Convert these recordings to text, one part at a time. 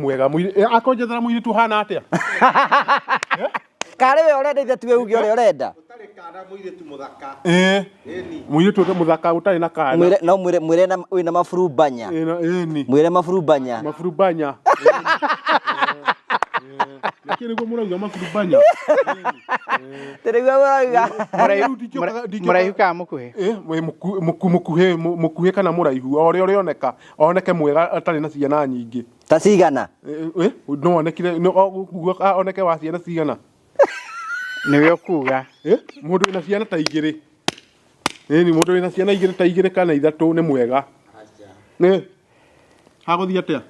Mwega akonjethera mũirĩtu hana atĩa? Karĩ we ũrenda ithe tiwe uge ũrĩa ũrenda. Ũtarĩ kana mũirĩtu mũthaka. Ĩĩ. Ĩni. Mũirĩtu ũtarĩ mũthaka ũtarĩ na kana. Mwĩre no mwĩre mwĩre na wĩna maburumbanya. Ĩni. Mwĩre maburumbanya. Maburumbanya. Nĩkĩ nĩguo mũrauga maburumbanya? Tĩrĩguo mũrauga. Rĩu ndingĩũka- Mũraihu kana mũkuhĩ? Ĩ, wĩ mũkuhĩ mũkuhĩ kana mũraihu o ũrĩa ũrĩoneka oneke mwega atarĩ na ciana nyingĩ. Ta cigana? Ĩ, no onekire no o- oneke wa ciana cigana? Nĩwe ũkuga. Ĩ, mũndũ wĩna ciana ta igĩrĩ. Ĩni mũndũ wĩna ciana igĩrĩ ta igĩrĩ kana ithatũ nĩ mwega. Nĩ hagũthiĩ atĩa?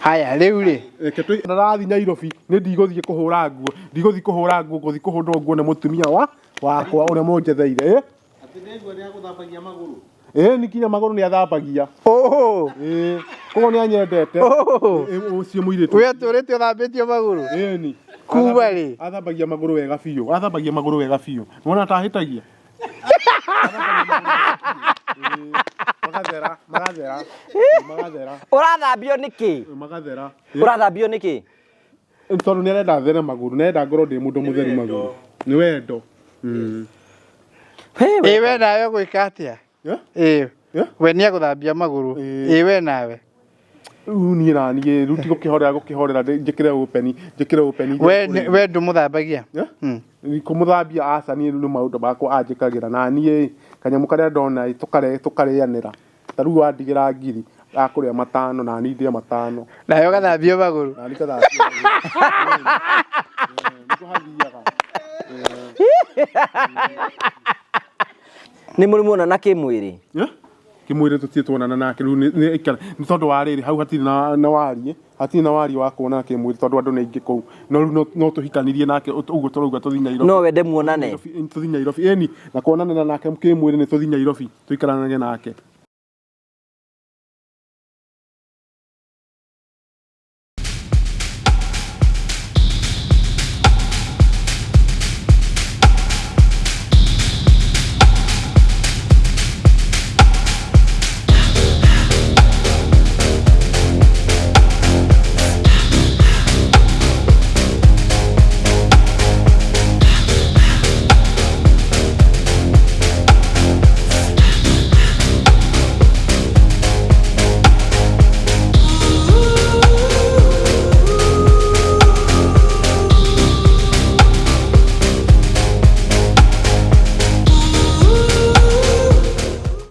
Haya, rĩu rĩ, Reke tũ ndarathiĩ Nairobi nĩ ndigũthiĩ kũhũra nguo, ndigũthiĩ kũhũra nguo, ngũthiĩ kũhũrwo nguo nĩ mũtumia wa wakwa ũrĩa mũnjetheire. Ĩ, Atĩ nĩguo nĩ agũthambagia magũrũ. ĩ nĩ kinya magũrũ nĩ athambagia. ũũ, Ĩ, koguo nĩ anyendete. ũũ, Ĩ, ũcio mũirĩtu. we atũrĩte ũthambĩtio magũrũ? Ĩni. Kuma rĩ? Athambagia magũrũ wega biũ. Athambagia magũrũ wega biũ. Nĩwona atahĩtagia? Magathera, magathera. Magathera, Ũrathambio nĩkĩ? magathera. Ũrathambio nĩkĩ? Tondũ nĩ arenda there magũrũ, nĩ arenda ngorwo ndĩ mũndũ mũtheru magũrũ. Nĩ wendo. Ĩ we nawe ũgwĩka atĩa? Eh? Ĩ, Eh? we nĩ agũthambia magũrũ. Ĩ. Ĩ we nawe. Rĩu niĩ na niĩ rĩu ti gũkĩhorera gũkĩhorera njĩkĩre open, njĩkĩre open. We we ndũmũthambagia? Eh? Mm. Kũmũthambia aca niĩ nĩ maũndũ makwa anjĩkagĩra na niĩ kanyamũ karĩa ndona tũkarĩanĩra. Ta rĩu wandigĩra ngiri akũrĩa matano na niĩ ndĩe matano. Nawe ũgathambio magũrũ. Na niĩ ngathambia magũrũ. Nĩguo hathiaga. Nĩ mũrĩ muonana kĩmwĩrĩ? Eh? Kĩmwĩrĩ tũtirĩ tuonana nake rĩu nĩ aikara nĩ tondũ wa rĩrĩ hau hatirĩ na wariĩ, hatirĩ na wariĩ wa kuonana kĩmwĩrĩ tondũ andũ nĩ aingĩ kũu. No rĩu no tũhikanirie nake ũguo tũrauga tũthiĩ Nairobi. No wende muonane? Tũthiĩ Nairobi. Ĩni, na kuonana nake kĩmwĩrĩ nĩ tũthiĩ Nairobi tũikaranage nake.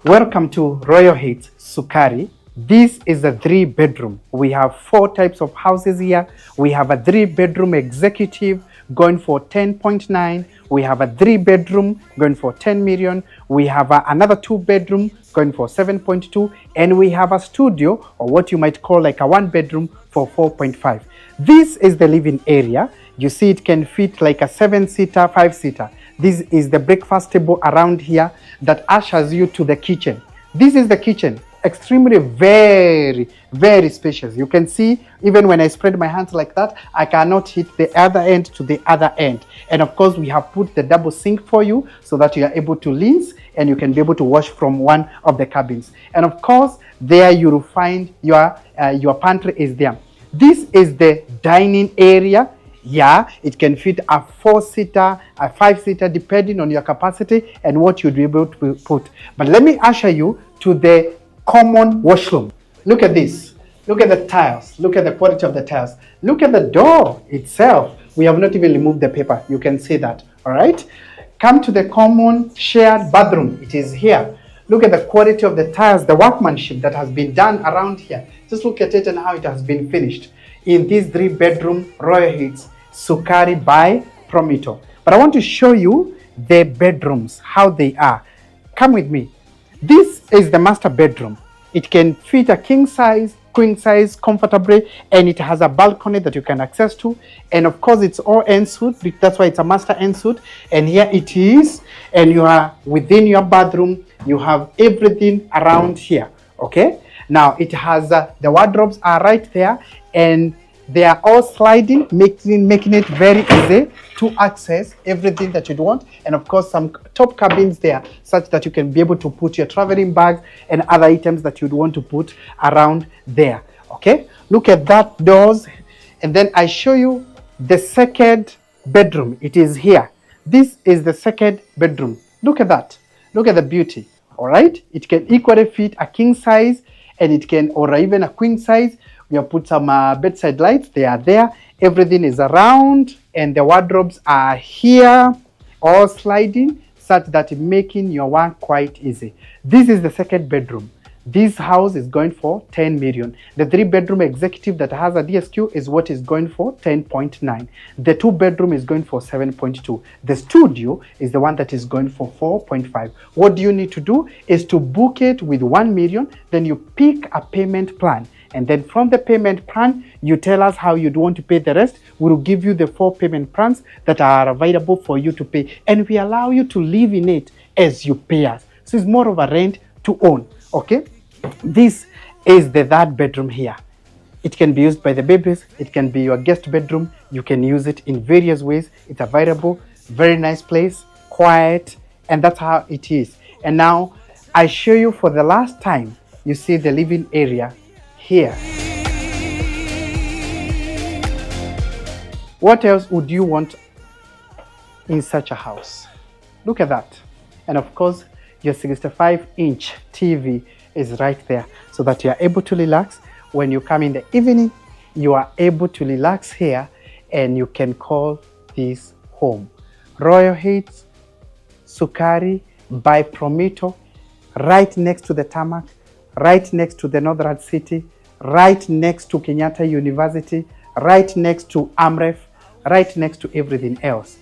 Welcome to Royal Heights, Sukari. This is a 3-bedroom. We have 4 types of houses here. We have a 3-bedroom executive going for 10.9. We have a 3-bedroom going for 10 million. We have another 2-bedroom going for 7.2. And we have a studio, or what you might call like a 1-bedroom for 4.5. This is the living area. You see it can fit like a 7-seater, 5-seater. This is the breakfast table around here that ushers you to the kitchen. This is the kitchen, extremely very, very spacious. You can see even when I spread my hands like that, I cannot hit the other end to the other end. And of course, we have put the double sink for you so that you are able to rinse and you can be able to wash from one of the cabins. And of course, there you will find your pantry is there. This is the dining area. Yeah, it can fit a 4-seater, a 5-seater, depending on your capacity and what you'd be able to put. But let me usher you to the common washroom. Look at this. Look at the tiles. Look at the quality of the tiles. Look at the door itself. We have not even removed the paper. You can see that. All right. Come to the common shared bathroom. It is here. Look at the quality of the tiles, the workmanship that has been done around here. Just look at it and how it has been finished in this 3-bedroom Royal Heights, Sukari by Promito. But I want to show you the bedrooms, how they are. Come with me. This is the master bedroom. It can fit a king size, queen size comfortably, and it has a balcony that you can access to. And of course, it's all ensuite. That's why it's a master ensuite. And here it is. And you are within your bathroom. You have everything around here. Okay. Now it has the wardrobes are right there, and they are all sliding, making it very easy to access everything that you'd want. And of course, some top cabins there, such that you can be able to put your traveling bags and other items that you'd want to put around there. Okay, look at that doors. And then I show you the second bedroom. It is here. This is the second bedroom. Look at that. Look at the beauty. All right, it can equally fit a king size, and it can, or even a queen size. We have put some bedside lights. They are there. Everything is around, and the wardrobes are here, all sliding, such that making your work quite easy. This is the second bedroom. This house is going for 10 million. The 3-bedroom executive that has a DSQ is what is going for 10.9. The 2-bedroom is going for 7.2. The studio is the one that is going for 4.5. What do you need to do is to book it with 1 million, then you pick a payment plan. And then from the payment plan, you tell us how you'd want to pay the rest. We'll give you the 4 payment plans that are available for you to pay. And we allow you to live in it as you pay us. So it's more of a rent to own, okay? This is the third bedroom here. It can be used by the babies. It can be your guest bedroom. You can use it in various ways. It's available. Very nice place, quiet, and that's how it is. And now I show you for the last time, you see the living area here. What else would you want in such a house? Look at that. And of course, your 65-inch TV is right there so that you are able to relax. When you come in the evening, you are able to relax here, and you can call this home. Royal Heights, Sukari by Promito, right next to the tarmac, right next to the Northern City, right next to Kenyatta University, right next to AMREF, right next to everything else.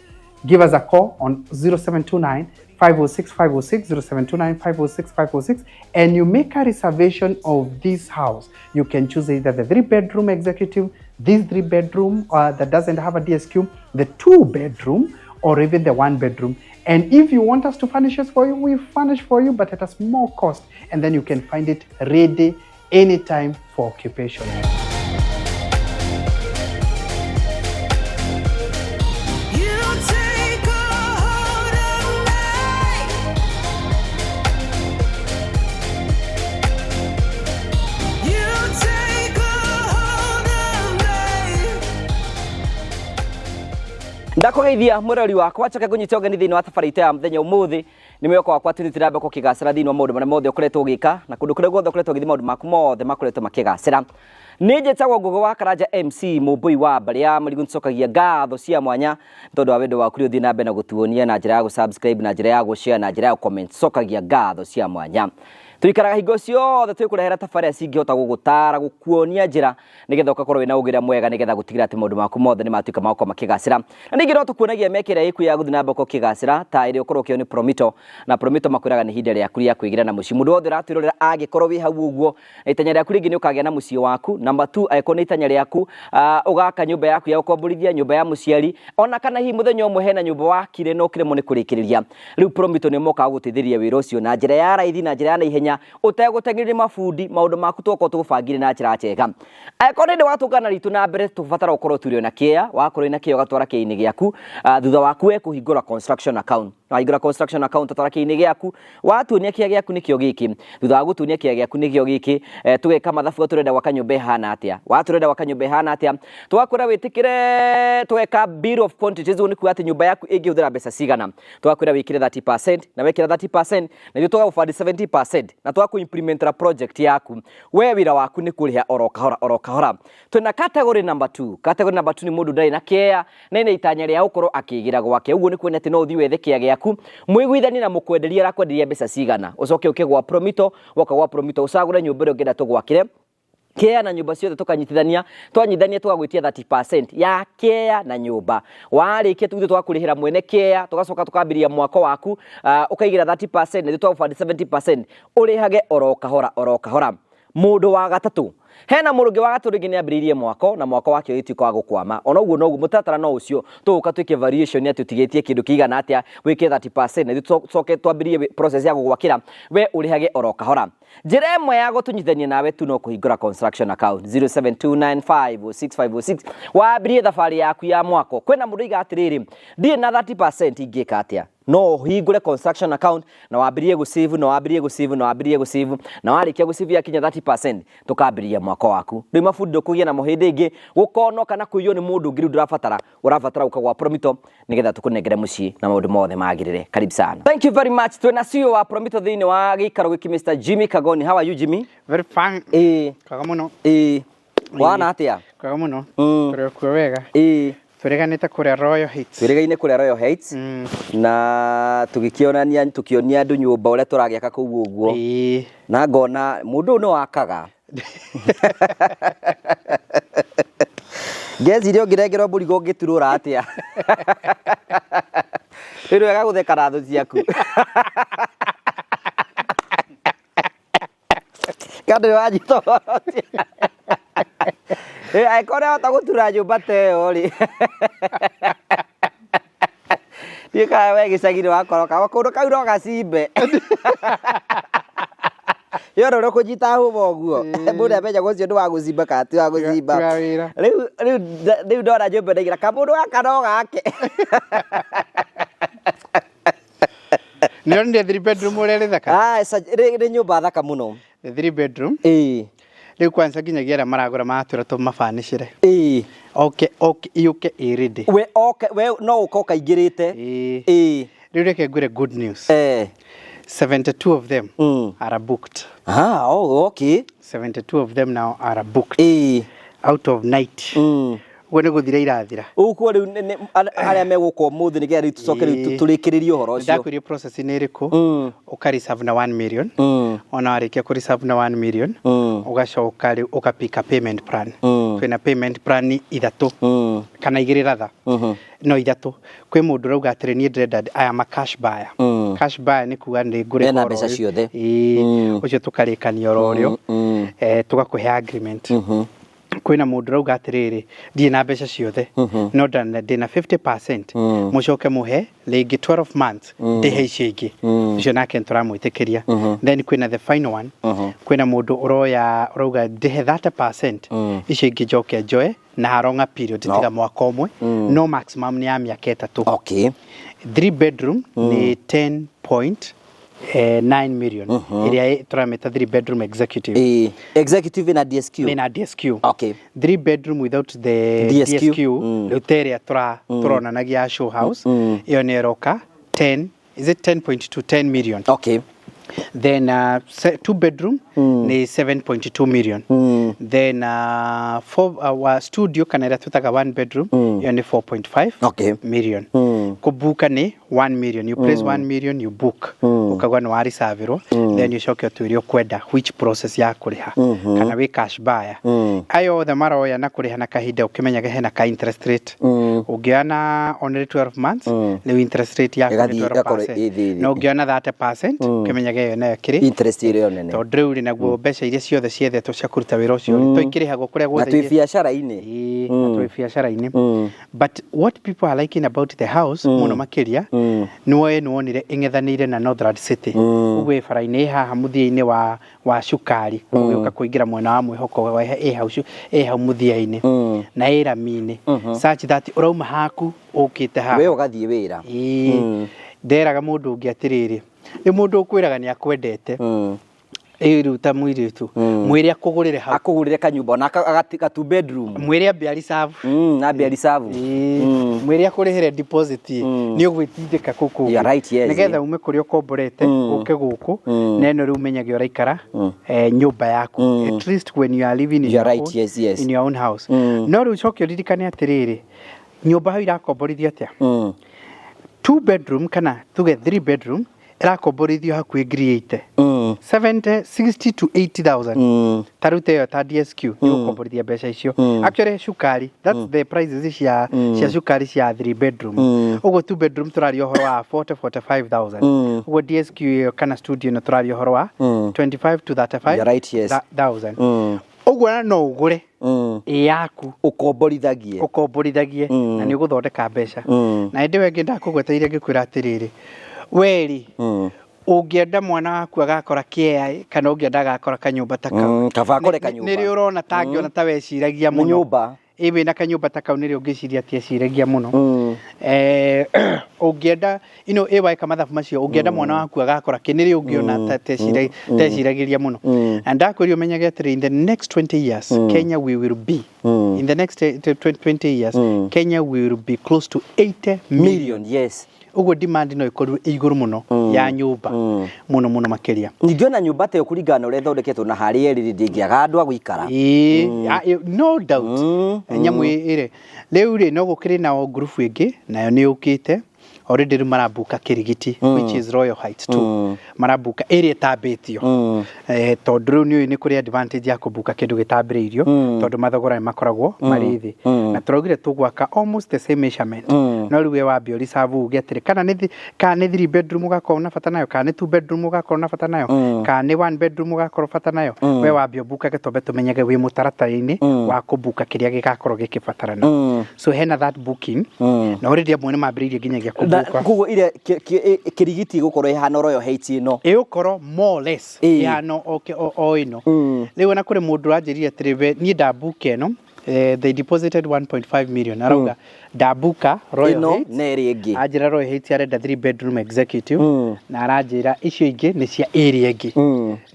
Give us a call on 0729 506 506, 0729 506 506, and you make a reservation of this house. You can choose either the 3-bedroom executive, this 3-bedroom that doesn't have a DSQ, the 2-bedroom, or even the 1-bedroom. And if you want us to furnish it for you, we furnish for you, but at a small cost. And then you can find it ready anytime for occupation. You take a hold of me. You take a hold of me. Ndakũgeithia mũrori wakwa njoke ngũnyite ũgeni thĩinĩ wa thabarĩ itũ ya mũthenya ũmũthĩ. Nĩ mwĩhoko wakwa atĩ nĩtũrambe kũkĩgacĩra thĩinĩ wa maũndũ marĩa mothe ũkoretwo ũgĩka na kũndũ kũrĩa guothe ũkoretwo ũgĩthiĩ maũndũ maku mothe makoretwo makĩgacĩra. Nĩ njĩtagwo Ngũgĩ wa Karanja MC mũmbũi wa mbarĩ ya Mũrigu, nĩtũcokagia ngatho cia mwanya nĩ tondũ wa wendo waku ũrĩa ũthiĩ na mbere na gũtuonia na njĩra ya gũ-subscribe, na njĩra ya gũ-share, na njĩra ya gũ-comment. Cokagia ngatho cia mwanya. Tũikaraga hingo ciothe twĩkũrehera tabarĩra cingĩhota gũgũtara, gũkuonia njĩra nĩgetha ũgakorwo wĩna ũgĩra mwega, nĩgetha gũtigĩrĩra atĩ maũndũ maku mothe nĩmatuĩka ma gũkorwo makĩgacĩra. Na ningĩ no tũkuonagia mĩeke ĩrĩa ĩkuo ya gũthiĩ na mbere ũkĩgacĩra, ta ĩrĩa ũkorwo ũkĩoywo nĩ Promito, na Promito makwĩraga nĩ ihinda rĩaku rĩa kwĩgĩra na mũciĩ. Mũndũ wothe ũratwĩrorera angĩkorwo wĩ hau ũguo, itanya rĩaku rĩngĩ nĩ ũkagĩa na mũciĩ waku. Number 2, angĩkorwo nĩ itanya rĩaku, ũgaka nyũmba yaku ya gũkomborithia, nyũmba ya mũciari, ona kana hihi mũthenya ũmwe hena nyũmba wakire na ũkĩremwo nĩ kũrĩkĩrĩria. Rĩu Promito nĩ mokaga gũgũteithĩrĩria wĩra ũcio na njĩra ya raithi, na njĩra ya naihenya, ũtegũteng'eria mabundi, maũndũ maku tũgakorwo tũgũbangire na njĩra njega. Angĩkorwo nĩ watũngana ritũ na mbere, tũbatara ũkorwo tũrĩ na kĩea, wakorwo wĩna kĩea ũgatwara kĩĩ-inĩ gĩaku, thutha waku we kũhingũra construction account. Wahingũra construction account ũgatwara kĩĩ-inĩ gĩaku, watuonia kĩea gĩaku nĩkĩo gĩkĩ, thutha wa gũtuonia kĩea gĩaku nĩkĩo gĩkĩ, tũgeka mathabu tũrenda gwaka nyũmba ĩhana atĩa, watũrenda gwaka nyũmba ĩhana atĩa, tũgakwĩra wĩtĩkĩre, tũgeka bill of quantities, ũguo nĩ kuga atĩ nyũmba yaku ĩngĩhũthĩra mbeca cigana, tũgakwĩra wĩkĩre 30%, na wekĩra 30% na ithuĩ tũgagũbandi 70% na tũgakũ-implementera project yaku. We wĩra waku nĩ kũrĩha oro kahora oro kahora. Twĩna category number 2. Category number 2 nĩ mũndũ ndarĩ na kĩea na ena itanya rĩa gũkorwo akĩgĩra gwake. Ũguo nĩ kuona atĩ no ũthiĩ wethe kĩea gĩaku, mũiguithanie na mũkwenderia arakwenderia mbeca cigana, ũcoke ũke gwa Promito, woka gwa Promito ũcagũre nyũmba ĩrĩa ũngĩenda tũgwakĩre kĩea na nyũmba ciothe tũkanyitithania, twanyitithania tũgagwĩtia 30% ya kĩea na nyũmba. Warĩkia tũgũthiĩ tũgakũrĩhĩra mwene kĩea, tũgacoka tũkambĩrĩria mwako waku, ũkaigĩra 30% na ithuĩ tũgagũbandi 70%, ũrĩhage oro kahora oro kahora. Mũndũ wa gatatũ, hena mũndũ ũngĩ wa gatatũ rĩngĩ nĩambĩrĩirie mwako na mwako wake ũgĩtuĩka wa gũkwama. Ona ũguo noguo mũtaratara no ũcio, tũgũka twĩke variation atĩ ũtigĩtie kĩndũ kĩigana atĩa, wĩke 30% na ithuĩ tũcoke twambĩrĩrie process ya gũgwakĩra, we ũrĩhage oro kahora. Njĩra ĩmwe ya gũtũnyitithania nawe tu no kũhingũra construction account 0729506506, wambĩrĩrie thabarĩ yaku ya mwako. Kwĩna mũndũ oiga atĩrĩrĩ, ndirĩ na 30% ingĩka atĩa? No ũhingũre construction account na wambĩrĩrie gũ save na wambĩrĩrie gũ save na wambĩrĩrie gũ save, na warĩkia gũ save yakinya 30% tũkambĩrĩria mwako waku. Rĩu mabundi ndũkũgĩa namo hĩndĩ ĩngĩ gũkonwo kana kũiywo nĩ mũndũ ũngĩ. Rĩu ndũrabatara, ũrabatara gũka gwa Promito nĩgetha tũkũnengere mũciĩ na maũndũ mothe magĩrĩre. Karibu sana, thank you very much. Twĩna CEO wa Promito thĩinĩ wa gĩikaro gĩkĩ, Mr Jimmy Kagoni. How are you, Jimmy? Very fine. Ĩĩ. Kwega mũno. Ĩĩ, wana atĩa? Kwega mũno. Tũrĩ o kuo wega. Ĩĩ. Tũrĩganĩte kũrĩa Royal Heights. Twĩrĩgaine kũrĩa Royal Heights na tũgĩkĩonania, tũkĩonia andũ nyũmba ũrĩa tũragĩaka kũu ũguo. Na ngona mũndũ ũyũ nĩ wakaga. Ngeciria ũngĩnengerwo mũrigo ũngĩturũra atĩa. Rĩu wega gũtheka na thũ ciaku. Kandũ nĩ wanyita ũhoro ũcio. Angĩkorwo nĩahota gũtura nyũmba ta ĩyo rĩ, ndiũĩ kana we gĩcagi-inĩ wakoroka kũndũ kau no gacimbe. Nĩwona ũrĩa ũkũnyita hũma ũguo, mũndũ nĩamenyaga ũcio nĩ wa gũcimba kana ti wa gũcimba. Ti wa wĩra. Rĩu ndona nyũmba ndaigĩra kamũndũ gaka no gake. Nĩ onire three bedroom ũrĩa ĩrĩ thaka? Ah, nĩ nyũmba thaka mũno. The three bedroom. Ĩĩ. Rĩu kwanza nginyagia arĩa maragũra maratwĩra tũmabanĩcĩre. Ĩĩ. Oke oke yũke ĩ ready. We oke, we no ũka ũkaingĩrĩte. Ĩĩ. Ĩĩ. Rĩu reke ngwĩre good news. 72 of them are booked. Ah, oh, okay. 72 of them now are booked. Ĩĩ. Out of 90. Ũguo nĩ gũthira irathira. Ũguo rĩu arĩa megũka ũmũthĩ nĩgetha rĩu tũcoke rĩu tũrĩkĩrĩrie ũhoro ũcio. Ndakwĩrio process nĩ ĩrĩkũ? Ũka reserve na 1 million. Ona warĩkia kũ reserve na 1 million, ũgacoka rĩu ũkapika payment plan. Twĩna payment plan ithatũ kana igĩrĩ rather. No ithatũ. Kwĩ mũndũ ũrauga atĩrĩ, niĩ ndĩrenda, I am a cash buyer. Cash buyer nĩ kuga nĩ ngũrĩha Ena oro mbeca rĩu. ciothe. Ĩĩ, ũcio tũkarĩkania oro rĩo. Tũgakũhe agreement. Kwĩna mũndũ ũrauga atĩrĩrĩ, ndirĩ na mbeca ciothe, no ndĩna 50%, mũcoke mũhe rĩngĩ 12 months ndĩhe icio ingĩ. Ũcio nake nĩtũramwĩtĩkĩria. Then kwĩna the final one. Kwĩna mũndũ ũroya ũrauga ndĩhe 30%, icio ingĩ njoke njoe na longer period, tiga mwaka ũmwe, no maximum nĩ ya mĩaka 3. 3 bedroom nĩ 10.9 million, ĩrĩa tũramĩta 3 bedroom executive. Ĩĩ. Executive na DSQ. Ĩna DSQ. 3 bedroom without the DSQ. DSQ, rĩu ta ĩrĩa tũronanagia ya show house, ĩyo nĩ ĩroka 10, is it 10.2, 10 million. Then 2 bedroom ni 7.2 million. Then four, wa studio kana ĩrĩa twĩtaga 1 bedroom, ĩyo nĩ 4.5 million. Kũbuka nĩ 1 million. You place 1 million, you book, ũkauga nĩ waricavirwo, then ũcoke ũtwĩre ũkwenda which process ya kũrĩha, kana wĩ cash buyer. Aya othe maroya na kũrĩha na kahinda, ũkĩmenyaga hena ka interest rate. Ũngĩoya na only 12 months, rĩu interest rate yaku nĩ Ĩgathiĩ ĩgakorwo 12%. ĩ thĩ. No ũngĩoya na 30%, ũkĩmenyaga ĩyo nayo ĩkĩrĩ interest ĩrĩ o nene. Tondũ rĩu rĩ, naguo mbeca iria ciothe ciethetwo cia kũruta wĩra ũcio rĩ, to ikĩrĩhagwo kũrĩa Na guothe twĩ biacara-inĩ. Ĩĩ, na twĩ biacara-inĩ. But what people are liking about the house mũno makĩria nĩ woe nĩ wonire ĩng'ethanĩire na Northland City. Ũguo ĩ bara-inĩ, ĩ haha mũthia-inĩ wa cukari, ũgĩũka kũingĩra mwena wa mwĩhoko, ĩ hau ĩ hau mũthia-inĩ na ĩ rami-inĩ, such that ũrauma haku ũkĩte haha. We ũgathiĩ wĩra. Ĩĩ. Nderaga mũndũ ũngĩ atĩrĩrĩ, nĩ mũndũ ũkwĩraga nĩ akwendete, ĩ rĩu ta mũirĩtu, mwĩre akũgũrĩre hau. Akũgũrĩre kanyũmba ona ka two bedroom. Mwĩre ambe areserve. Ambe areserve. Ĩĩ. Mwĩre akũrĩhĩre deposit, nĩ ũgwĩtindĩka kũu kũngĩ. You are right, yes. Nĩgetha ume kũrĩa ũkomborete ũke gũkũ, na ĩno rĩu ũmenyage ũraikara nyũmba yaku, at least when you are living in You are your right, own, yes. in your own house. No rĩu coke ũririkane atĩrĩrĩ, nyũmba hau irakomborithio atĩa? 2 bedroom kana tuge 3 bedroom ĩrakomborithio hakuhĩ ngiri 80, 70, 60 to 80,000. Ta rĩu ta ĩyo ta DSQ nĩ gũkomborithia mbeca icio. Actually cukari, that's the prices cia cukari cia 3 bedroom. Ũguo 2 bedroom tũraria ũhoro wa 40, 45,000. Ũguo DSQ ĩyo kana studio ĩno tũraria ũhoro wa 25 to 35 You're right, yes. thousand. Ũguo ona no ũgũre ĩ yaku, Ũkomborithagie. Ũkomborithagie na nĩ ũgũthondeka mbeca. Na hĩndĩ ĩyo ĩngĩ ndakũgweteire ngĩkwĩra atĩrĩrĩ, weri ũngĩenda mwana waku agakora kĩea kana ũngĩenda agakora kanyũmba ta kau? Kaba akore kanyũmba. Nĩ rĩ ũrona ta angĩona ta weciragia Nĩ mũno? Nyũmba. Ĩ wĩna kanyũmba ta kau nĩrĩo ngĩciria atĩ eciragia mũno. Ũngĩenda ino ĩ weka mathabu macio ũngĩenda mwana waku agakora kĩ nĩrĩo ũngĩona ta teciragĩria mũno. Na ndakwĩria ũmenyage atĩrĩ, in the next 20 years Kenya we will be in the next 20 years Kenya we will be close to 80 million. Million, yes. Ũguo demand no ĩkorwo ĩ igũrũ mũno ya nyũmba mũno mũno makĩria. Ningĩ ona nyũmba ta ĩyo kũringana na ũrĩa ĩthondeketwo na harĩa ĩrĩ ndĩngĩaga andũ a gũikara. Ĩĩ, no doubt. Nyamũ ĩrĩ rĩu rĩ, no gũkĩrĩ nao ngurubu ĩngĩ nayo nĩ yũkĩte already, rĩu marambuka Kĩrigiti, which is Royal Heights 2, marambuka ĩrĩa ĩtambĩtio, tondũ rĩu nĩ ũĩ nĩ kũrĩ advantage ya kũmbuka kĩndũ gĩtambĩrĩirio, tondũ mathogora nĩ makoragwo marĩ thĩ, na tũraugire tũgwaka almost the same measurement, no rĩu we wambia reserve uge atĩrĩ, kana nĩ three bedroom ũgakorwo na bata nayo, kana nĩ two bedroom ũgakorwo na bata nayo, kana nĩ one bedroom ũgakorwo bata nayo, we wambia ũmbukage twambe tũmenyage wĩ mũtaratara-inĩ wa kũmbuka kĩrĩa gĩgakorwo gĩkĩbatarana. So hena that booking, na already amwe nĩ mambĩrĩirie nginyagia Na kũmbuka. Koguo iria Kĩrigiti ĩgũkorwo ĩhana Royal Heights ĩno? Ĩgũkorwo more or less ĩhana o ĩno. Rĩu ona kũrĩ mũndũ ũranjĩrire atĩrĩ, we niĩ ndambuka ĩno, they deposited 1.5 million, arauga ndambuka Royal Ĩno Heights. na ĩrĩa ĩngĩ. Anjĩra Royal Heights arenda 3 bedroom executive, na aranjĩra icio ingĩ nĩ cia area ĩngĩ,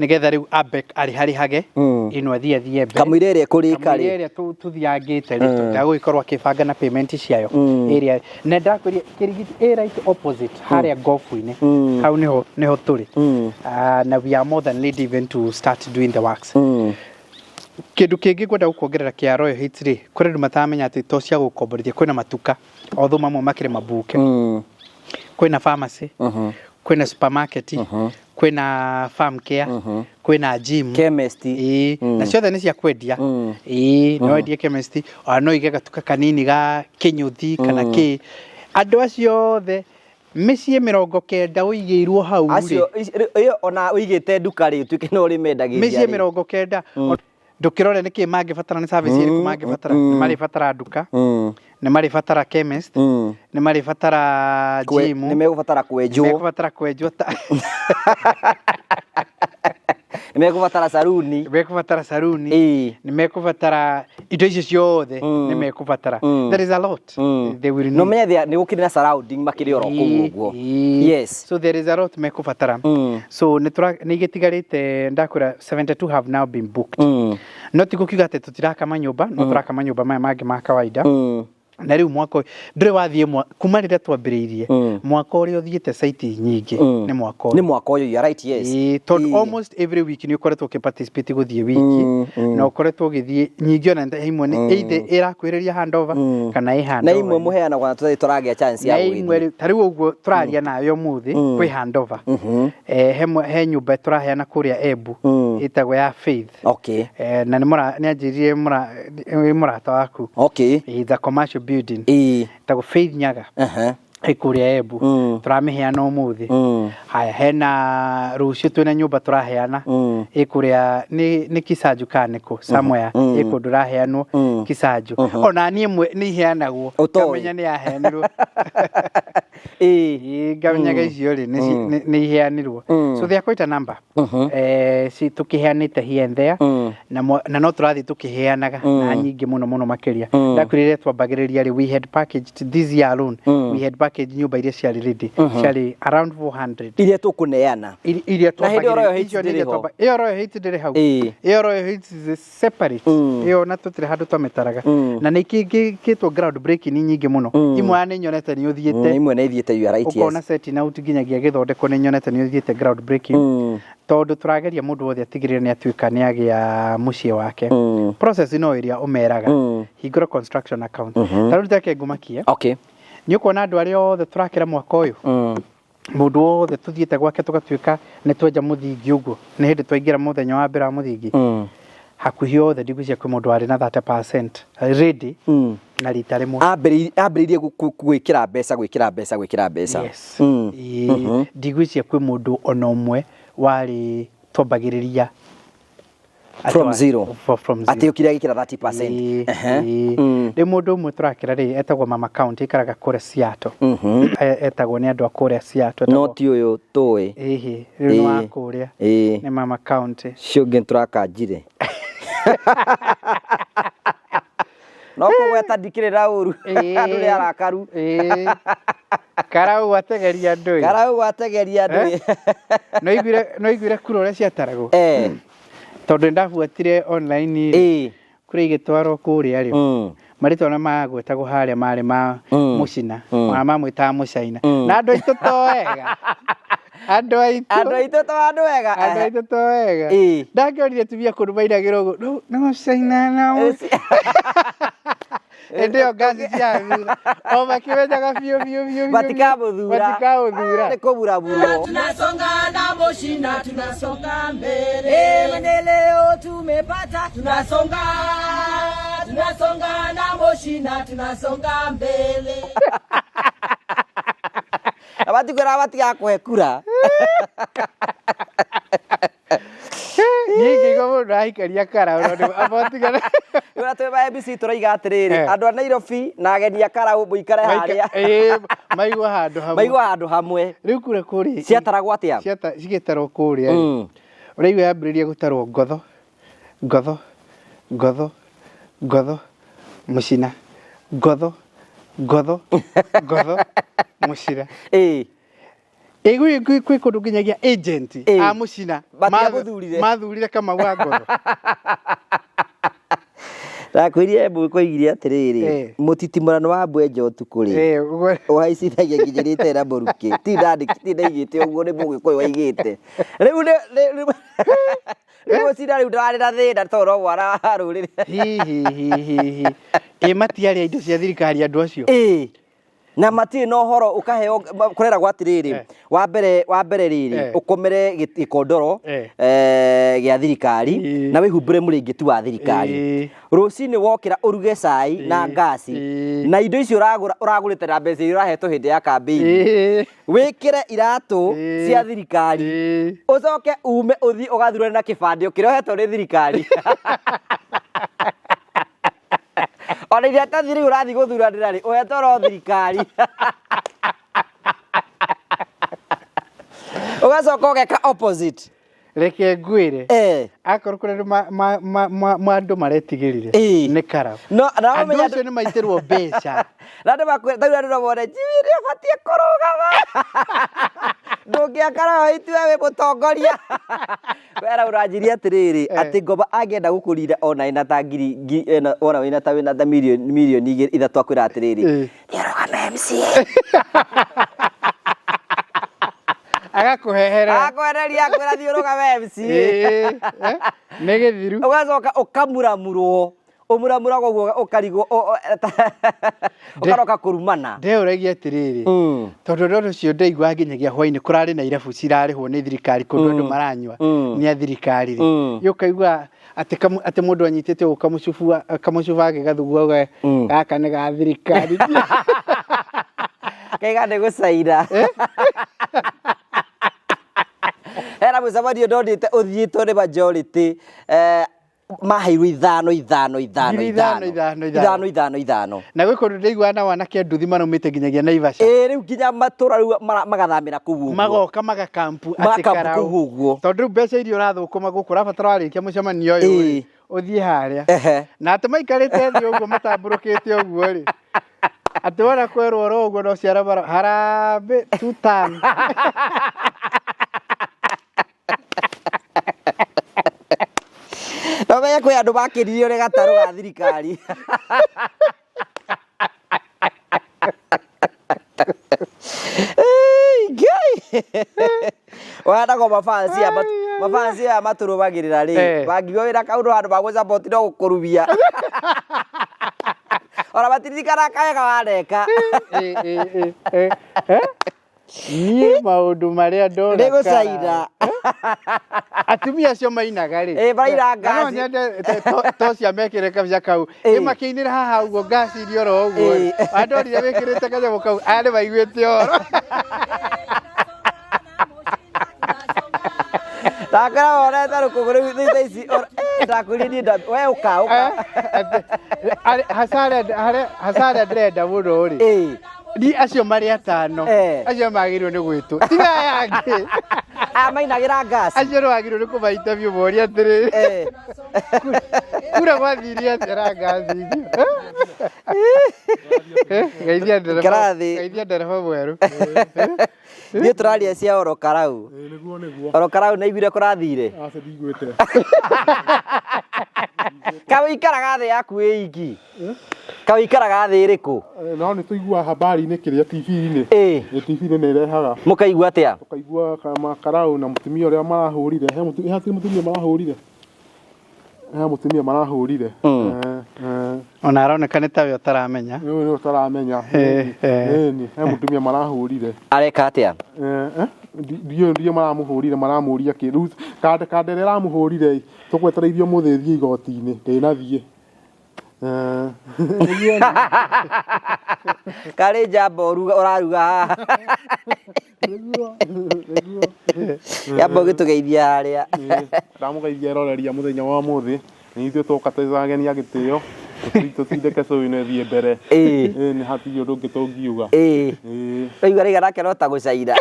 nĩgetha rĩu ambe arĩharĩhage ĩno athiĩ mbere. Kamũira ĩrĩa ĩkũrĩka Kamũira rĩ. Ĩrĩa tũthiangĩte rĩ, ndagũgĩkorwo akĩbanga na payment ciayo area, na ndakwĩria Kĩrigiti ĩ right opposite harĩa golf-inĩ hau nĩho tũrĩ. Ah, na we are more than ready even to start doing the works. Kĩndũ kĩngĩ ngwenda gũkuongerera kĩa Royal Heights rĩ, kũrĩ andũ mataramenya atĩ to cia gũkomborithia, kwĩna matuka, although mamwe makĩrĩ mabuke, kwĩna pharmacy, kwĩna supermarket, kwĩna farm care, kwĩna gym. Chemist. Ĩĩ, na ciothe nĩ cia kwendia. Ĩĩ, no wendie chemist, ona no ũige gatuka kanini ga kĩnyũthi kana kĩ. Andũ acio othe mĩciĩ 90 ũigĩirwo hau rĩ, Acio ĩyo ona ũigĩte nduka rĩ, ũtuĩke no ũrĩmendagĩria mĩciĩ rĩ. 90, ndũkĩrore nĩkĩ mangĩbatara, nĩ service ĩrĩkũ mangĩbatara. Nĩ marĩbatara nduka, nĩ marĩbatara chemist, nĩ marĩbatara gym, Nĩ megũbatara kwenjwo. Nĩ mekũbatara kwenjwo Nĩ megũbatara saruni. Nĩ mekũbatara saruni. Nĩ mekũbatara indo icio ciothe, nĩ mekũbatara. There is a lot they will No need. menye nĩ gũkĩrĩ na surrounding makĩrĩ oro kũu ũguo. So there is a lot mekũbatara. So nĩ nĩ igĩtigarĩte, ndakwĩra 72 have now been booked. No ti gũkiuga atĩ tũtiraka manyũmba, no tũraka manyũmba maya mangĩ ma kawaida. Na rĩu mwaka ũyũ ndũrĩ wathiĩ kuma rĩrĩa twambĩrĩirie, mwaka ũrĩa ũthiĩte site nyingĩ nĩ mwaka ũyũ. Nĩ mwaka ũyũ, you are right, yes. Ĩĩ, tondũ almost every week nĩ ũkoretwo ũkĩparticipate gũthiĩ wiki, na ũkoretwo ũgĩthiĩ nyingĩ, ona imwe nĩ either ĩrakuhĩrĩria handover kana ĩ Na handover. imwe mũheanagwo na tũtarĩ tũragĩa chance ya Na imwe gũgĩthiĩ. rĩu ta rĩu ũguo tũraria nawe ũmũthĩ kwĩ handover. He nyũmba tũraheana kũrĩa Embu ĩtagwo ya Faith. Na nĩ anjĩrire nĩ mũrata waku. It's a commercial building. Ĩtagwo Faith Nyaga. Ĩ kũrĩa Embu. Tũramĩheana ũmũthĩ. Haya, hena rũciũ twĩna nyũmba tũraheana ĩ kũrĩa nĩ Kisanju kana nĩkũ somewhere, ĩ kũndũ ũraheanwo Kisanju. Ona niĩ ĩmwe nĩ iheanagwo. Ũtoĩ. Ngamenya nĩ yaheanirwo. Ĩĩ, ngamenyaga icio rĩ nĩ iheanirwo. So they are quite a number tũkĩheanĩte here and there, na no tũrathiĩ tũkĩheanaga na nyingĩ mũno mũno makĩria. Ndakwĩrire twambagĩrĩria rĩ, we had packaged this year alone, we had packaged nyũmba iria ciarĩ ready ciarĩ around 400. Iria tũkũneana. Iria Na hĩndĩ ĩyo Royal twambagĩrĩria Heights icio nĩ iria ndĩrĩ ho. Ĩyo Royal Heights ndĩrĩ hau. Ĩyo Royal Heights is separate. Ĩyo na tũtirĩ handũ twamĩtaraga, na nĩ ikĩtwo ground breaking nyingĩ mũno. Imwe nĩ nyonete nĩ ũthiĩte. Imwe nĩ ithiĩte, you are right, Ũkona yes. setting out nginyagia gĩthondekwo, nĩ nyonete nĩ ũthiĩte ground breaking, tondũ tũrageria mũndũ wothe atigĩrĩre nĩ atuĩka nĩ agĩa mũciĩ wake. Process no ĩrĩa ũmeraga, hingũra construction account. Ta rĩu reke ngũmakie. Nĩ ũkuona andũ arĩa othe tũrakĩra mwaka ũyũ, mũndũ wothe tũthiĩte gwake tũgatuĩka nĩ twenja mũthingi ũguo, nĩ hĩndĩ twaingĩra mũthenya wa mbere wa mũthingi, hakuhĩ othe ndigwĩciria kwĩ mũndũ warĩ na 30% ready na rita rĩmwe. Ambĩrĩirie gwĩkĩra mbeca, gwĩkĩra mbeca, gwĩkĩra mbeca. Yes. Ĩĩ, ndigwĩciria kwĩ mũndũ ona ũmwe warĩ twambagĩrĩria atĩ From zero. From zero. Atĩ ũkire agĩkĩra 30%. Ĩĩ, Ehe. ĩĩ. Rĩu mũndũ ũmwe tũrakĩra rĩ, etagwo Mama County, aikaraga kũrĩa Seattle. Etagwo nĩ andũ a kũrĩa Seattle. No ti ũyũ tũĩ? Ĩhĩ, rĩu nĩ wa kũrĩa. Nĩ Mama County. Cio ũngĩ nĩtũrakanjire. No kũgweta ndikĩrĩ na ũru. Ĩĩ. Andũ nĩ arakaru. Ĩĩ. Karau ategeria andũ ĩ. Karau ategeria andũ ĩ. No iguire kura ũrĩa ciataragwo. Eh. Tondũ nĩndabuatire online rĩ. Ĩĩ. Kura igĩtwarwo kũrĩa rĩ. Marĩtwa na magwetagwo harĩa marĩ ma mũcina. Ona mamwĩtaga mũcaina. Na andũ aitũ to ega. Andũ aitũ. Andũ aitũ to andũ ega. Andũ aitũ to ega. Ĩĩ. Ndangĩonire atumia kũndũ mainagĩra ũguo. No no mũcaina na Hĩndĩ ĩyo ngaci cia thutha. O makĩmenyaga biũ biũ biũ biũ. Matikamũthura. Matikamũthura. Nĩ kũburamburwo. Tunasonga na Moshina, tunasonga mbele. Eh, maendeleo tumepata, tunasonga, tunasonga na Moshina, tunasonga mbele. Na matikwĩra matigakũhe kura. Niĩ ingĩigua mũndũ arahikaria karau no nĩ abotigana. Rĩu ona twĩ ma MC tũroiga atĩrĩrĩ, Eh. andũ a Nairobi na ageni a Karau mũikare harĩa. Ĩĩ, maigwo handũ hamwe. Maigwo handũ hamwe. Rĩu kura kũrĩa Ciataragwo atĩa? Cigĩtarwo kũrĩa rĩ. Ũraigua yambĩrĩria gũtarwo ngotho, ngotho, ngotho, ngotho, mũcina, ngotho, ngotho, ngotho, mũcina. Ĩĩ. Ĩ gwĩ kũndũ nginyagia agent Ĩĩ. a mũcina Matiamũthurire. mathurire Kamau wa Ngotho. Ndakwĩrire Embu koigire atĩrĩrĩ, Eh. mũtitimũrano wa mbwenja ũtukũ rĩ, Ĩĩ, ũguo. ũhaicithagia nginya rĩtarĩ na mũrukĩ. Ti ndaigĩte ũguo nĩ mũgĩkũyũ waigĩte. Rĩu rĩu mũcina rĩu ndararĩ na thĩna tondũ no mwana wa rũrĩrĩ. Hi, hi, hi, hi, hi. Ĩ matiarĩa indo cia thirikari andũ acio. Ĩĩ. Na matirĩ na ũhoro ũkaheo kũreragwo atĩrĩrĩ, Eh. wa mbere rĩrĩ, Eh. ũkomere gĩkondoro Eh. gĩa thirikari Ĩĩ. na wĩhumbĩre mũrĩngĩti wa thirikari. Ĩĩ. Rũcinĩ wokĩra ũruge cai na Ĩĩ. ngasi Ĩĩ. na indo icio ũragũrĩte na mbeca iria ũrahetwo hĩndĩ ya kambĩini. Ĩĩ. Wĩkĩre iratũ Ĩĩ. cia thirikari. Ĩĩ. Ũcoke ume ũthiĩ ũgathurane na kĩbandĩ kĩrĩa ũhetwo nĩ thirikari. Ona iratathi rĩu ũrathiĩ gũthuranĩra rĩ, ũhetwo no thirikari. Ũgacoka ũgeka opposite. Reke ngwĩre. Eh. Akorwo kũrĩ andũ andũ maretigĩrire Ĩĩ. nĩ Karau. No, na Andũ ũmenye acio nĩ maitĩrwo mbeca. Na andũ makwĩra tarĩu andũ no mone Jimmy nĩ ũbatiĩ kũrũgama. Ndũngĩaka roho itua wĩ mũtongoria. Wera ũranjirie atĩrĩrĩ, Eh. atĩ ngoma angĩenda gũkũrinda ona ĩna ta ngiri ona wĩna ta wĩna ta mirioni igĩrĩ ithatũ akwĩra atĩrĩrĩ, Ĩĩ. thiĩ ũrũgame MCA. Agakũheherera. Akwehereria akwĩra thiĩ ũrũgame MCA. Ĩĩ, eh, nĩ gĩthiru. Ũgacoka ũkamuramurwo. Ũmuramuragwo ũguo ũkarigwo ũkaroka kũrumana. Ndeũragia atĩrĩrĩ, tondũ ndona ũcio ndaigua nginyagia hwainĩ kũrarĩ na irabu cirarĩhwo nĩ thirikari kũndũ andũ maranyua nĩ a thirikari rĩ. Ũkaigua atĩ atĩ mũndũ anyitĩte ũguo kamũcuba agĩgathugua auga gaka nĩ ga thirikari. Kaiga nĩ gũcaina. Hena mũcemanio ndonete ũthiĩtwo nĩ majority, maheirwo ithano, ithano, ithano, Ngiri ithano, ithano. ithano, ithano. Ithano, ithano, ithano. Na gwĩ kũndũ ndaiguaga na wanake a nduthi maraumĩte nginyagia Naivasha. Ĩĩ, rĩu nginya matũra rĩu magathamĩra kũu ũguo. Magoka magakampu atĩ Magakampu Karau. kũu ũguo. Tondũ rĩu mbeca iria ũrathũkũma gũkũ ũrabatara warĩkia mũcemanio ũyũ rĩ, Ĩĩ. ũthiĩ harĩa. Ehe. Na atĩ maikarĩte thĩ ũguo matambũrũkĩte ũguo rĩ. Atĩ wona kwerwo oro ũguo no ciara bara harambee tutan. No menye kwĩ andũ makĩririo nĩ gatarũ ga thirikari. Ei, Ngai. Wanagwo mafansi aya mafansi aya matũrũmagĩrĩra rĩ, Eh. mangiuga wĩna kaũndũ handũ ma gũ support no gũkũrumia. Ona matiririkanaga kawega waneka. Niĩ maũndũ marĩa ndona Nĩ gũcaina. Atumia acio mainaga rĩ. Ĩ, maraina Na no ngaci. nyende to cia mekĩre kabica kau. Ĩ. Ĩ makĩinĩra haha ũguo ngaci iria oro ũguo rĩ. Ĩ. Andorire wĩkĩrĩte kanyamũ kau, aya nĩ maiguĩte ũhoro. Ndakora wonete rũkũngũ rũu thutha ici, ndakwĩrire niĩ we ũka, ũka. Hasara ndĩrenda mũno rĩ. Ĩ. Ni acio marĩ atano. Eh. Acio magĩrĩirwo nĩ gwĩtwo. Tiga aya angĩ. Aya mainagĩra ngasi. Acio nĩ wagĩrĩirwo nĩ kũma interview morie atĩrĩrĩ. Kura gwathirie atĩa na ngaci icio? Geithia ndereba. Ikara thĩ. Geithia ndereba mwerũ. Ithuĩ tũraria cia oro karau. Ĩĩ, nĩguo nĩguo. Oro karau nĩaiguire kũrathire. Aca ndiguĩte. Kaĩ ũikaraga thĩ yaku wĩ iki? Kaĩ ũikaraga thĩ ĩrĩkũ? Eh, No nĩ tũiguaga habari-inĩ kĩrĩa TV-inĩ. Ĩĩ. Ĩ, TV-inĩ nĩ ĩrehaga. Mũkaigua atĩa? Tũkaigua kama karau na mũtumia ũrĩa marahũrire. He mũtumia, hatirĩ mũtumia marahũrire. He mũtumia marahũrire. Eh, eh. Ona aroneka nĩ tawe ũtaramenya. Rĩu nĩ ũtaramenya. Eh, eh. Ĩni, he mũtumia marahũrire. Areka atĩa? Eh, eh, ndiũĩ ndiũĩ maramũhũrire maramũria kĩ rĩu kande kande ĩrĩa ĩramũhũrire ĩ, tũgwetereirio ũmũthĩ ĩthiĩ igoti-inĩ ndĩnathiĩ. Eh, Karĩ njamba ũruga ũraruga haha. nĩguo nĩguo. Yamba ũgĩtũgeithia harĩa. Ndamũgeithia eroreria mũthenya wa ũmũthĩ nĩ ithuĩ twoka twĩ ageni a gĩtĩo tũtindĩke show ĩno ĩthiĩ mbere. Ĩĩ. Ĩĩ nĩ hatirĩ ũndũ ũngĩ tũngiuga. Ĩĩ. Ĩĩ. Ũraigua raiga nake no ta gũcaina.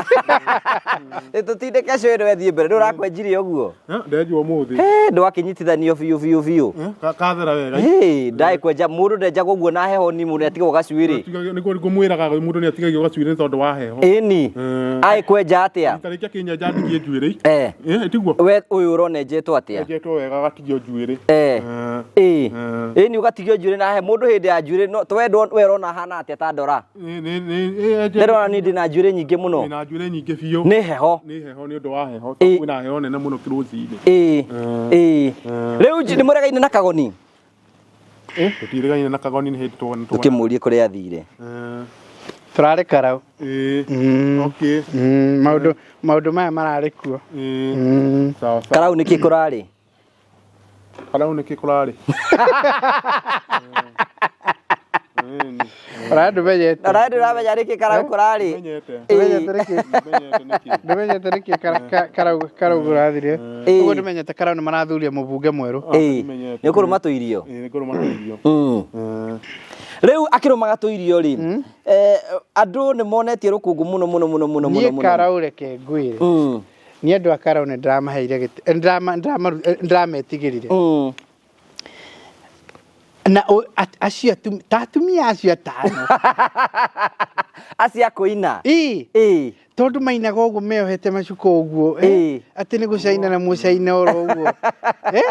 Tũtindĩke show ĩno ĩthiĩ mbere. Nĩ ũrakwenjirie ũguo? Eh, Ndenjwo ũmũthĩ. Hĩ, ndwakĩnyitithanio biũ biũ biũ. Eh, Kathera wega. Hĩ, ndaĩ kwenja mũndũ ndenjagwo ũguo na heho ni mũndũ nĩatigagwo gacuĩrĩ. Nĩguo ngũmwĩraga mũndũ nĩ atigagio gacuĩrĩ nĩ tondũ wa heho. Ĩni. Eh. Aĩ kwenja atĩa? Tarĩki akĩnyenja ndigie njuĩrĩ. Eh. Eh, tiguo. We ũyũ ũrona enjetwo atĩa? Enjetwo wega agatigio njuĩrĩ. Eh. Eh. Ĩĩ. Eh. Ĩni ũgatigio njuĩrĩ na he mũndũ hĩndĩ ya njuĩrĩ no twendwo we ũrona ahana atĩa ta ndora. Nĩ nĩ nĩ Ndĩrona niĩ ndĩna njuĩrĩ nyingĩ mũno. na njuĩrĩ nyingĩ biũ. Nĩ heho. Nĩ heho nĩ ũndũ wa heho. Ĩĩ. Kwĩna heho nene mũno kĩrũcinĩ. Ĩĩ. Eh. Ĩĩ. Eh. Rĩu nĩ mũregaine na kagoni? Eh, tũtiregaine na kagoni nĩ hĩndĩ tuona. Tũkĩmũrie kũrĩa athire. Eh. Tũrarĩ karau. Ĩĩ. Mm. Okay. Mm, maũndũ maũndũ maya mararĩ kuo. Ĩĩ. Mm. Sawa sawa. Karau nĩkĩ kũrarĩ? Karau nĩkĩ kũrarĩ? Ona ndũmenyete. Ona ndũramenya nĩkĩ karau kũrarĩ. Menyete. Ndũmenyete nĩkĩ? Menyete nĩkĩ? Ndũmenyete nĩkĩ karau karau kũrathire. Ĩĩ. Ũguo ndũmenyete karau nĩ marathuria mũbunge mwerũ. Ĩĩ. Menyete. Nĩ ũkũrũma tũirio. Ĩĩ, nĩ kũrũma tũirio. Mm. Eh. Rĩu akĩrũmaga tũirio rĩ, eh, andũ nĩ monetie rũkũngũ mũno mũno mũno mũno mũno Niĩ mũno. karau reke ngwĩre. Mm. Niĩ andũ a karau nĩ ndĩramaheire gĩtĩ nĩ ndĩrametigĩrire. Mm. Na acio ta atumia acio atano. Acio a kũina. Ĩĩ. Ĩĩ. Tondũ mainaga ũguo meohete macuka ũguo. Ĩĩ. Atĩ nĩ gũcaina na mũcaina oro ũguo. Eh?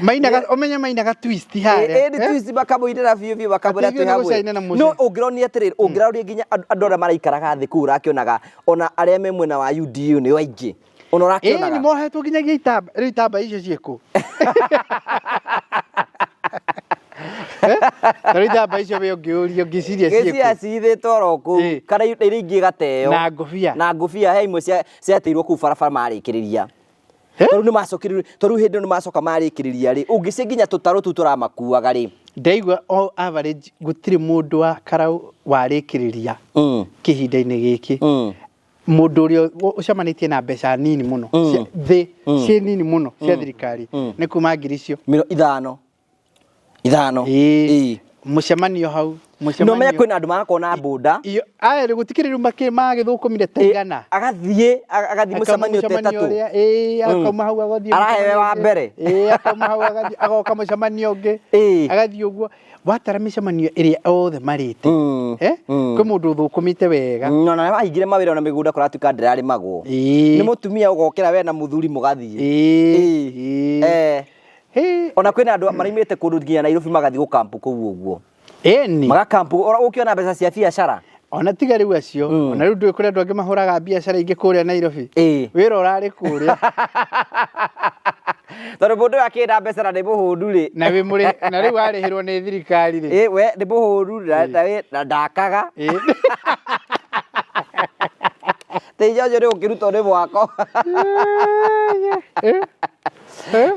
Mainaga ũmenye mainaga twist harĩa. Ĩĩ nĩ twist makamũinĩra biũ biũ makamwĩra Atĩ twĩ ithuĩ nĩ hamwe. gũcaina na mũcaina. No ũngĩronia atĩrĩrĩ, ũngĩroria nginya andũ arĩa maraikaraga thĩ kũu ũrakĩonaga ona arĩa me mwena wa UDA nĩo aingĩ. Ona Ĩĩ ũrakĩonaga. nĩ mohetwo nginyagia itamba. Rĩu itamba icio ciĩkũ? Ta rĩu itamba icio we ũngĩũria ũngĩciria Gĩcia ciĩkũ? cihithĩtwo oro kũu Ĩĩ. kana iria ingĩ igateo. Na ngũbia. Na ngũbia he imwe ciateirwo kũu barabara marĩkĩrĩria. Eh? Tondũ nĩ macokire tondũ hĩndĩ ĩyo nĩ macoka marĩkĩrĩria rĩ ũngĩcie nginya tũtarũ tũu tũramakuaga rĩ. Ndaigua o average gũtirĩ mũndũ wa karau warĩkĩrĩria Mm. kĩhinda-inĩ gĩkĩ. Mm. Mũndũ ũrĩa ũcemanĩtie na mbeca nini mũno thĩ ciĩ nini mũno cia thirikari nĩ kuma ngiri icio. Mĩro ithano. Ithano. Ĩĩ. Ĩĩ. Mũcemanio hau. No menye kwĩna andũ magakorwo na boda. Aya rĩ gũtikĩrĩ rĩu magĩthũkũmire ta igana. Agathiĩ agathiĩ mũcemanio ta ĩtatũ. Ĩĩ akauma hau agathiĩ. Arahewe wa mbere. Ĩĩ akauma hau agathiĩ agoka mũcemanio ũngĩ. Ĩĩ. Agathiĩ ũguo. Watara mĩcemanio ĩrĩa othe marĩte. Mm. Mm. Kwĩ mũndũ ũthũkũmĩte wega. No na ahingire mawĩra ona mĩgũnda kũratuĩka ndĩrarĩmagwo. Ĩĩ. Nĩ mũtumia ũgokĩra we na mũthuri mũgathiĩ. Ĩĩ. Ĩĩ. Eh. Hĩ. Ona kwĩna andũ maraimĩte kũndũ nginya Nairobi magathiĩ gũkampu kũu ũguo. Ĩni. Magakampu ũkĩona mbeca cia biacara. Ona tiga rĩu acio. Ona rĩu ndũĩ kũrĩ andũ angĩ mahũraga biacara ingĩ kũrĩa Nairobi. Ĩĩ. Wĩra ũrarĩ kũrĩa. Tondũ mũndũ ũyũ akĩenda mbeca na nĩ mũhũnu rĩ. Na wĩ mũrĩ na rĩu warĩhĩrwo nĩ thirikari rĩ. Ĩ we nĩ mũhũnu na ndakaga. Ĩĩ. Tĩinya ũcio nĩ ũkĩrutwo nĩ mwako.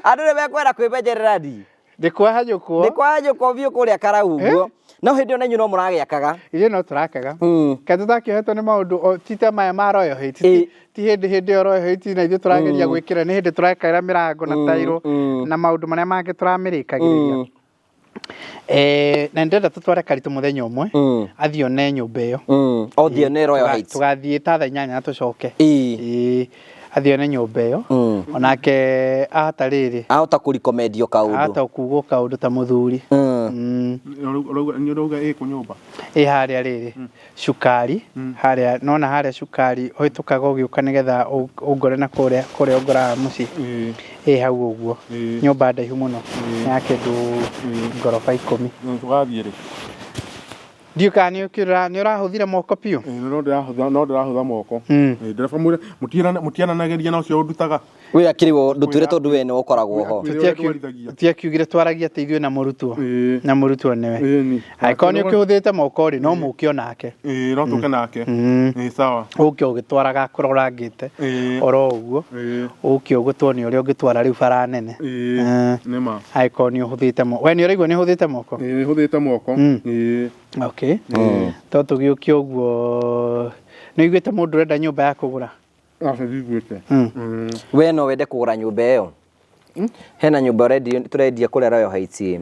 Andũ nĩ mekwenda kwĩmenyerera ni. Nĩ kwahanyũkwo. Nĩ kwahanyũkwo biũ kũrĩa karau ũguo. No hĩndĩ ĩyo na inyuĩ no mũragĩakaga. Ithuĩ no tũrakaga. Kaĩ tũtakĩohetwo nĩ maũndũ ti ta maya ma Royal Heights. Ti hĩndĩ hĩndĩ ĩyo Royal Heights na ithuĩ tũrageria gwĩkĩra nĩ hĩndĩ tũrekĩra mĩrango na tairo na maũndũ marĩa mangĩ tũramĩrĩkagĩrĩria. Na ndĩrenda tũtware Karitũ mũthenya ũmwe athiĩ one nyũmba ĩyo. Othiĩ one Royal Heights. Tũgathiĩ ta thaa 8 na tũcoke. Ĩĩ. Ĩĩ, athiĩ one nyũmba ĩyo onake ahota rĩrĩ Ahota kũrikomendio kaũndũ. Ahota kugwo kaũndũ ta mũthuri. Nĩ ũrauga ĩ kũ nyũmba? Ĩ harĩa rĩrĩ cukari harĩa, nona harĩa cukari ũhĩtũkaga ũgĩũka nĩgetha ũngore na kũrĩa ũngoraga mũciĩ. Ĩ hau ũguo. Nyũmba ndaihu mũno, nĩ ya kĩndũ ngoroba 10. Tũgathiĩ rĩ? Ndiũĩ kana nĩ ũrahũthire moko biũ. Ĩĩ, no ndĩrahũtha moko. Ĩĩ, ndereba mwĩre mũtiaranagĩria na ũcio ũndutaga. We akĩrĩ wo ndũtwĩre tondũ we nĩwe ũkoragwo ho. Kwĩre ũrĩa ndwarithagia. Tũtiakiugire twaragia atĩ ithuĩ na mũrutwo na mũrutwo nĩwe. Ĩni. Angĩkorwo nĩ ũkĩhũthĩte moko rĩ, no mũke onake. Ĩĩ, no tũke nake. Ĩĩ, sawa. Ũke ũgĩtwaraga kũrorangĩte oro ũguo. Ũke ũguo tuone ũrĩa ũngĩtwara rĩu bara nene. Ĩĩ, nĩma. Angĩkorwo nĩ ũhũthĩte moko, we nĩ ũraigua nĩ ũhũthĩte moko? Ĩĩ, hũthĩte moko. Ĩĩ. Okay, to tũgĩũke ũguo. Nĩ ũiguĩte mũndũ ũrenda nyũmba ya kũgũra? Aca, ndiguĩte. We no wende kũgũra nyũmba ĩyo? Hena nyũmba tũrendia kũrĩa Royal Heights ĩ.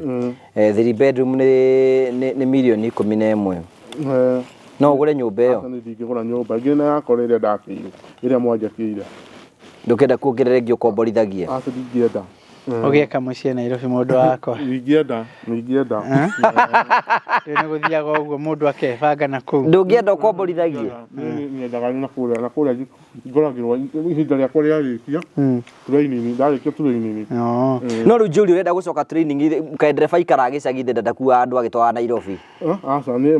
Three bedroom nĩ mirioni 11. No ũgũre nyũmba ĩyo? Aca, nĩ ndingĩgũra nyũmba ĩngĩ na yakwa ĩrĩa ndakĩire, ĩrĩa mwanjakĩire. Ndũkĩenda kuongerera ĩngĩ ũkomborithagie? Aca, ndingĩenda. Ũgĩaka mũciĩ Nairobi, mũndũ wakwa. Ndingĩenda, ndingĩenda. Rĩu nĩ gũthiaga ũguo mũndũ akebanga na kũu. Ndũngĩenda ũkomborithagie? Niĩ nyendaga na kũrĩa ngoragĩrwo ihinda rĩakwa rĩarĩkia training, ndarĩkia training. No rĩu njũri, ũrenda gũcoka training kaĩ ndereba ikaraga gĩcagi thĩ ndakuaga andũ agĩtwara Nairobi? Aca, niĩ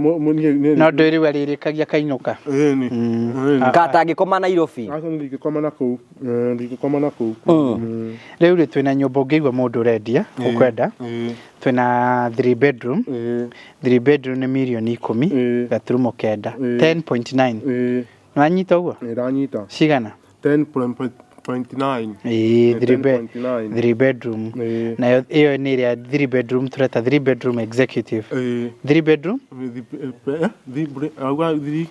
No ndũĩ rĩu arĩrĩkagia kainũka. Ĩni, ĩni. Katangĩkoma Nairobi? Aca, nĩ ndingĩkoma na kũu. Ndingĩkoma na kũu. Rĩu rĩ, twĩna nyũmba ũngĩigua mũndũ ũrendia ũkwenda. Twĩna three bedroom. Three bedroom nĩ mirioni 10 gaturumo 9, 10.9. Nĩwanyita ũguo? Nĩ ndanyita. Cigana? 10.9. Ĩĩ, 10.9. Three bedroom. Nayo ĩyo nĩ ĩrĩa three bedroom tũreta three bedroom executive. Three bedroom. Auga three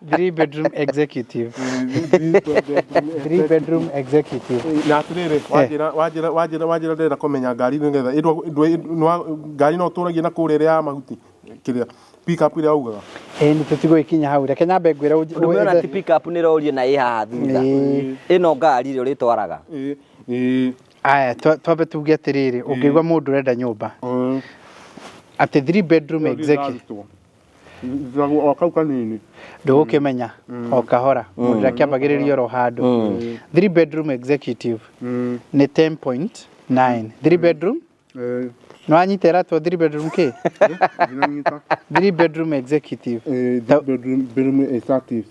Three bedroom executive, three bedroom executive. Na atĩrĩrĩ, wanjĩra ndĩrenda kũmenya ngari nĩgetha ngari no ũtũragie na kũrĩa ĩrĩa ya mahuti, kĩrĩa pick up ĩrĩa augaga. Ĩĩ, nĩ tũtigũgĩkinya hau, reke nyambe ngwĩre Ndũmĩona ti pick up nĩ rorio na ĩ haha thutha? Ĩno ngari ĩrĩa ũrĩtwaraga. Ĩĩ. Aya, twambe tuge atĩrĩrĩ, ũngĩigua mũndũ ũrenda nyũmba atĩ three bedroom executive. O kau kanini. Ndũgũkĩmenya o kahora, mũndũ akĩambagĩrĩria oro handũ. Three bedroom executive nĩ 10.9, three bedroom. Nĩ wanyita ĩratwo three bedroom kĩ? Ndinanyita. Three bedroom executive. Three bedroom executive.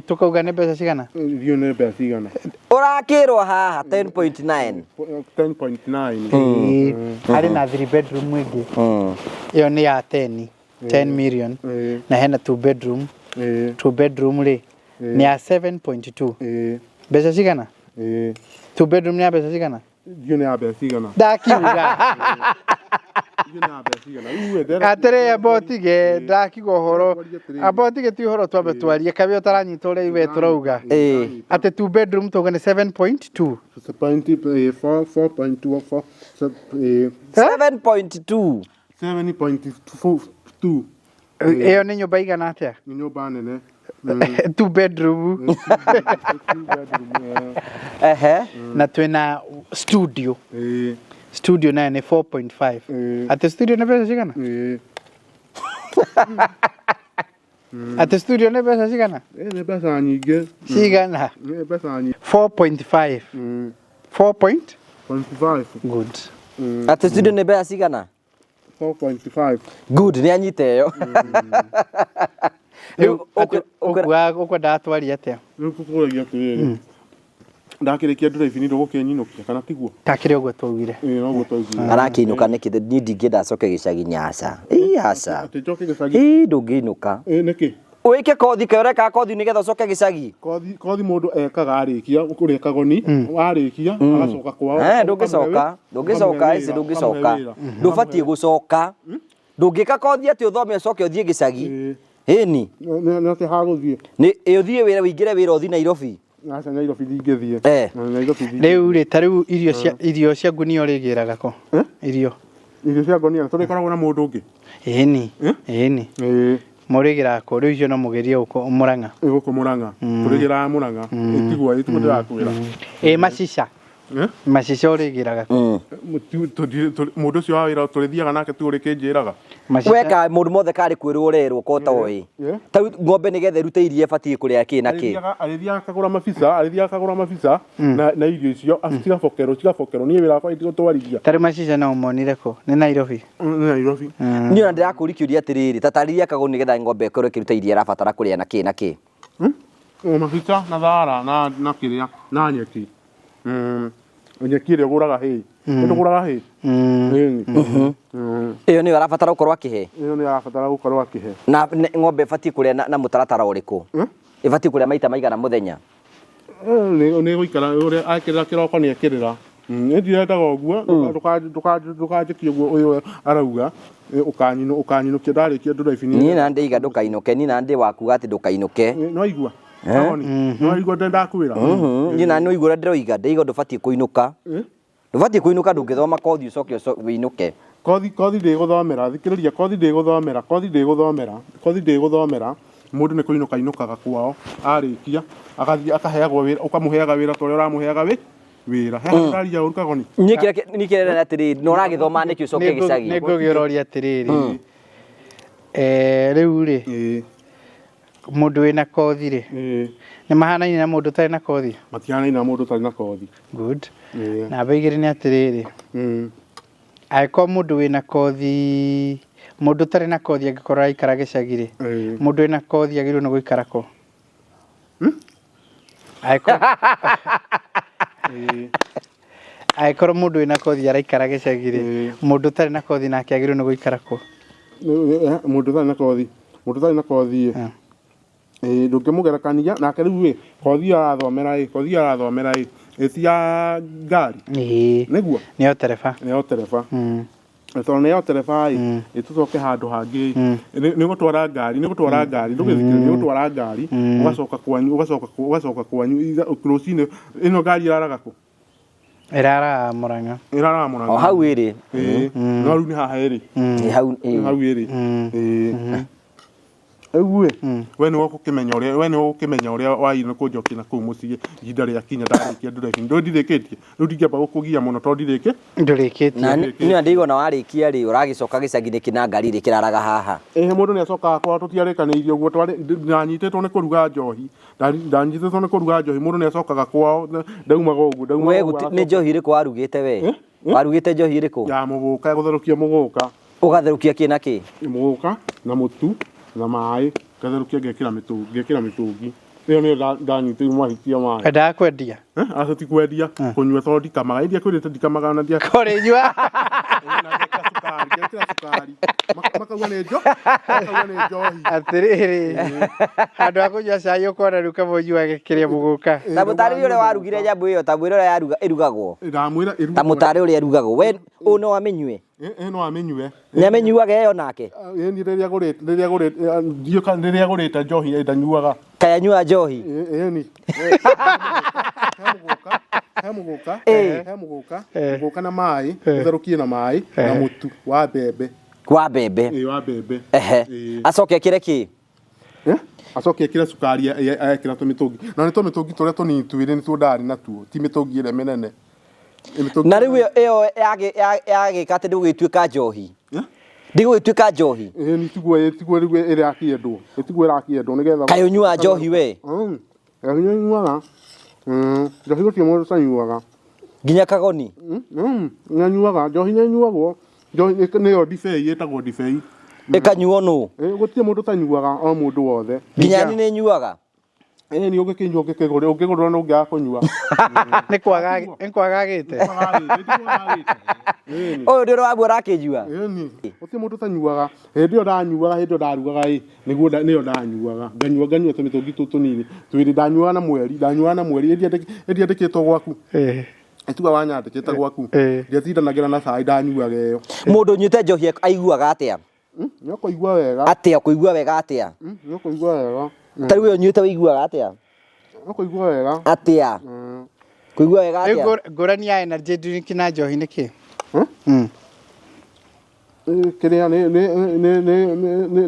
Tukauga nĩ mbeca cigana? Irio nĩ mbeca cigana? Ũrakĩrwo haha 10.9. 10.9. Ĩĩ, harĩ na three bedroom ĩngĩ, ĩyo nĩ ya 10 10 million. Na hena two bedroom. Two bedroom rĩ, nĩ ya 7.2. Mbeca cigana? Two bedroom nĩ ya mbeca cigana? Irio nĩ ya mbeca cigana? Ndakiuga. Irio nĩ ya mbeca cigana? Rĩu we ndĩrenda- Atĩrĩ, amba ũtige, ndakiuga ũhoro, amba ũtige, ti ũhoro, twambe twarie kabe ũtaranyita ũrĩa iwe tũrauga. Atĩ two bedroom tuga nĩ 7.2. Point, four, 4.2, four, 7.2. 7.2. Ĩyo nĩ nyũmba igana atĩa? Nĩ nyũmba nene. Two bedroom. Two bedroom. Na twĩna studio. Studio nayo nĩ 4.5. Atĩ studio nĩ mbeca cigana? Atĩ studio nĩ mbeca cigana? Nĩ mbeca nyingĩ. Cigana? Nĩ mbeca nyingĩ. 4.5. 4 point Point five. Good. Atĩ studio nĩ mbeca cigana? 4.5. Good, nĩ anyita ĩyo. Rĩu ũkwendaga twarie atĩa? Rĩu tũkũragia atĩrĩrĩ, ndakĩrĩkia ndũraibini ndũgũkĩnyinũkia kana tiguo? Takĩrĩ ũguo twaugire. Ĩĩ, noguo twaugire. Arakĩinũka nĩkĩ? Niĩ ndingĩenda acoke gĩcagi-inĩ, aca. Ĩ, aca. Atĩ njoke gĩcagi? Ĩ, ndũngĩinũka. Ĩ, nĩkĩ? Wĩke kothi, kaĩ ũrekaga kothi nĩgetha ũcoke gĩcagi? Kothi mũndũ ekaga arĩkia kũrĩa kagoni, warĩkia agacoka kwao. Ndũngĩcoka, ndũngĩcoka ici, ndũngĩcoka, ndũbatiĩ gũcoka. Ndũngĩka kothi atĩ ũthome ũcoke ũthiĩ gĩcagi. Ĩni. Nĩ atĩ hagũthiĩ? Nĩ ĩ, ũthiĩ wĩra, wĩingĩre wĩra, ũthiĩ Nairobi. Aca Nairobi ndingĩthiĩ. Eh. Nairobi ndingĩthiĩ. Rĩu rĩ, ta rĩu irio cia irio cia ngunia ũrĩgĩraga kũ? Eh? Irio. Irio cia ngonia tũrĩkoragwo na mũndũ ũngĩ. Ĩni. Eh? Ĩni. Ĩĩ. Mũrĩgĩraga kũ? Rĩu icio no mũgĩrie gũkũ Mũrang'a. Gũkũ Mũrang'a. Tũrĩgĩraga Mũrang'a. Ĩtigwo ĩtigwo ndĩrakwĩra. Ĩ macica. Eh? Macica ũrĩgĩraga kũ? Mũndũ ũcio wa wĩra tũrĩthiaga nake tu ũrĩkĩnjĩraga. Macica. Weka mũndũ mothe karĩ kwĩrwo ũrerwo ko toĩ. Eh? Ta rĩu ng'ombe nĩgetha ĩrute iria ĩbatiĩ kũrĩa kĩ na kĩ. Arĩthiaga akagũra mabica, arĩthiaga akagũra mabica na irio icio cigabokerwo cigabokerwo. Niĩ wĩra wakwa ndigũtwarithia. Ta rĩu macica no ũmonire kũ? Nĩ Nairobi. Nĩ Nairobi. Niĩ ona ndĩrakũria kĩũria atĩrĩrĩ, ta tarĩria kagũ nĩgetha ng'ombe ĩkorwo ĩkĩruta iria ĩrabatara kũrĩa na kĩ na kĩ. O mabica na thara na na kĩrĩa na nyeki. Nyeki ĩrĩa ũgũraga hay. Nĩ tũgũraga hay. Ĩni. Ĩyo nĩyo arabatara gũkorwo akĩhe. Ĩyo nĩ arabatara gũkorwo akĩhe. Na ng'ombe ĩbatiĩ kũrĩa na mũtaratara ũrĩkũ? Ĩbatiĩ kũrĩa maita maigana mũthenya? Nĩ gũikara ũrĩa akĩrĩra kĩroko nĩ ekĩrĩra. Niĩ ndirendaga ũguo ndũkanjĩkie ũguo ũyũ arauga ũkanyinũkia ndarĩkia ndũraibi. Niĩ na ndĩiga ndũkainũke, niĩ na ndĩ wakuga atĩ ndũkainũke. Nĩwaigua? Nĩwaigua ndĩ ndakwĩra? Niĩ na nĩwaigua ũrĩa ndĩroiga, ndĩiga ndũbatiĩ kũinũka. Ndũbatiĩ kũinũka ndũngĩthoma kothi ũcoke ũinũke. Kothi kothi ndĩgũthomera, thikĩrĩria kothi ndĩgũthomera, kothi ndĩgũthomera, kothi ndĩgũthomera, mũndũ nĩ kũinũka ainũkaga kwao arĩkia agathiĩ akaheagwo wĩra ũkamũheaga wĩra ta ũrĩa ũramũheaga wĩra. He handũ ndaria ũru Kagoni? Niĩ kĩrĩa niĩ kĩrĩa ndĩrenda atĩrĩrĩ, na ũragĩthoma nĩkĩ ũcoke gĩcagi? Nĩ ngũgĩũroria atĩrĩrĩ. Rĩu rĩ, Ĩĩ. mũndũ wĩna kothi rĩ, Ĩĩ. nĩ mahanaine na mũndũ ũtarĩ na kothi? Matihanaine na mũndũ ũtarĩ na kothi. Good. Ĩĩ. Namba igĩrĩ nĩ atĩrĩrĩ, angĩkorwo mũndũ wĩna kothi, mũndũ ũtarĩ na kothi angĩkorwo araikara gĩcagi rĩ, Ĩĩ. mũndũ wĩna kothi agĩrĩirwo nĩ gũikara kũ? Angĩkorwo angĩkorwo mũndũ wĩna kothi araikara gĩcagi rĩ, Ĩĩ. mũndũ ũtarĩ na kothi nake agĩrĩirwo nĩ gũikara kũ? Mũndũ ũtarĩ na kothi, mũndũ ũtarĩ na kothi ĩ, ĩĩ ndũngĩmũgerekania nake rĩu ĩ, kothi ĩyo arathomera ĩ, kothi ĩyo arathomera ĩ, ĩ ti ya ngari Ĩĩ. nĩguo Nĩ ya ũtereba. nĩ ya ũtereba. Tondũ nĩ ya ũtereba ĩ, ĩ tũcoke handũ hangĩ ĩ, nĩ gũtwara ngari, nĩ gũtwara ngari, ndũgĩthikĩrĩria, nĩ gũtwara ngari, ũgacoka kwanyu, ũgacoka ũgacoka kwanyu rũcinĩ, ĩno ngari ĩraraga kũ? Ĩraraga Mũrang'a. Ĩraraga Mũrang'a. O hau ĩrĩ. Ĩĩ. No rĩu nĩ haha ĩrĩ. Ĩ hau ĩĩ. Hau ĩrĩ. Ĩĩ. Rĩu ĩ, we nĩwe ũgũkĩmenya ũrĩa, we nĩwe ũgũkĩmenya ũrĩa wagĩrĩirwo nĩ kũnjokia na kũu mũciĩ ihinda rĩakinya ndarĩkia ndũraibi. Ndũĩ ndirĩkĩtie? Rĩu ndingĩamba gũkũgia mũno tondũ ndirĩkĩ. Ndũrĩkĩtie. Na niĩ ndĩigua ona warĩkia rĩ, ũragĩcoka gĩcagi nĩkĩ na ngari ĩrĩa ĩkĩraraga haha? Ĩhĩ mũndũ nĩ acokaga kwao tũtiarĩkanĩirie ũguo twarĩ ndanyitĩtwo nĩ kũruga njohi. Ndanyitĩtwo nĩ kũruga njohi mũndũ nĩ acokaga kwao ndaumaga ũguo ndaumaga We ũguo nĩ njohi ĩrĩkũ warugĩte we? Warugĩte njohi ĩrĩkũ? Ya mũgũka ya gũtherũkia mũgũka. Ũgatherũkia kĩ na kĩ? Mũgũka na mũtu na maĩ ngatherũkia ngekĩra mĩtũngi ngekĩra mĩtũngi. Ĩyo nĩyo ndanyitĩirwo mahĩtia mayo. Endaga kwendia? Aca ti kwendia, kũnyua tondũ ndikamaga. Ĩ ndiakwĩrĩte ndikamaga na ndia. Kũrĩnyua. Na ngekĩra cukari, ngekĩra cukari. Makauga nĩ njo, makauga nĩ njohi. Atĩrĩrĩ, handũ ha kũnyua cai ũkona rĩu kaba ũnyuage kĩrĩa mũgũka. Ta mũtarĩrie ũrĩa warugire nyamũ ĩyo, ta mwĩre ũrĩa ĩrugagwo. Ndamwĩra ĩrugagwo. Ta mũtarĩ ũrĩa ĩrugagwo. We ũũ no amĩnyue? Ĩ no amĩnyue. Nĩ amĩnyuaga ĩyo nake? Ĩ niĩ rĩrĩa ngũrĩte, rĩrĩa ngũrĩte, ndiũĩ kana rĩrĩa ngũrĩte njohi ndanyuaga. Kaĩ anyuaga njohi? Ĩni. He mũgũka, he mũgũka, he mũgũka, mũgũka na maĩ, ũtherũkie na maĩ na mũtu wa mbembe. Wa mbembe. Ĩ wa mbembe. Ehe. Acoke ekĩre kĩ? Acoke ekĩre cukari ekĩra tũmĩtũngi. Na nĩ tũmĩtũngi tũrĩa tũnini twĩrĩ nĩtuo ndarĩ natuo, ti mĩtũngi ĩrĩa mĩnene. Na rĩu ĩyo yagĩka atĩ ndĩgũgĩtuĩka njohi? Ndĩgũgĩtuĩka njohi? Ĩĩ nĩ tiguo tiguo rĩu ĩrakĩendwo. Tiguo ĩrakĩendwo nĩgetha. Kaĩ ũnyuaga njohi we? Njohi nĩ nyuaga. Njohi gũtirĩ mũndũ ũtanyuaga. Nginya kagoni? Nĩ nyuaga, njohi nĩ ĩnyuagwo. Njohi nĩyo ndibei ĩtagwo ndibei. Ĩkanyuo nũ? Gũtirĩ mũndũ ũtanyuaga, o mũndũ wothe. Nginya niĩ nĩ nyuaga? Ĩĩ nĩ ũngĩkĩnyua ũngĩkĩgũrĩrwo ũngĩgũrĩrwo nĩ ũngĩaga kũnyua. Nĩ kwaga nĩ kwaga agĩte. Ũyũ nĩ ũrĩa waguo ũrakĩnyua? Ĩni, gũtirĩ mũndũ ũtanyuaga. Hĩndĩ ĩyo ndanyuaga, hĩndĩ ĩyo ndarugaga ĩ, nĩguo nĩyo ndanyuaga. Nganyua nganyua tũmĩtũngi tũu tũnini twĩrĩ, ndanyuaga na mweri, ndanyuaga na mweri. Ĩ ndiandĩkĩtwo gwaku? Ĩtiga wanyandĩkĩte gwaku. Ndiatindanagĩra na cai ndanyuaga ĩyo. Mũndũ ũnyuĩte njohi aiguaga atĩa? Nĩ ũkũigua wega. Atĩa, ũkũigua wega atĩa? Nĩ ũkũigua wega. Ta rĩu ĩyo ũnyuĩte ũiguaga atĩa? No kũigua wega. Atĩa? Kũigua wega Rĩu atĩa? Ngũrani ya energy drink na njohi nĩ kĩ? Hmm? Kĩrĩa nĩ nĩ nĩ nĩ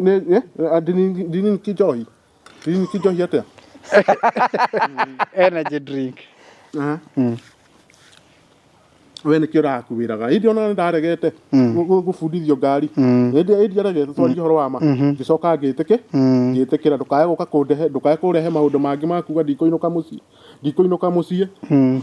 nĩ nĩ nĩ ndini njohi. Ndini njohi atĩa? Energy drink. We nĩkĩo ũrakuĩraga ĩndĩ ona nĩndaregete gũbundithio ngari ĩndĩ ĩndĩ aregete twarie ũhoro wa ma ngĩcoka ngĩtĩkĩ ngĩtĩkĩra ndũkae gũka kũndehe ndũkae kũrehe maũndũ mangĩ ma kuga ndikũinũka mũciĩ ndikũinũka mũciĩ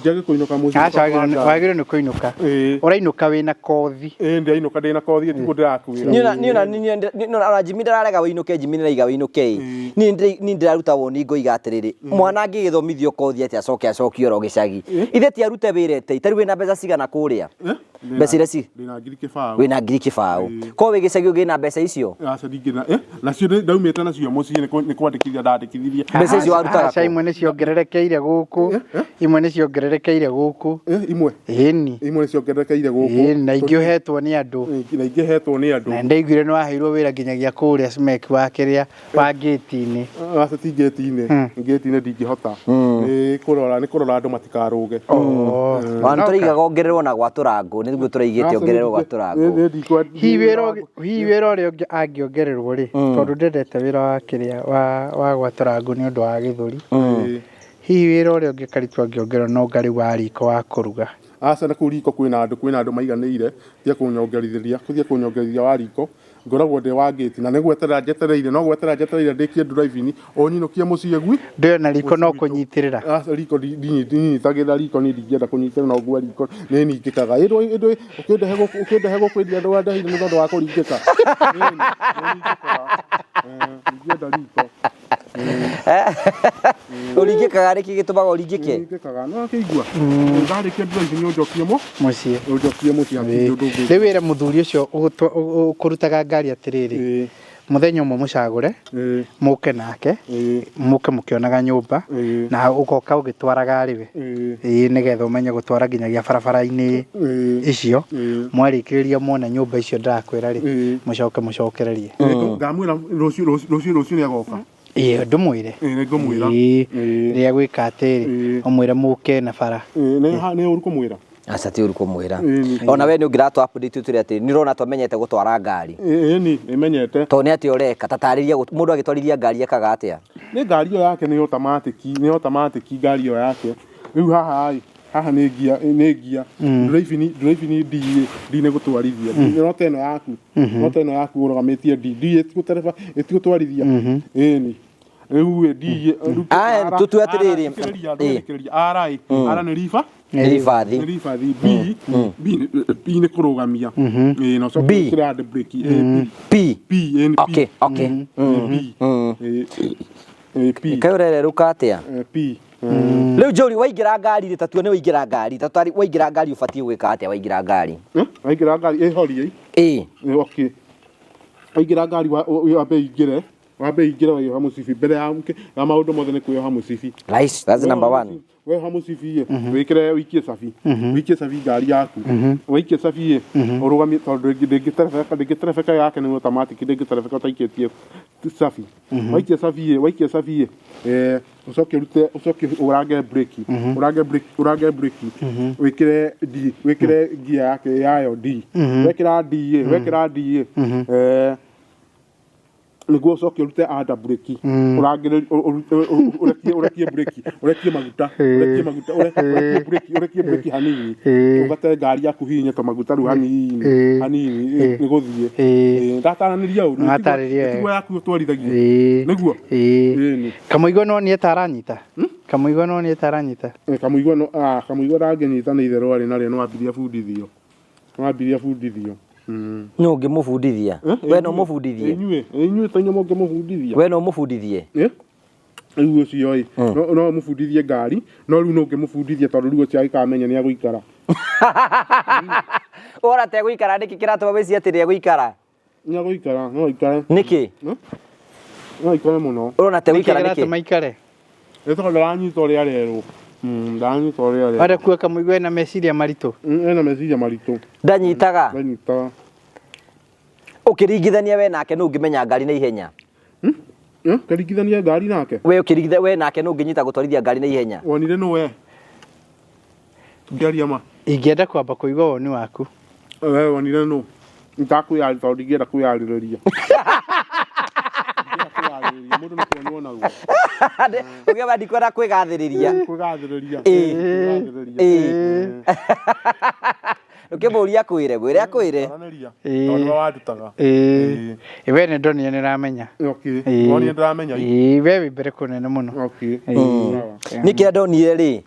njage kũinũka mũciĩ Aca wagĩrĩirwo nĩ kũinũka. Ĩĩ. Ũrainũka wĩna kothi. Ĩĩ ndĩrainũka ndĩna kothi tiguo ndĩrakuĩra. Niĩ ona- niĩ ona- niĩ niĩ ona Jimmy ndararega wĩinũke Jimmy nĩraiga wĩinũke ĩ niĩ niĩ ndĩraruta woni ngoiga atĩrĩrĩ mwana angĩgĩthomithio kothi atĩa acoke acokio oro gĩcagi ithe ti arute wĩra ĩtei tarĩu wĩna mbeca cigana kũrĩa mbeca iria ci Ndĩna ngiri kĩbaũ. Wĩna ngiri kĩbaũ ko wĩ gĩcagi ũngĩ na mbeca icio? Aca ndingĩ na nacio ndaumĩte nacio mũciĩ nĩ kwandĩkithia ndandĩkithirie. Mbeca icio warutaga Aca kũ? imwe nĩ ciongererekeire gũkũ, imwe nĩ ciongererekeire gũkũ. Imwe. Ĩni. Imwe nĩ ciongererekeire gũkũ. Ĩni, na ingĩ ũhetwo nĩ andũ. Na ingĩ hetwo nĩ andũ. Na ndaiguire nĩ waheirwo wĩra nginyagia kũrĩa Smek wa kĩrĩa wa ngĩti-inĩ. Aca ti ngĩti-inĩ, ngĩti-inĩ ndingĩhota. Nĩ kũrora nĩ kũrora andũ matikarũge. Ona tũraigaga ongererwo na gwatũra ngũ nĩguo tũraigĩte ongererwo gwatũra ngũ. Hihi wĩra hihi wĩra ũrĩa ũngĩ angĩongererwo rĩ, tondũ ndendete wĩra wa kĩrĩa wa wa gwatũra ngũ nĩ ũndũ wa gĩthũri. Hihi wĩra ũrĩa ũngĩ Karitu angĩongererwo no anga rĩu wa riko wa kũruga. Aca na kũu riko kwĩna andũ kwĩna andũ maiganĩire tia kũnyongerithĩria kũthiĩ kũnyongerithia wa riko ngoragwo ndĩ wa ngĩti na nĩ gweterera njetereire no gweterera njetereire ndĩkie driving ũnyinũkie mũciĩ gwi Ndĩyo na riko no kũnyitĩrĩra. Aca riko ndinyitagĩrĩra riko niĩ ndingĩenda kũnyitĩrĩra no ngua riko nĩ ningĩkaga ĩndũ ĩndũ ũkĩndehe gũkũ ũkĩndehe gũkũ ĩndĩ andũ andeheire nĩ tondũ wa kũringĩka. Ĩni, nĩ ningĩkaga. Ndingĩenda riko. Ũringĩkaga nĩkĩ gĩtũmaga ũringĩke? Ningĩkaga no akĩigua ndarĩkia driving ũnjokie mũ Mũciĩ. Ũnjokie mũciĩ hatirĩ ũndũ ũngĩ. Rĩu wĩra mũthuri ũcio ũkũrutaga ngari atĩrĩrĩ, mũthenya ũmwe mũcagũre, mũke nake, mũke mũkĩonaga nyũmba, na ũgoka ũgĩtwaraga arĩ we. Ĩĩ nĩgetha ũmenye gũtwara nginyagia barabara-inĩ icio. Mwarĩkĩrĩria muona nyũmba icio ndĩrakwĩra rĩ, mũcoke mũcokererie. Ngamwĩra rũciũ rũciũ rũciũ nĩ agoka. Ĩĩ ndũmwĩre. Ĩĩ nĩ ngũmwĩra. Ĩĩ rĩrĩa gwĩka atĩrĩ, ũmwĩre mũke na bara. Ĩĩ nĩ ũru kũmwĩra. Aca ti ũru kũmwĩra. Ona we nĩ ũngĩratũ update ũtwĩre atĩ nĩ ũrona twamenyete gũtwara ngari. Ĩĩ nĩ nĩmenyete. Tondũ nĩ atĩa ũreka ta tarĩria mũndũ agĩtwarithia ngari ekaga atĩa? Nĩ ngari ĩyo yake nĩ automatic, nĩ automatic ngari ĩyo yake. Rĩu haha ĩ, haha nĩ ngia nĩ ngia. Driving driving D ĩ, D nĩ gũtwarithia. No ta ĩno yaku. No ta ĩno yaku ũrũgamĩtie D. D ĩtigũtereba ĩtigũtwarithia. Ĩni. Rĩu ĩ D ĩ, rĩu Aya, R- tũtue R- atĩrĩrĩ. thikĩrĩria, Ĩ. thikĩrĩria. R ĩ, R nĩ riba. Nĩ ribathi. Nĩ ribathi. B B P nĩ kũrũgamia. Ĩ, na ũcoke B. wĩkĩre hand brake. Ĩ, P. P. P, ĩ, nĩ P. Okay, okay. Ĩ, P. Ĩ, ĩ, P. Kaĩ ũrererũka atĩa? Ĩ, P. Rĩu Njũri waingĩra ngari rĩ tatua nĩ waingĩra ngari tatua waingĩra ngari ũbatiĩ gwĩka atĩa waingĩra ngari? Waingĩra ngari ĩ horia ĩ. Ĩ, okay. Waingĩra ngari wambe ingĩre wambe ingĩre wĩyoha mũcibi mbere ya ya maũndũ mothe nĩ kwĩyoha mũcibi. Right, that's number one. Weyoha mũcibi ĩ wĩkĩre wĩikie cabi wĩikie cabi ngari yaku waikia cabi ĩ ũrũgamie tondũ ndĩngĩterebeka ndĩngĩterebeka yake nĩ automatic ndĩngĩterebeka ũtaikĩtie cabi. Waikia cabi ĩ waikia cabi ĩ ũcoke ũrute ũcoke ũrange breki ũrange breki ũrange breki wĩkĩre D wĩkĩre ngia yake yayo D wekĩra D ĩ wekĩra D ĩ nĩguo ũcoke ũrute under breki ũrangĩrĩrie ũrekie ũrekie breki ũrekie maguta ũrekie maguta ũrekie breki ũrekie breki hanini ũgate ngari yaku hihinye tũmaguta rĩu hanini hanini nĩ gũthiĩ ndataranĩria ũru Watarĩria wega. tiguo yaku ũtwarithagia nĩguo Ĩni. Kamũigua no nĩ taranyita kamũigua no nĩ taranyita Kamũigua no kamũigua ndangĩnyita nĩ itherũ arĩ narĩo no ambirie abundithio no ambirie abundithio. Nũ ũngĩmũbundithia? We no ũmũbundithie? Inyuĩ inyuĩ ta inyuĩ mũngĩmũbundithia. We no ũmũbundithie? Rĩu ũcio ĩ no mũbundithie ngari no rĩu no ũngĩmũbundithia tondũ rĩu ũcio angĩkamenya nĩ agũikara. Wona ta egũikara nĩkĩ kĩratũma wĩcirie atĩ nĩ egũikara? Nĩ agũikara no aikare. Nĩkĩ? No aikare mũno. Ũrona ta egũikara Nĩkĩ nĩkĩ? kĩratũma aikare? Nĩ tondũ ndaranyita ũrĩa arerwo. Ndaranyita ũrĩa arerwo. Wenda kuga kamũigua ena meciria maritũ? Ena meciria maritũ. Ndanyitaga? Ndanyitaga. Ũkĩringithania we nake nũ ũngĩmenya ngari na ihenya? Eh, Ngaringithania ngari nake. We ũkĩringitha we nake nũ ũngĩnyita gũtwarithia ngari na ihenya? Wonire nũ we? Tũkĩaria ma. Ingĩenda kwamba kũigua woni waku. We wonire nũ? Nitakwĩyarĩria tondũ ndingĩenda kwĩyarĩrĩria. Ndingĩenda kwĩyarĩrĩria. Mũndũ nĩ kuonwo naguo. Ũgĩamba ndikwenda kwĩgathĩrĩria. Kwĩgathĩrĩria. Ĩĩ. Kwĩgathĩrĩria. Ĩĩ. Ũkĩmũria akwĩre, mwĩre akwĩre. Aranĩria. Ĩĩ. Tondũ nĩwe wandutaga. Ĩĩ. We nĩ ndonire nĩ ũramenya. Okay. Ĩĩ. Wonire ndĩramenya. Ĩĩ, we wĩ mbere kũnene mũno. Okay. Ĩĩ. Sawa. Nĩ kĩrĩa ndonire rĩ,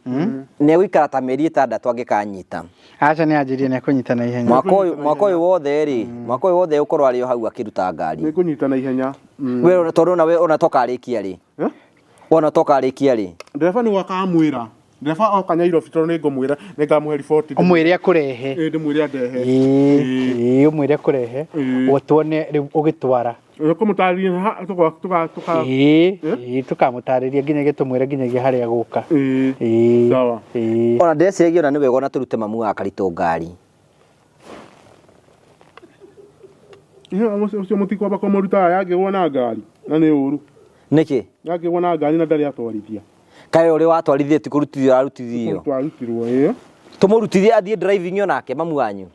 nĩ egũikara ta mĩeri ĩtandatũ angĩkanyita. Aca nĩ anjĩrire nĩ ekũnyita na ihenya. Mwaka ũyũ mwaka ũyũ wothe rĩ, mwaka ũyũ wothe ũkorwo arĩ o hau akĩruta ngari. Nĩ ngũnyita na ihenya. Mm. We ona- tondũ ona we ona tokarĩkia rĩ. Eh? Wona tokarĩkia rĩ. Ndereba nĩ gwaka amwĩra. Ndereba oka Nyairobi tondũ nĩ ngũmwĩra nĩ ngamũhe riboti. Ũmwĩre akũrehe. Ĩĩ ndĩmwĩre andehe. Ĩĩ, ĩĩ, ũmwĩre akũrehe. Ĩĩ. Ũtuone rĩu ũgĩtwara. Kũmũtarĩria ha tũka tũka tũka. Ĩĩ, ĩĩ, tũkamũtarĩria nginyagia tũmwĩre nginyagia harĩa gũka. Ĩĩ. Ĩĩ. Sawa. Ĩĩ. Ona ndĩreciragia ona nĩ wega ona tũrute mamu wa Karitũ ngari. Ihe ũcio mũtikwamba kũmũruta yangĩgwo na ngari na nĩ ũru. Nĩkĩ? Yangĩgwo na ngari na ndarĩ atwarithia. Kaĩ ũrĩa watwarithie ti kũrutithio ararutithio. Twarutirwo ĩĩ. Tũmũrutithie athiĩ driving onake mamu wanyu.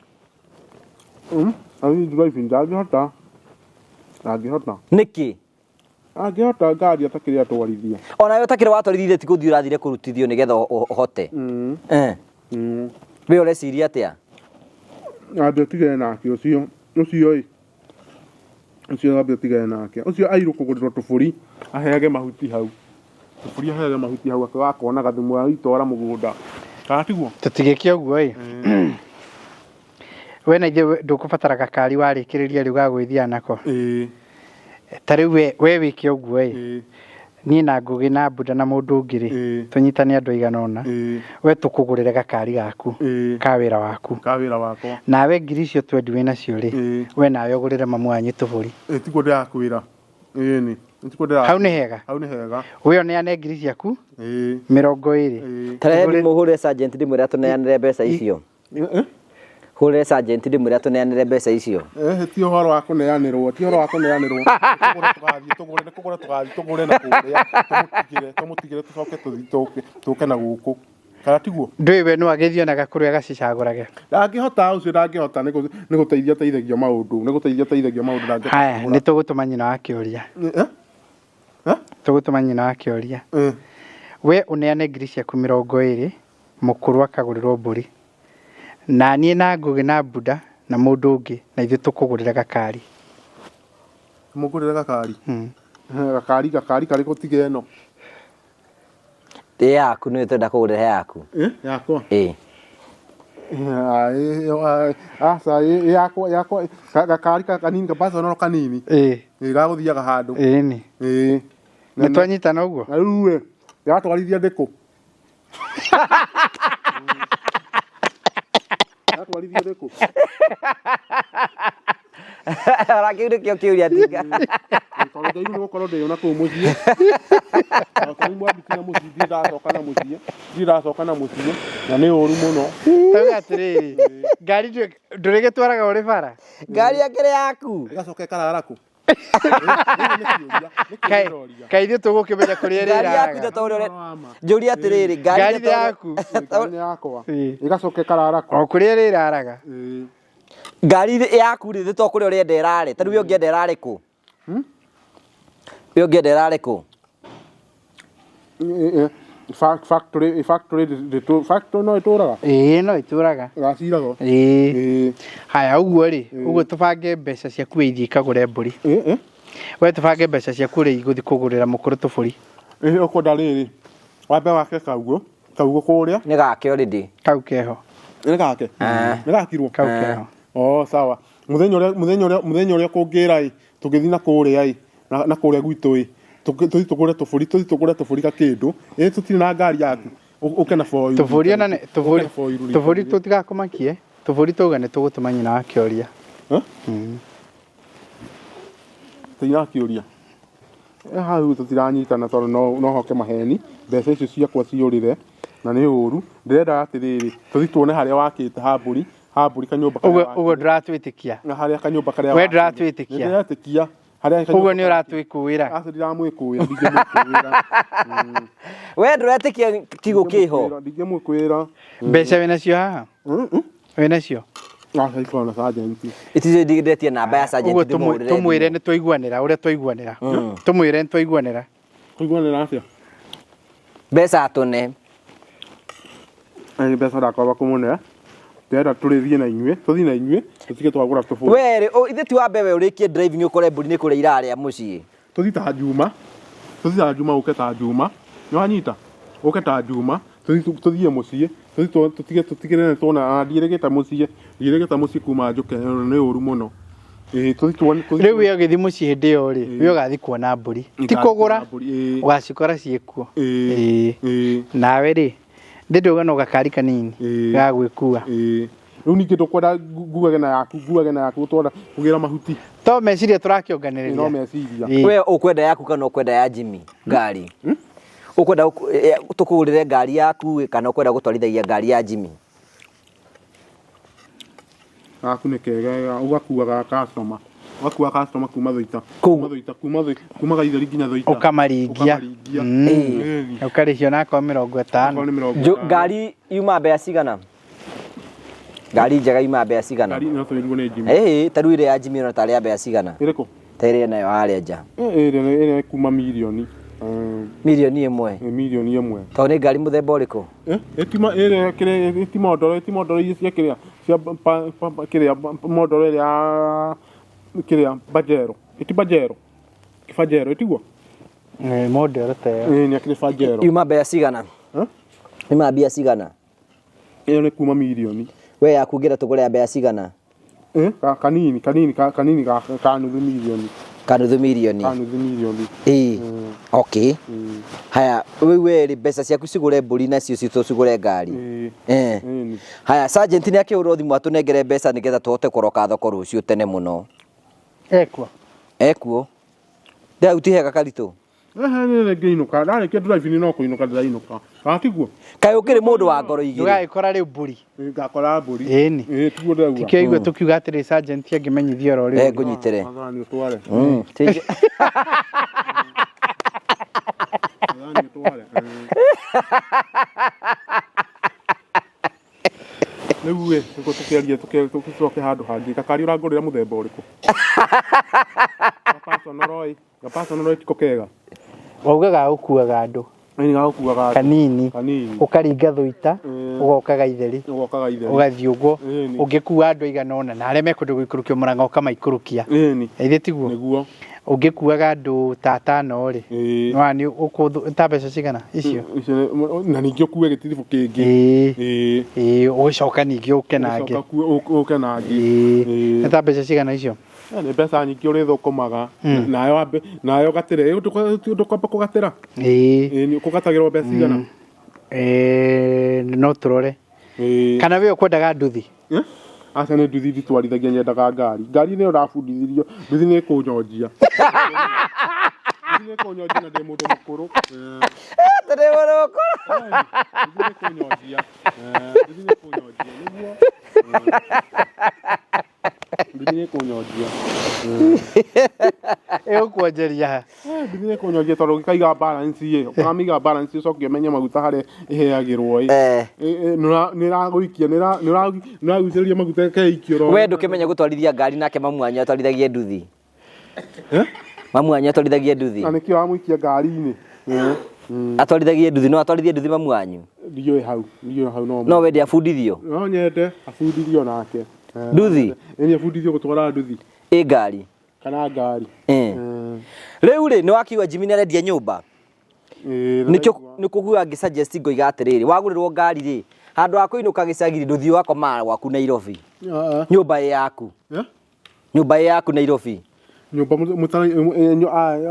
Athiĩ driving ndangĩhota. Ndangĩhota. Nĩkĩ? Angĩhota ngari atakĩrĩ atwarithia. Ona we ũtakĩrĩ watwarithie ti gũthiĩ ũrathire kũrutithio nĩgetha ũhote. Eh. We ũreciria atĩa? Ambe ũtigane nake ũcio. Ũcio ĩ. Ũcio ambe ũtigane nake. Ũcio airũ kũgũrĩrwo tũbũri aheage mahuti hau. Tũbũri aheage mahuti hau akonaga thumu wa itwara mũgũnda. Kana tiguo? Tũtigĩke ũguo ĩ. We na ithuĩ ndũkũbatara gakari warĩkĩrĩria rĩu ga gwĩthiaga nako. Ĩĩ. Ta rĩu we we wĩke ũguo ĩ. Ĩĩ. Niĩ na Ngũgĩ na Mbunda na mũndũ ũngĩ rĩ, Ĩĩ. tũnyitane andũ aigana ũna. Ĩĩ. We tũkũgũrĩre gakari gaku Ĩĩ. ka wĩra waku. Ka wĩra wakwa. Nawe ngiri icio twendi wĩ nacio rĩ, Ĩĩ. we nawe ũgũrĩre mamu wanyu tũbũri. Ĩĩ tiguo ndĩrakwĩra. Ĩĩ nĩ. Tiguo ndĩrakwĩra. Hau nĩ hega. Hau nĩ hega. We ũneane ngiri ciaku Ĩĩ. 20. Ĩĩ. Tarehe ndĩmũhũrĩre sergeant ndĩmwĩre atũneanĩre mbeca icio. Eh? Hũrĩre sergeant ndĩmwĩre atũneanĩre mbeca icio. Eh, ti ũhoro wa kũneanĩrwo, ti ũhoro wa kũneanĩrwo. Kũgũra tũgathiĩ tũgũre, nĩ kũgũra tũgathiĩ tũgũre na kũrĩa, tũmũtigĩre, tũmũtigĩre tũcoke tũthiĩ tũke, tũke na gũkũ. Kana tiguo? Ndũĩ we no agĩthiĩ onaga kũrĩa agacicagũrage. Ndangĩhota ũcio ndangĩhota nĩ nĩ gũteithia ateithagio maũndũ, nĩ gũteithia ateithagio maũndũ ndangĩhota. Haya, nĩ tũgũtũma nyina wa kĩũria. Eh? Eh? Tũgũtũma nyina wa kĩũria. Eh. We ũneane ngiri ciaku 20, mũkũrũ akagũrĩrwo mbũri. Na niĩ na Ngũgĩ na Mbunda na mũndũ ũngĩ na ithuĩ tũkũgũrĩre gakari. Mũngũrĩre gakari. Mm. Eh, Gakari gakari karĩkũ tiga ĩno? Ĩ yaku nĩwe twenda kũgũrĩra yaku. Eh, yakwa. Ĩ. Ah, eh, ah, aca ĩ yakwa yakwa gakari kanini ka personal kanini. Ĩĩ. Ĩ gagũthiaga handũ. Ĩĩ nĩ. Ĩ. Nĩ twanyitana ũguo? Na rĩu ĩ, yatwarithia ndĩkũ? Yatwarithia ndĩkũ? Ona kĩu nĩkĩo kĩũria tinga. Tondũ ndaigua nĩ gũkorwo ndĩ na kũu mũciĩ. Tondũ mwandutire mũciĩ ndirĩ ndacoka na mũciĩ. Ndirĩ ndacoka na mũciĩ na nĩ ũru mũno. Tauga atĩrĩrĩ, ngari ndũrĩgĩtwaraga ũrĩ bara? Ngari yakĩrĩ yaku. Ĩgacoka ĩkarara kũ? Kaĩ kaĩ ithuĩ tũgũkĩmenya kũrĩa Ngari yaku ĩrĩraraga. ta ũrĩa njũria atĩrĩrĩ Ngari ngari nĩ yaku. Ngari nĩ yakwa. Ĩĩ. Ĩgacoka ĩkarara kũ? O kũrĩa ĩrĩraraga. Ĩĩ. Ngari yaku rĩ to kũrĩa ũrenda ĩrare. Ta rĩu we ũngĩenda ĩrare kũ? We ũngĩenda ĩrare kũ? Ĩ, ĩ, Factory factory ndĩtũ- factory no ĩtũraga? Ĩĩ no ĩtũraga. Gacirago. Ĩĩ. Ĩĩ. Haya ũguo rĩ, ũguo tũbange mbeca ciaku we ithiĩ ikagũre mbũri. Ĩ, ĩ. We tũbange mbeca ciaku rĩ igũthiĩ kũgũrĩra mũkũrũ tũbũri. Ĩ, ũkwenda rĩrĩ wambe wake kaugo kaugo kũrĩa Nĩ gake already. Kau keho. nĩ gake nĩ gakirwo Kau keho. oh sawa mũthenya ũrĩa mũthenya ũrĩa mũthenya ũrĩa kũngĩra ĩ tũngĩthiĩ na kũrĩa ĩ na na kũrĩa gwitũ ĩ tũthiĩ tũgũre tũbũri tũthiĩ tũgũre tũbũri gakĩndũ ĩ tũtirĩ na ngari yaku ũke na boiru Tũbũri ona nĩ tũbũri tũbũri tũtigakũmakie. Tũbũri tauga nĩ tũgũtũma nyina wa kĩũria. Tũtinakĩũria hau tũtiranyitana tondũ no no hoke maheni mbeca icio ciakwa ciũrĩre na nĩ ũru ndĩrenda atĩrĩrĩ tũthiĩ tuone harĩa wakĩte ha mbũri ha mbũri kanyũmba Ũguo karĩa ũguo ndũratwĩtĩkia. na harĩa kanyũmba karĩa We wakĩte. ndũratwĩtĩkia. Nĩndĩretĩkia Harĩa Ũguo nĩ ũratwĩkũĩra. Aca ndiramwĩkũĩra, ndingĩmwĩkũĩra. We ndũretĩkia kiugũ kĩho. Ndingĩmwĩkũĩra. Mbeca wĩnacio haha? Wĩnacio? Aca ikorwo na sergeant. Ithuĩ ndindetie namba ya sergeant Ũguo ndĩmũhũrĩre tũmwĩre thimũ. nĩ twaiguanĩra ũrĩa twaiguanĩra. Tũmwĩre nĩ twaiguanĩra. Kũiguanĩra atĩa? Mbeca atũne. Nĩ mbeca ndakwamba kũmũne. Ndĩrenda tũrĩthiĩ na inyuĩ, tũthiĩ na inyuĩ, tũtige twagũra tũbũri. We rĩ, ithe ti wambe we ũrĩkie driving ũkore mbũri nĩ kũrĩa irarĩa mũciĩ. Tũthiĩ ta Juma, tũthiĩ ta Juma ũke ta Juma, nĩwanyita? Ũke ta Juma, tũthiĩ mũciĩ, tũthiĩ tũtige tũtigĩrĩre nĩtuona, ona ndiĩrĩgĩte mũciĩ, ndiĩrĩgĩte mũciĩ kuma njũke, nĩ ũru mũno. Ĩĩ, tũthiĩ tuone, tũthiĩ Rĩu we ũgĩthiĩ mũciĩ hĩndĩ ĩyo rĩ, we ũgathiĩ kuona mbũri. Ti Ngathiĩ kũgũra, kuona mbũri, ĩĩ. ũgacikora ciĩkuo. Ĩĩ, Ĩĩ. ĩĩ. Nawe rĩ, ndĩndauga no gakari kanini Ĩĩ. ga gwĩkua. Ĩĩ. Rĩu ningĩ ndũkwenda nguage na yaku, nguage na yaku gũtwara kũgĩra mahuti. To meciria Ĩĩ, tũrakĩonganĩrĩria. no meciria. Ĩĩ. We ũkwenda yaku kana ũkwenda ya Jimmy ngari? Ũkwenda tũkũgũrĩre ngari yaku kana ũkwenda gũtwarithagia ngari ya Jimmy? Gaku nĩ kega, ũgakuaga customer. Ũgakuaga customer kuma Thũita. Kũu. Kuma Thũita, kuma Thũita, kuma Gaitheri nginya Thũita. Ũkamaringia. Ũkamaringia. Mm. Ĩĩ. Ũkarĩhio nakorwo mĩrongo ĩtano. Okorwo nĩ mĩrongo ĩtano. Ngari yuma mbeca cigana? Ngari njega yuma mbeca cigana? Ngari no tũrĩrwo nĩ Jimmy. Ĩĩ, ta rĩu ĩrĩa ya Jimmy ona tarĩ ya mbeca cigana? Ĩrĩkũ? Ta ĩrĩa nayo harĩa nja. Ĩrĩa ĩrĩa kuma mirioni. Mirioni ĩmwe. Mirioni ĩmwe. Tondũ nĩ ngari mũthemba ũrĩkũ? Ĩtima ĩrĩa kĩrĩa ĩti modoro ĩti modoro iria cia kĩrĩa cia kĩrĩa modoro ĩrĩa ya kĩrĩa Pajero. Ĩti Pajero. Pajero ĩtiguo? Nĩ model ta ĩyo. Ĩĩ nĩ akĩrĩ Pajero. Yuma mbeca cigana? Yuma mbia cigana? Ĩyo nĩ kuma mirioni. We yaku ũngĩenda tũgũre ya mbeca cigana? Kanini kanini kanini ka nuthu mirioni. Ka nuthu mirioni. Ka nuthu mirioni. Ĩĩ. Okay. Haya, rĩu we rĩ mbeca ciaku cigũre mbũri nacio citũ cigũre ngari. Ĩĩ. Haya, sergeant nĩ akĩhũrwo thimũ atũnengere mbeca nĩgetha tũhote kũroka thoko rũciũ tene mũno. Ekuo. Ekuo. Ndĩrau ti hega Karitũ. Ehe nĩ ngĩinũka, ndarĩkia driving no kũinũka ndĩrainũka. Kana tiguo? Kaĩ ũkĩrĩ mũndũ wa ngoro igĩrĩ. Ndũgagĩkora rĩu mbũri. Ngakora mbũri. Ĩni. Ĩĩ tiguo ndĩrauga. Tikio igua tũkiuga atĩrĩ sergeant angĩmenyithio oro rĩu. Ngũnyitĩre. Wathani ũtware. Wathani ũtware. Rĩu ĩ, nĩguo tũkĩarie tũcoke handũ hangĩ. Gakari ũrangũrĩra mũthemba ũrĩkũ? Gapersonal ĩ, gapersonal tiko kega. Wauga gagũkuaga andũ. Nĩ gagũkuaga andũ. Kanini. Kanini. Ũkaringa Thũita, ũgoka Gaitheri. Ũgoka Gaitheri. Ũgathiĩ ũguo. Ĩni. Ũngĩkua andũ aigana ũna na arĩa mekwenda gũikũrũkio Mũrang'a ũkamaikũrũkia. Ĩni. Ithĩ tiguo? Nĩguo. Ũngĩkuaga andũ ta atano rĩ, nĩ ũkũthũ ta mbeca cigana icio? Na ningĩ ũkue gĩtiribũ kĩngĩ. Ĩĩ. Ĩĩ, ũgĩcoka ningĩ ũke na angĩ. Ũgĩcoka ũke na angĩ. Ĩĩ. Nĩ ta mbeca cigana icio? Nĩ mbeca nyingĩ ũrĩthũkũmaga. Nayo wambe nayo ũgatĩre, ndũkwamba kũgatĩra? Ĩĩ. Ĩĩ, kũgatagĩrwo mbeca cigana? Ĩĩ, no tũrore. Kana we ũkwendaga nduthi? Aca nĩ nduthi nditwarithagia nyendaga ngari. Ngari nĩyo ndabundithirio, nduthi nĩ ĩkũnyonjia. Nduthi nĩ ĩkũnyonjia na ndĩ mũndũ mũkũrũ. Ndĩ mũndũ mũkũrũ. Nduthi nĩ ĩkũnyonjia. Nduthi nĩ ĩkũnyonjia nĩguo. Nduthi nĩ ĩkũnyonjia. Ĩgũkuonjeria ha? Nduthi nĩ ĩkũnyonjia tondũ ũngĩkaiga balance ĩ, ũkamĩiga balance ũcoke ũmenye maguta harĩa ĩheagĩrwo ĩ. Nĩ ĩragũikia, nĩ ĩragucĩrĩria maguta ĩkeikia oro. We ndũkĩmenye gũtwarithia ngari nake mamu wanyu atwarithagie nduthi. Mamu wanyu atwarithagie nduthi. Na nĩkĩo wamũikia ngari-inĩ. Atwarithagie nduthi, no atwarithie nduthi mamu wanyu. Ndiũĩ hau, ndiũĩ hau no. No wende abundithio. No nyende abundithio nake. Nduthi? Ĩni abundithio gũtwara nduthi. Ĩ ngari. Kana ngari. Rĩu rĩ nĩ wakiuga Jimmy nĩ arendia nyũmba. Nĩkĩo nĩkũguo ngĩ suggest ngoiga atĩrĩrĩ, wagũrĩrwo ngari rĩ, handũ ha kũinũka gĩcagi rĩ, ndũthiĩ ũgakomaga gwaku Nairobi. Nyũmba ĩ yaku. Nyũmba ĩ yaku Nairobi. Nyũmba mũtara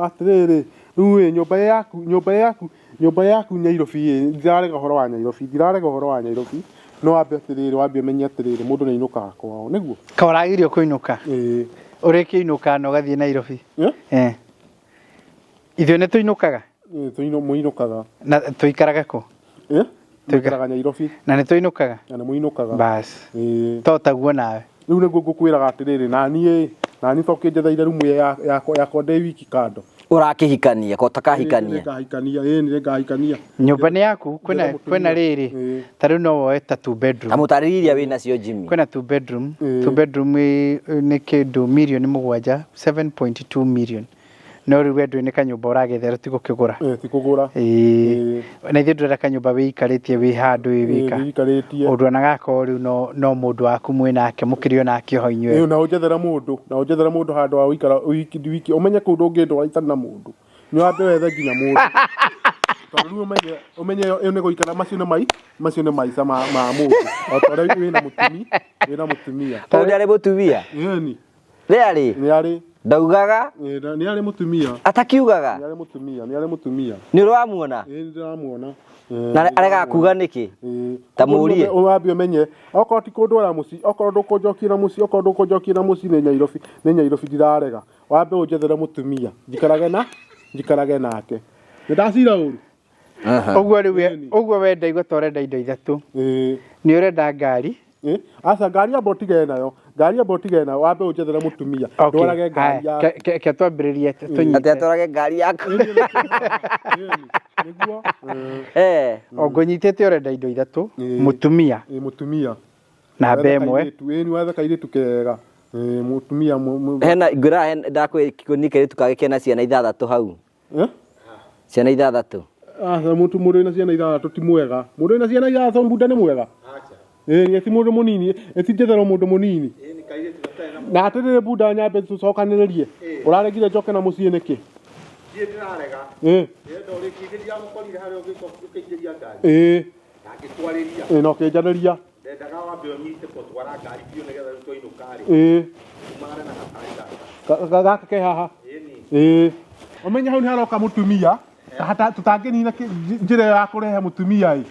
atĩrĩrĩ, rĩu ĩ nyũmba yaku, nyũmba yaku, nyũmba yaku Nairobi ĩ, ndirarega ũhoro wa Nairobi, ndirarega ũhoro wa Nairobi, no wambe atĩrĩrĩ, wambe ũmenye atĩrĩrĩ, mũndũ nĩ ainũkaga kwao, nĩguo? Ka ũragirio kũinũka? Ĩĩ. Ũrĩkĩinũka na ũgathiĩ Nairobi? Ithuĩ nĩ tũinũkaga? Ĩĩ, mũinũkaga. Na tũikaraga kũ? Tũikaraga Nairobi. Na nĩ tũinũkaga? Na nĩ mũinũkaga. Bas. To taguo nawe. Rĩu nĩguo ngũkwĩraga atĩrĩrĩ, na niĩ Na niĩ to kĩnjetheire rumu yakwa ndĩ wiki kando. Ũrakĩhikania ko takahikania? Nĩngahikania, ĩĩ nĩngahikania. Nyũmba nĩ yaku, kwĩna Njethe kwĩna mũtumia. rĩrĩ, Ĩĩ. ta rĩu no woe ta two bedroom. Tamũtarĩrie iria wĩ nacio Jimmy. Kwĩna two bedroom, Ĩĩ. two bedroom nĩ kĩndũ mirioni 7, 7.2 million. No rĩu we ndũĩ nĩ kanyũmba ũragethera ti gũkĩgũra. Ĩĩ, ti kũgũra. Ĩĩ. Na ithuĩ ndũrenda kanyũmba wĩikarĩtie wĩ handũ wĩ wika. Wĩikarĩtie. Ũndũ ona gakorwo rĩu no mũndũ waku mwĩ nake mũkĩrĩ o nake o ho inyuĩ. Ĩĩ, na ũnjethere mũndũ, na ũnjethere mũndũ handũ ha gũikara wiki wiki, ũmenye kũu ndũngĩndwara itarĩ na mũndũ. Nĩ wambe wethe nginya mũndũ. Tondũ rĩu ũmenye, ũmenye ĩyo nĩ gũikara, macio nĩ mai, macio nĩ maica ma mũndũ. O ta ũrĩa wĩna mũtumi, wĩna mũtumia. Tondũ nĩ arĩ mũtumia. Ĩni. Nĩ arĩ? Nĩ arĩ. Ndaugaga? Ĩĩ, nĩ arĩ mũtumia. Atakiugaga? Nĩ arĩ mũtumia, nĩ arĩ mũtumia. Nĩ ũramuona? Ĩĩ, nĩ ndĩramuona. Na aregaga kuga nĩkĩ? Ĩĩ. Ta mũrie. Wambe ũmenye, okorwo ti kũndwara mũciĩ, okorwo ndũkũnjokia na mũciĩ, okorwo ndũkũnjokia na mũciĩ nĩ Nyairobi, nĩ Nyairobi ndirarega. Wambe ũnjethere mũtumia, njikarage na, njikarage nake. Nĩ ndacira ũru? Ũguo rĩu we, ũguo we ndaigua ta ũrenda indo ithatũ. Ĩĩ. Nĩ ũrenda ngari? Ĩĩ. Aca, ngari amba ũtigane nayo. Ngari amba ũtigane nayo, wambe ũnjethere mũtumia. Okay. Ndwarage ngari Haya, yaku. ke twambĩrĩrie tũnyite. Atĩ atwarage ngari yaku. Nĩguo. Eh. O ngũnyitĩte ũrenda indo ithatũ, Ĩĩ. mũtumia. Ĩĩ, mũtumia. Namba Wethe ĩmwe. kairĩtu, ĩĩ, nĩ wethe kairĩtu kega. Ĩĩ, mũtumia Hena ngwĩra ndakwĩ kĩguni kairĩtu kangĩ kena ciana ithathatũ hau. Eh? Ciana ithathatũ. Aca, mũtu mũndũ wĩna ciana ithathatũ ti mwega. Mũndũ wĩna ciana ithathatũ mbunda nĩ mwega? Ĩĩ, nĩ ti mũndũ mũnini, ĩ ti njetherwo mũndũ mũnini. Na atĩrĩrĩ mbunda nyambe tũcokanĩrĩrie. Ũraregire njoke na mũciĩ nĩkĩ? Niĩ ndĩrarega. Ĩĩ. Ndĩrenda ũrĩkie ndĩramũkorire harĩa ũkĩingĩria ngari. Ĩĩ. Na ngĩkwarĩria. Ĩĩ, na ũkĩnjarĩria. Ndendaga wambe ũnyite gũtwara ngari biũ nĩgetha rĩu twainũka rĩ. Ĩĩ. Umagare na gakari gaka. Gaka ke haha. Ĩni. Ĩĩ. Ũmenye hau nĩ haroka mũtumia. Hata tũtangĩnina njĩra ĩyo ya kũrehe mũtumia ĩ.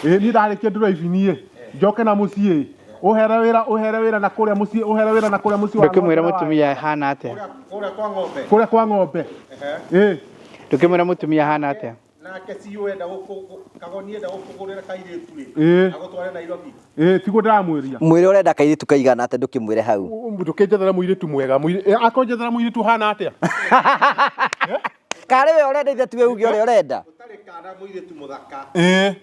Ĩĩ, niĩ ndarĩkia ndũraibi niĩ. Njoke na mũciĩ ĩ. Ũhere wĩra, ũhere wĩra na kũrĩa mũciĩ, ũhere wĩra na kũrĩa mũciĩ wa Ndũkĩmwĩra ng'ombe wa- mũtumia ahana atĩa? Kũrĩa kwa ng'ombe. Kũrĩa kwa ng'ombe. Ĩĩ. Ndũkĩmwĩra mũtumia ahana atĩa? Nake CEO enda Kagoni enda gũkũgũrĩra kairĩtu rĩ. Ĩĩ. Agũtware Nairobi. Ĩĩ, tiguo ndĩramwĩria. Mwĩre ũrenda kairĩtu kaigana atĩa ndũkĩmwĩre hau. Ndũkĩnjethera mũirĩtu mwega. Akorwo njethera mũirĩtu ũhana atĩa? Karĩ we ũrenda ithe tiwe uge ũrĩa ũrenda. Ũtarĩ kana mũirĩtu mũthaka. Ĩĩ.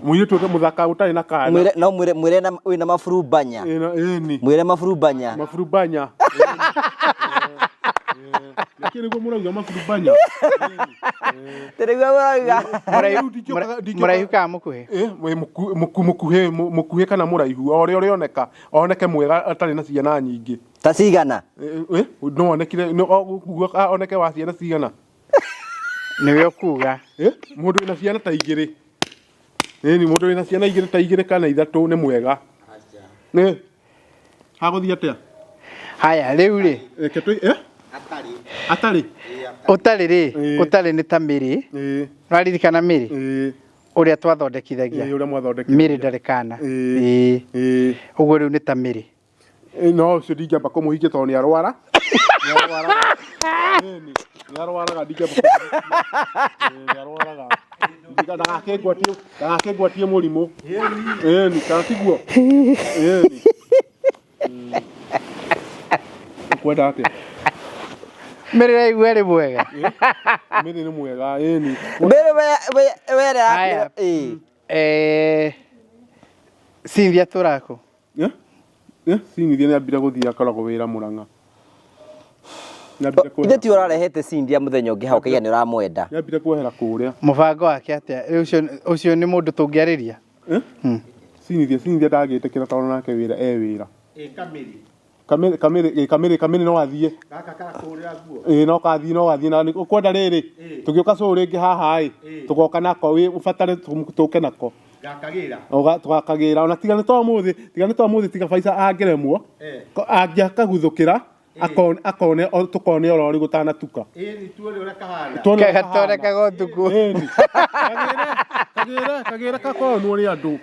Mũirĩtu mũthaka ũtarĩ na kana. Mwĩre no mwĩre mwĩre na wĩna maburumbanya. Ĩni. Mwĩre maburumbanya. Maburumbanya. Nĩkĩ nĩguo mũrauga maburumbanya? Tĩrĩguo mũrauga. Mũraihu kana mũkuhĩ? Ĩĩ, mũkuhĩ, mũkuhĩ kana mũraihu, o ũrĩa ũrĩoneka, oneke mwega atarĩ na ciana nyingĩ. Ta cigana? Ĩĩ, no onekire, no oneke wa ciana cigana? Nĩwe ũkuga. Ĩĩ, mũndũ wĩna ciana ta igĩrĩ. Ĩni, mũndũ wĩna ciana igĩrĩ ta igĩrĩ kana ithatũ nĩ mwega. Nĩ. Hagũthiĩ atĩa? Haya, rĩu rĩ. Reke tũ, ĩ? Atarĩ. Ũtarĩ rĩ, ũtarĩ nĩ ta Mĩrĩ. Ũraririkana Mĩrĩ? Ũrĩa twathondekithagia. Ĩĩ, ũrĩa mwathondekithagia. Mĩrĩ ndarĩ kana. Ĩĩ. Ũguo rĩu nĩ ta Mĩrĩ. No ũcio ndingĩamba kũmũhikia tondũ nĩ arwara. Nĩ arwaraga. Ĩni, nĩ arwaraga ndingĩamba kũmũhikia. Ĩĩ, nĩ arwaraga. Ndagakĩngwatie, ndagakĩngwatie mũrimũ. Ĩni, kana tiguo? Ĩni. Ũkwenda atĩa? Mĩrĩ raigua ĩrĩ mwega. Mĩrĩ nĩ mwega, ĩni. Mĩrĩ we Haya. Cynthia tũrakũ. Cynthia nĩ ambire gũthiĩ akoragwo wĩra Mũrang'a. Ithe ti ũrarehete Cynthia mũthenya ũngĩ hau ũkaiga nĩ ũramwenda. Nĩ ambire kwehera kũrĩa. Mũbango wake atĩa? Rĩu ũcio nĩ mũndũ tũngĩarĩria? Cynthia, Cynthia ndangĩtĩkĩra tondũ nake wĩra e wĩra. Ĩĩ, Kamĩrĩ. Kamĩrĩ, Kamĩrĩ, Kamĩrĩ, Kamĩrĩ no athiĩ. Gaka karakũhũrĩra nguo. Ĩĩ, no kathiĩ, no athiĩ na ũkwenda rĩrĩ, tũgĩũka cũũ rĩngĩ haha ĩ, tũgoka nako, ũbatare tũke nako. Gakagĩra. Tũgakagĩra, ona tiga nĩ ta ũmũthĩ, tiga nĩ ta ũmũthĩ, tiga Faiza angĩremwo, angĩakaguthũkĩra, akone, tũkone oro rĩ gũtanatuka. Ĩĩ, nĩ tuone ũrĩa kahana. Tuone ũrĩa kahana. Gatonekaga ũtukũ. Ĩni. Kagĩre, kagĩre gakonwo nĩ andũ.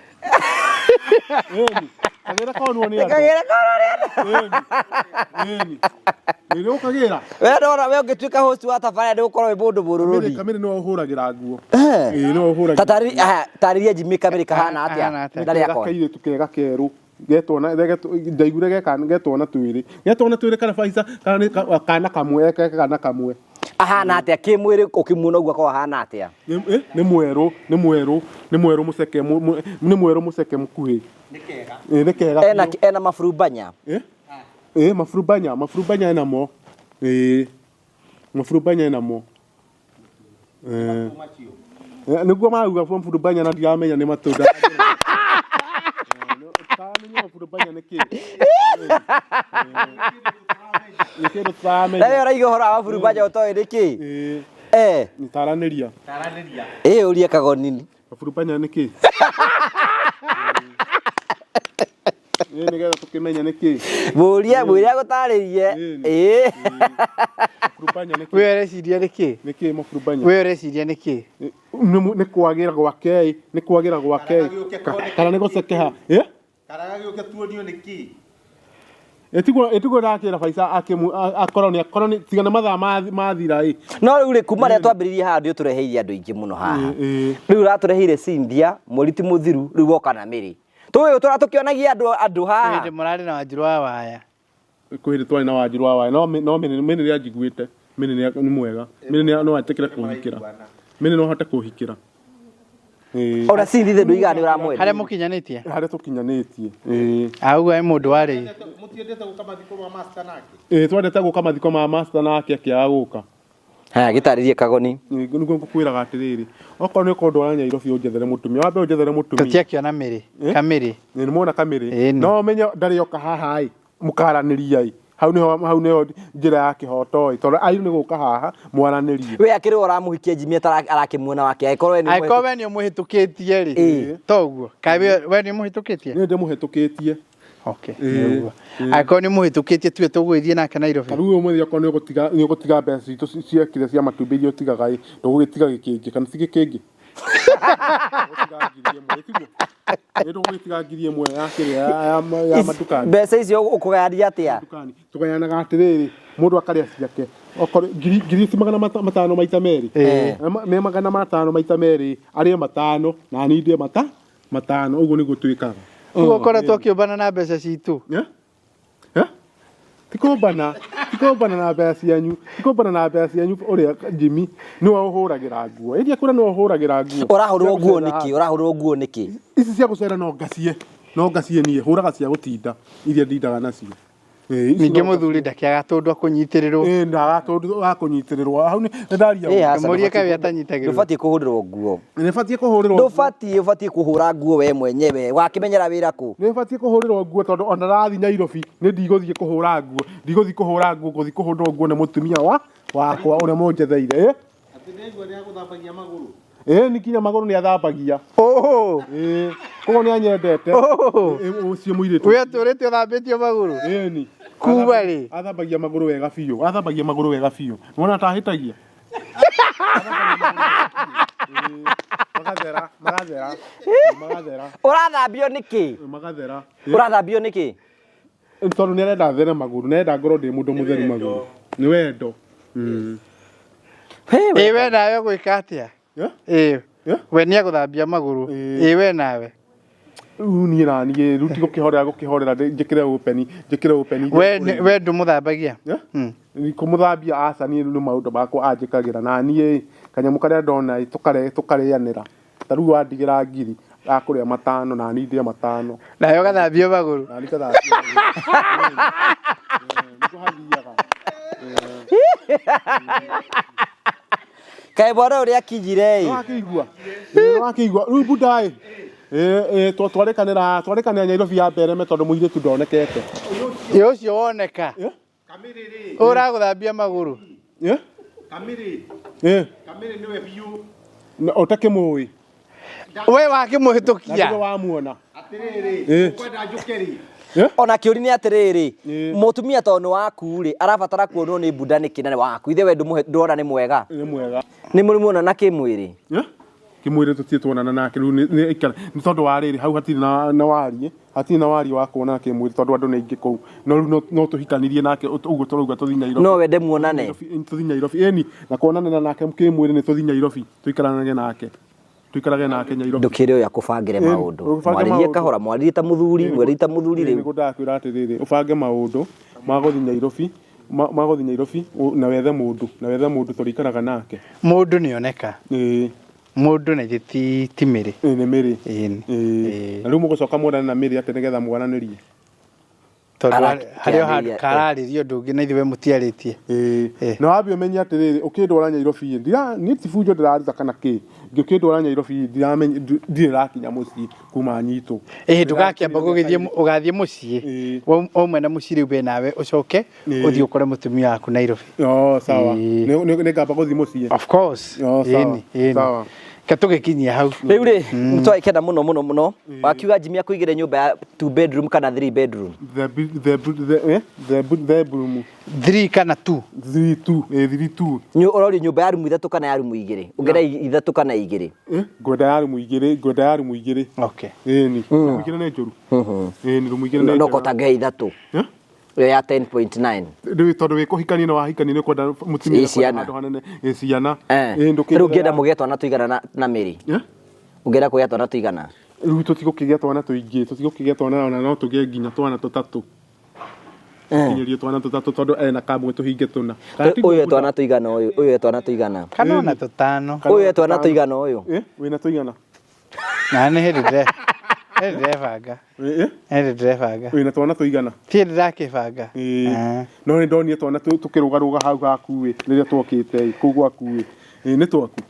Ĩni. Kagĩre konwo nĩ andũ. Kagĩre konwo nĩ andũ. Ĩni. Ĩni. Nĩ ũkagĩra? We ndona we ũngĩtuĩka host wa tabarĩra nĩ ũgũkorwo wĩ mũndũ mũrũrũri. Kamĩrĩ nĩwe ũhũragĩra nguo. Ĩĩ, nĩwe ũhũragĩra. Ta tarĩria, tarĩria Jimmy Kamĩrĩ kahana atĩa? Nĩ Ndarĩ kega akona. kairĩtu kega kerũ. Getwo na ndaiguire geka getwo na twĩrĩ. Getwo na twĩrĩ kana baica kana nĩ kana kamwe ke kana kamwe. Ahana atia kimwiri ukimuona uguo akorwo ahana atia? Nĩ nĩ mwerũ, nĩ mwerũ, nĩ mwerũ mũceke nĩ mwerũ mũceke mũkuhĩ. Nĩ kega. Ĩ nĩ kega. Ena ena maburumbanya. Eh? Ĩ maburumbanya, maburumbanya enamo. Ĩ maburumbanya enamo. Eh. Nĩguo marauga maburumbanya na ndiramenya nĩ matunda. Ũtaramenya maburumbanya nĩ kĩ? Nĩ kĩndũ tũtaramenya. Na wewe ũraiga ũhoro wa maburumbanya ũtoĩ nĩ kĩ? Ĩ Eh, taranĩria. Taranĩria. ĩ ũria kagonini. Maburumbanya nĩ kĩ? Ĩ nĩgetha tũkĩmenye nĩ kĩ. Mũrie mwĩre agũtarĩrie. Ĩ. Maburumbanya nĩ kĩ? We ũreciria nĩ kĩ? Nĩ kĩ maburumbanya? We ũreciria nĩ kĩ? Nĩ kwagĩra gwake nĩ kwagĩra gwake kana nĩ gũcekeha. Ĩ? Karaga gĩũke tuonio nĩ kĩ? Ĩtiguo ĩtiguo ndakĩra Faiza akĩmu akorwo nĩ akorwo nĩ tiga nĩ mathaa mathira ĩ. No rĩu rĩ kuma rĩrĩa twambĩrĩirie haha nĩ ũtũreheire andũ aingĩ mũno haha. Ĩ. Rĩu ũratũreheire Cynthia, mweri ti mũthiru, rĩu woka na Mary. Tũĩ ũtũra tũkĩonagia andũ andũ haha. Hĩndĩ mũrarĩ na Wanjiru wa Waya. Kwĩ hĩndĩ twarĩ na Wanjiru wa Waya no no Mary Mary nĩ anjiguĩte. Mary nĩ mwega. Mary no etĩkĩre kũhikĩra. Mary no ahote kũhikĩra. Ĩ. Ona Cynthia ndũigaga nĩ ũramwenda. Harĩa mũkinyanĩtie? Harĩa tũkinyanĩtie. Ĩ. Auga he mũndũ warĩ. Mũtiendete gũka mathiko ma master nake? Ĩ twendete gũka mathiko ma master nake akĩaga gũka. Haya gĩtarĩrie Kagoni. Nĩguo ngũkwĩraga atĩrĩrĩ, okorwo nĩ ũkũndwara Nyairobi ũnjethere mũtumia, wambe ũnjethere mũtumia. Tũtiakĩona Mary. Kamĩrĩ. Nĩ nĩmuona Kamĩrĩ. Ĩni. No ũmenye ndarĩ oka haha ĩ, mũkaranĩria ĩ. Hau nĩho hau nĩho njĩra ya kĩhoto ĩ, tondũ agĩrĩirwo nĩ gũka haha mwaranĩrie. We akĩrĩ we ũramũhikia Jimmy atarakĩmuona wake angĩkorwo we nĩ Angĩkorwo we nĩ ũmũhĩtũkĩtie rĩ, Ĩĩ. toguo. Kaĩ we we nĩ ũmũhĩtũkĩtie? Niĩ ndĩmũhĩtũkĩtie. Okay. Ĩĩ, Nĩguo. Angĩkorwo nĩ ũmũhĩtũkĩtie tuge tũgũgĩthiĩ nake Nairobi. Ta rĩu ũmũthĩ okorwo nĩ ũgũtiga nĩ ũgũtiga mbeca citũ cia kĩrĩa cia matumbĩ iria ũtigaga ĩ, ndũgũgĩtiga gĩkĩngĩ kana ti gĩkĩngĩ? Ũgũtiga ngiri ĩmwe, tiguo? Nĩ ndũgũgĩtiga ngiri ĩmwe ya kĩrĩa ya ya matukani. Mbeca icio ũkũgayania atĩa? Matukani. Tũgayanaga atĩrĩrĩ, mũndũ akarĩa ciake. Okorwo ngiri ngiri ti magana matano maita merĩ. Me magana matano maita merĩ, arĩe matano na niĩ ndĩe matano, ũguo nĩguo twĩkaga. Ũguo ũkoretwo ũkĩũmbana na mbeca citũ. Eh? Eh? Ti kũmbana, ti kũmbana na mbeca cianyu, ti kũmbana na mbeca cianyu ũrĩa Jimmy nĩwe ũhũragĩra nguo. Ĩndĩ akwĩra nĩwe ũhũragĩra nguo. Ũrahũrwo nguo nĩkĩ? Ũrahũrwo nguo nĩkĩ? Ici cia gũcera no ngacie, no ngacie niĩ, hũraga cia gũtinda iria ndindaga nacio. Ĩĩ, ici Ningĩ no mũthuri ndakĩaga tũndũ akũnyitĩrĩrwo. Ĩĩ ndaga tũndũ wa kũnyitĩrĩrwo. Hau nĩ ndaria. Ĩĩ, aca, Mũrie ndũbatiĩ kaĩ atanyitagĩrĩrwo. Ndũbatiĩ kũhũrĩrwo nguo. Nĩ batiĩ kũhũrĩrwo nguo. Ndũbatiĩ, ũbatiĩ kũhũra nguo we mwenyewe. Wakĩmenyera wĩra kũ? Nĩ batiĩ kũhũrĩrwo nguo tondũ ona ndathiĩ Nairobi nĩ ndigũthiĩ kũhũra nguo. Ndigũthiĩ kũhũra nguo, ngũthiĩ kũhũrĩrwo nguo nĩ mũtumia wa wakwa ũrĩa mũnjetheire. Ĩ? Atĩ ndĩraigua nĩ agũthambagia magũrũ. Ĩ nĩ nginya magũrũ nĩ athambagia. Ũũ. Ĩ, koguo nĩ anyendete. Ũũ. Ĩ, ũcio mũirĩtu. We atũrĩte ũthambĩtio magũrũ. Ĩni. Kuma rĩ? Athambagia magũrũ wega biũ. Athambagia magũrũ wega biũ. Nĩwona atahĩtagia? Magathera, magathera. Magathera, Ũrathambio nĩkĩ? magathera. Ũrathambio nĩkĩ? Tondũ nĩ arenda there magũrũ, nĩ arenda ngorwo ndĩ mũndũ mũtheru magũrũ. Nĩ wendo. Ĩ we nawe ũgwĩka atĩa? Eh? Ĩ Eh? we nĩ agũthambia magũrũ. Ĩ. Ĩ we nawe. Rĩu niĩ na niĩ rĩu ti gũkĩhorera gũkĩhorera njĩkĩre open, njĩkĩre open. We we ndũmũthambagia. Eh? Kũmũthambia aca niĩ rĩu nĩ maũndũ makwa anjĩkagĩra na niĩ kanyamũ karĩa ndona ĩ, tũkarĩanĩra. Ta rĩu wandigĩra ngiri akũrĩa matano na niĩ ndĩe matano. Nawe ũgathambio magũrũ. Na niĩ ngathambio magũrũ. Nĩguo hathiaga. Kaĩ mwana ũyũ nĩakinyire ĩ. Nĩwakĩigua? Nĩwakĩigua? Rĩu bunda ĩ ĩ twarĩkanĩra twarĩkanĩra Nyairobi ya Mbereme tondũ mũirĩtu ndonekete. Ĩ ũcio woneka. Kamĩrĩ rĩ. Ũragũthambia magũrũ. Ĩ? Kamĩrĩ. Ĩ? Kamĩrĩ nĩwe biũ. Na ũtakĩmũĩ. We wakĩmũhĩtũkia. Na nĩwe wamuona. Atĩrĩrĩ, Ĩ. ũkwenda njũke rĩ? Ona kĩũri nĩ atĩrĩrĩ, Ĩ. mũtumia tondũ nĩ waku rĩ, arabatara kuonwo nĩ mbunda nĩkĩ na nĩ waku? Ithe we ndũrona nĩ mwega? Nĩ mwega. Nĩ mũrĩ muonana kĩmwĩrĩ? Ĩ? Kĩmwĩrĩ tũtirĩ tuonana nake rĩu nĩ aikara nĩ tondũ wa rĩrĩ hau hatirĩ na wariĩ hatirĩ na wariĩ wa kuonana kĩmwĩrĩ tondũ andũ nĩ aingĩ kũu no rĩu no tũhikanirie nake ũguo tũrauga tũthiĩ Nairobi. No wende muonane? Tũthiĩ Nairobi ĩni na kuonana nake kĩmwĩrĩ nĩ tũthiĩ Nairobi tũikaranage nake. Tuikarage nake Nyairobi. Ndũkĩre ũyũ akũbangĩre maũndũ. Ũbange Mwarĩrie maũndũ. kahora, mwarĩrie ta mũthuri, mwarĩrie ta mũthuri rĩu. Nĩguo ndakwĩra atĩrĩrĩ, ũbange maũndũ ma gũthiĩ Nyairobi, ma gũthiĩ Nyairobi na wethe mũndũ, na wethe mũndũ tũrĩikaraga nake. Mũndũ nĩoneka. Ĩĩ. Mũndũ na ithe ti Mĩrĩ. Ĩĩ nĩ Mĩrĩ. Ĩĩ. Ĩĩ. Na rĩu mũgũcoka muonane na Mĩrĩ atĩa nĩgetha mwaranĩrie? Tondũ harĩ o handũ Arakĩarĩria, kararĩria ũndũ ũngĩ na ithuĩ we mũtiarĩtie. Ĩĩ. Eh. Na wambe ũmenye atĩrĩrĩ, ũkĩndwara Nyairobi ĩ, ndira niĩ ti bunjo ndĩraruta kana kĩ, ũkĩndwara Nyairobi ĩ, ndiramenya ndirĩ ndakinya mũciĩ kuma nyitwo. Ĩhĩ ndũgakĩamba gũgĩthiĩ ũgathiĩ mũciĩ. Ĩĩ. Wauma na mũciĩ rĩu we nawe ũcoke Ĩĩ. ũthiĩ ũkore mũtumia waku Nairobi. Oh, sawa. Ĩĩ. Nĩ ngamba gũthiĩ mũciĩ. Of course. Oh, sawa. Ĩni, ĩni. Sawa. Reke tũgĩkinyie hau. Rĩu rĩ, nĩtwagĩkena mũno mũno mũno. Wakiuga Jimmy akũigĩre nyũmba ya 2 bedroom kana 3 bedroom? The the the eh the the room. 3 kana 2? 3 2, eh 3 2. Nĩ ũrorio nyũmba ya rumu ithatũ kana ya rumu igĩrĩ? Ũngĩenda ithatũ kana igĩrĩ? Eh, ngwenda ya rumu igĩrĩ, ngwenda ya rumu igĩrĩ. Okay. Ĩni, rumu igĩrĩ nĩ njũru. Ĩni, rumu igĩrĩ nĩ No njega. kota ngĩhe ithatũ. Eh? Ĩyo ya 10.9. Rĩu tondũ wĩ kũhikania na wahikania nĩ ũkwenda mũtumia Ĩ, ciana. handũ hanene. Ĩ ciana. Eh. Ĩ ndũkĩenda. Rĩu ũngĩenda mũgĩe twana tũigana na Mĩrĩ? Eh? Ũngĩenda kũgĩa twana tũigana? Rĩu tũtigũkĩgĩa twana tũingĩ, tũtigũkĩgĩa twana ona no tũgĩe nginya twana tũtatũ. Kinyĩrie twana tũtatũ tondũ ena kamwe tũhinge tũna. Kana tiguo Ũyũ e Buda? twana tũigana ũyũ, ũyũ e twana tũigana. Kana ona tũtano. Kana Ũyũ e twana tũtano. tũigana ũyũ. Eh, wĩna tũigana? Na nĩ hĩndĩ ndĩre hĩndĩ ndĩrebanga. Eh, eh? Hĩndĩ ndĩrebanga. Wĩna twana tũigana? Ti hĩndĩ ndakĩbanga. Ĩĩ. Ah. No nĩ ndonire twana tũkĩrũgarũga hau haku ĩ, rĩrĩa twokĩte ĩ, kũu gwaku ĩ. Ĩ, nĩ twaku.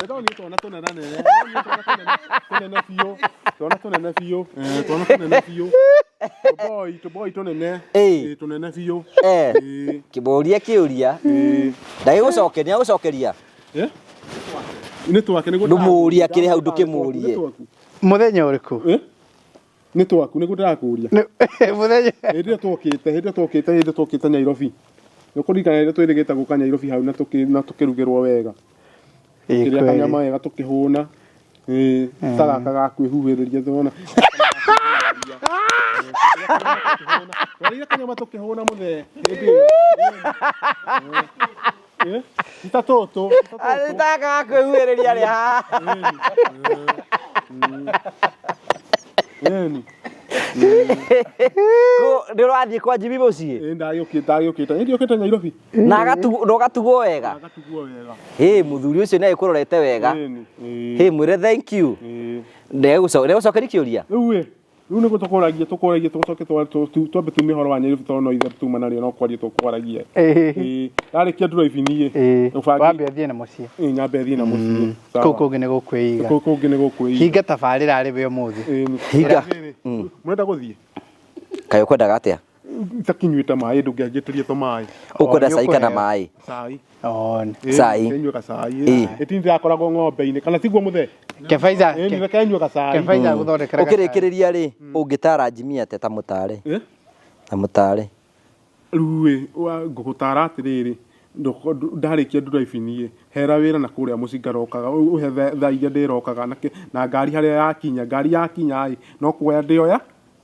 Ndonire twana tũnenanene, ndonire twana tũnene biũ, twana tũnene biũ, eh, twana tũnene biũ. Tũboi, tũboi tũnene. Ĩĩ. Ĩ, tũnene biũ. Eh. Ĩĩ. Kĩmũrie kĩũria. Ĩĩ. Ndagĩgũcokeria, nĩagũcokeria. Eh? Nĩ twake nĩguo Ndũmũrie akĩrĩ hau Nĩ ndũkĩmũrie. twaku. Mũthenya ũrĩkũ? Eh? Nĩ twaku nĩguo ndĩrakũria. Mũthenya. Hĩndĩ ĩyo twokĩte, hĩndĩ ĩyo twokĩte, hĩndĩ ĩyo twokĩte Nyairobi. Nĩ ũkũririkana rĩrĩa twĩrĩgĩte gũka Nyairobi hau na tũkĩrugĩrwo wega. Ĩĩ, Tũkĩrĩa kweli. kanyama wega tũkĩhũna. Ĩĩ, ta gaka ga kwĩhuhĩrĩria tũrona. Twarĩire kanyama tũkĩhũna mũthee. Hĩndĩ ĩyo. Ĩĩ, ti ta tũtũ, ti ta tũtũ. Ataka ga kwĩhuhĩrĩria rĩ haha. Ĩni. Nĩ ũrathiĩ kwa Jimmy mũciĩ? Ĩĩ ndagĩũkĩte, ndagĩũkĩte. Ĩĩ ndiũkĩte Nyairobi. Na ũgatugwo wega? Agatugwo wega. Hĩ, mũthuri ũcio nĩ agĩkũrorete wega. Ĩni. Ĩĩ. Hĩ, mwĩre thank you. Ĩĩ. Ndegũcokeria kĩũria? Rĩu ĩ, rĩu nĩguo tũkũragia tũkũragia tũcoke twambe tume ũhoro wa Nyairobi tondũ no ithe tuma narĩo no kwaria tũkwaragia. Ĩĩ. Ĩĩ, ndarĩkia ndũraibi niĩ. Ĩĩ. Ũbangi- Wambe ũthiĩ na mũciĩ. Ĩĩ, nyambe thiĩ na mũciĩ. Sawa. Kũu kũngĩ nĩ gũkwĩiga. Kũu kũngĩ nĩ gũkwĩiga. Hinga tabarĩra arĩ we ũmũthĩ. Ĩĩ, Hinga. Rĩrĩ, Mũrenda gũthiĩ? Kaĩ ũkwendaga atĩa? Itakinyuĩte maĩ ndũngĩanjĩtĩria tũmaĩ. Ũkwenda nĩ cai kana ũkũheo. maĩ? Cai. One. Ĩĩ, Cai. Kenyue gacai. Ĩĩ. Ĩtini ndĩrakoragwo ng'ombe-inĩ kana tiguo mũthee? Kebaiza. Ĩĩ, nĩ kenyue gacai. Kebaiza gũthondekera gacai. Ũkĩrĩkĩrĩria rĩ, ũngĩtara Jimmy atĩa ta mũtare? Ĩ? Ta mũtare. Rĩu ĩ, ngũgũtara atĩrĩrĩ, ndarĩkia ndũraibi niĩ, hera wĩra na kũrĩa mũciĩ ngarokaga, ũhe thaa iria ndĩrokaga na ngari harĩa yakinya, ngari yakinya ĩ, no kuoya ndĩoya,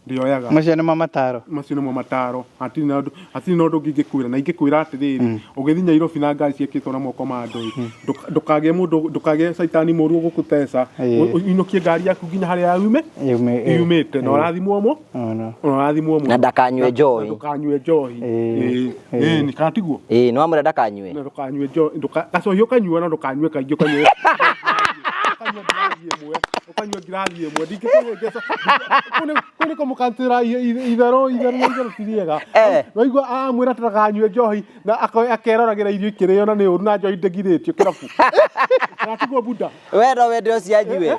ndĩoyaga. Macio nĩmo mataro. Macio nĩmo mataro. Hatirĩ na ũndũ, hatirĩ na ũndũ ũngĩ ingĩkwĩra. Na ingĩkwĩra atĩrĩrĩ, ũgĩthiĩ Nyairobi na ngari ciĩkĩtwo na moko ma andũ ĩ, ndũkagĩe mũndũ, ndũkagĩe caitani mũru ũgũkũteca. Ũinũkie ngari yaku nginya harĩa yumĩte, na ũrathimwo mũ? Ono. Na ũrathimwo mũno. Na ndakanyue njohi. Na ndũkanyue njohi. Ĩĩ. Ĩĩ. Ĩĩ, nĩ kana tiguo? Ĩĩ, nĩ wamwĩra ndakanyue? Na ndũkanyue njohi, gacohi ũkanyua no ndũkanyue kaingĩ, ũkanyue ũkanyua ngirathi ĩmwe, ũkanyua ngirathi ĩmwe. Ndingĩkũhĩngĩca. Kũu nĩ kũmũkantĩra itherũ, itherũ na itherũ ti rĩega. Waigua amwĩra ndakanyue njohi na akeroragĩra irio ikĩrĩo na nĩ ũru na njohi ndĩgirĩtio kĩrabu. Kana tiguo Buda? We no wende ũcio anyue?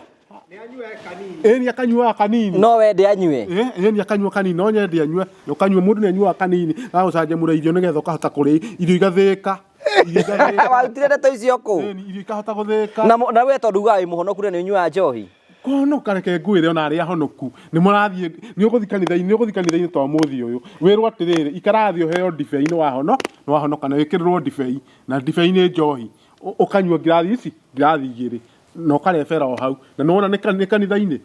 Ĩĩ, nĩ akanyuaga kanini. No wende anyue? Ĩĩ, ĩĩ, nĩ akanyua kanini, no nyende anyue. Ũkanyua, mũndũ nĩ anyuaga kanini, agagũcanjamũra irio nĩgetha ũkahota kũrĩa irio igathĩĩka. Irio igathĩĩka. Warutire ndeto icio kũ? Ĩĩ, irio ikahota gũthĩĩka. Na we tondũ ugaga wĩ mũhonoku na nĩ ũnyuaga njohi? Kũhonoka reke ngwĩre ona arĩa ahonoku nĩ mũrathiĩ, nĩ ũgũthiĩ kanitha-inĩ, nĩ ũgũthiĩ kanitha-inĩ ta ũmũthĩ ũyũ. Wĩrwo atĩrĩrĩ, ikara thĩ ũheo ndibei nĩ wahonoka na wĩkĩrĩrwo ndibei, na ndibei nĩ njohi. Ũkanyua ngirathi ici, ngirathi igĩrĩ, na ũkarebera o hau. Na nĩwona nĩ kanitha-inĩ.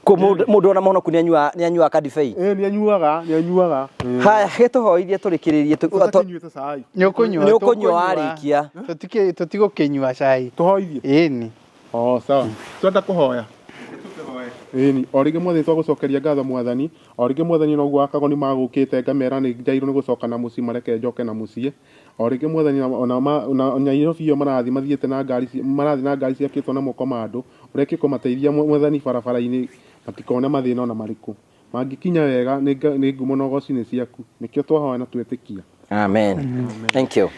Kũ mũndũ ona mũhonoku nĩ anyuaga kadibei. Ĩ, nĩ anyuaga. Haya, gĩtũhoithie tũrĩkĩrĩrie. Tũtakĩnyuĩte cai. Nĩ ũkũnyua. Nĩ ũkũnyua warĩkia. Tũtigũkĩnyua cai. Tũhoithie. Ĩni. O sawa, twenda kũhoya. Ĩni, o rĩngĩ Mwathani, twagũcokeria ngatho Mwathani, o rĩngĩ Mwathani, noguo akagoni magũkĩte ngamera nĩ njairwo nĩ gũcoka na mũciĩ, mareke njoke na mũciĩ. O rĩngĩ Mwathani, ona ona Nairobi ĩyo marathiĩ mathiĩte na ngari marathiĩ na ngari ciakĩtwo na moko ma andũ, ũreke kũmateithia Mwathani barabara-inĩ, matikone mathĩna ona marĩkũ. Mangĩkinya wega nĩ ngumo na ũgoci nĩ ciaku. Nĩkĩo twahoya na twetĩkia. Amen. Thank you.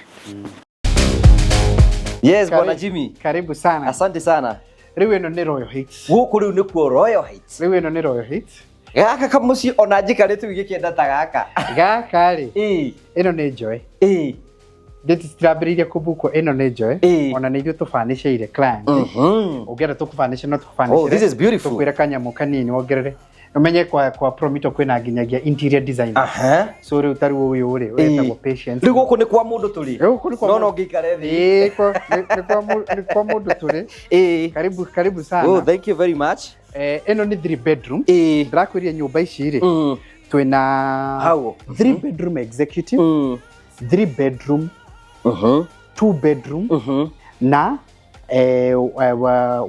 Yes, Bwana Jimmy. Karibu sana. Asante sana. Rĩu ĩno nĩ Royal Heights. Gũkũ rĩu nĩkuo Royal Heights. Rĩu ĩno nĩ Royal Heights. Gaka kamũciĩ ona njikarĩte rĩu gĩkĩenda ta gaka. Gaka rĩ, ĩno nĩ njoe. Date citirambĩrĩirie kũbukwo, ĩno nĩ njoe. Ona nĩ ithuĩ tũbanicĩire client. Ũngĩenda tũkũbanicĩre no tũkũbanicĩre. Oh, this is beautiful. Tũkwĩre kanyamũ kanini wongerere. Ũmenye kwa Promito kwĩna nginyagia interior design. So rĩu ta rĩu ũyũ rĩ, wetagwo Patience. Rĩu gũkũ nĩ kwa mũndũ tũrĩ. Gũkũ nĩ kwa No mũndũ. ngĩikare thĩ. Ĩĩ, nĩ kwa mũndũ tũrĩ. Karibu, karibu sana. Oh, thank you very much. Ĩno nĩ three bedroom. Ndĩrakwĩria nyũmba ici rĩ, twĩna Hau. three bedroom executive, three bedroom, two bedroom na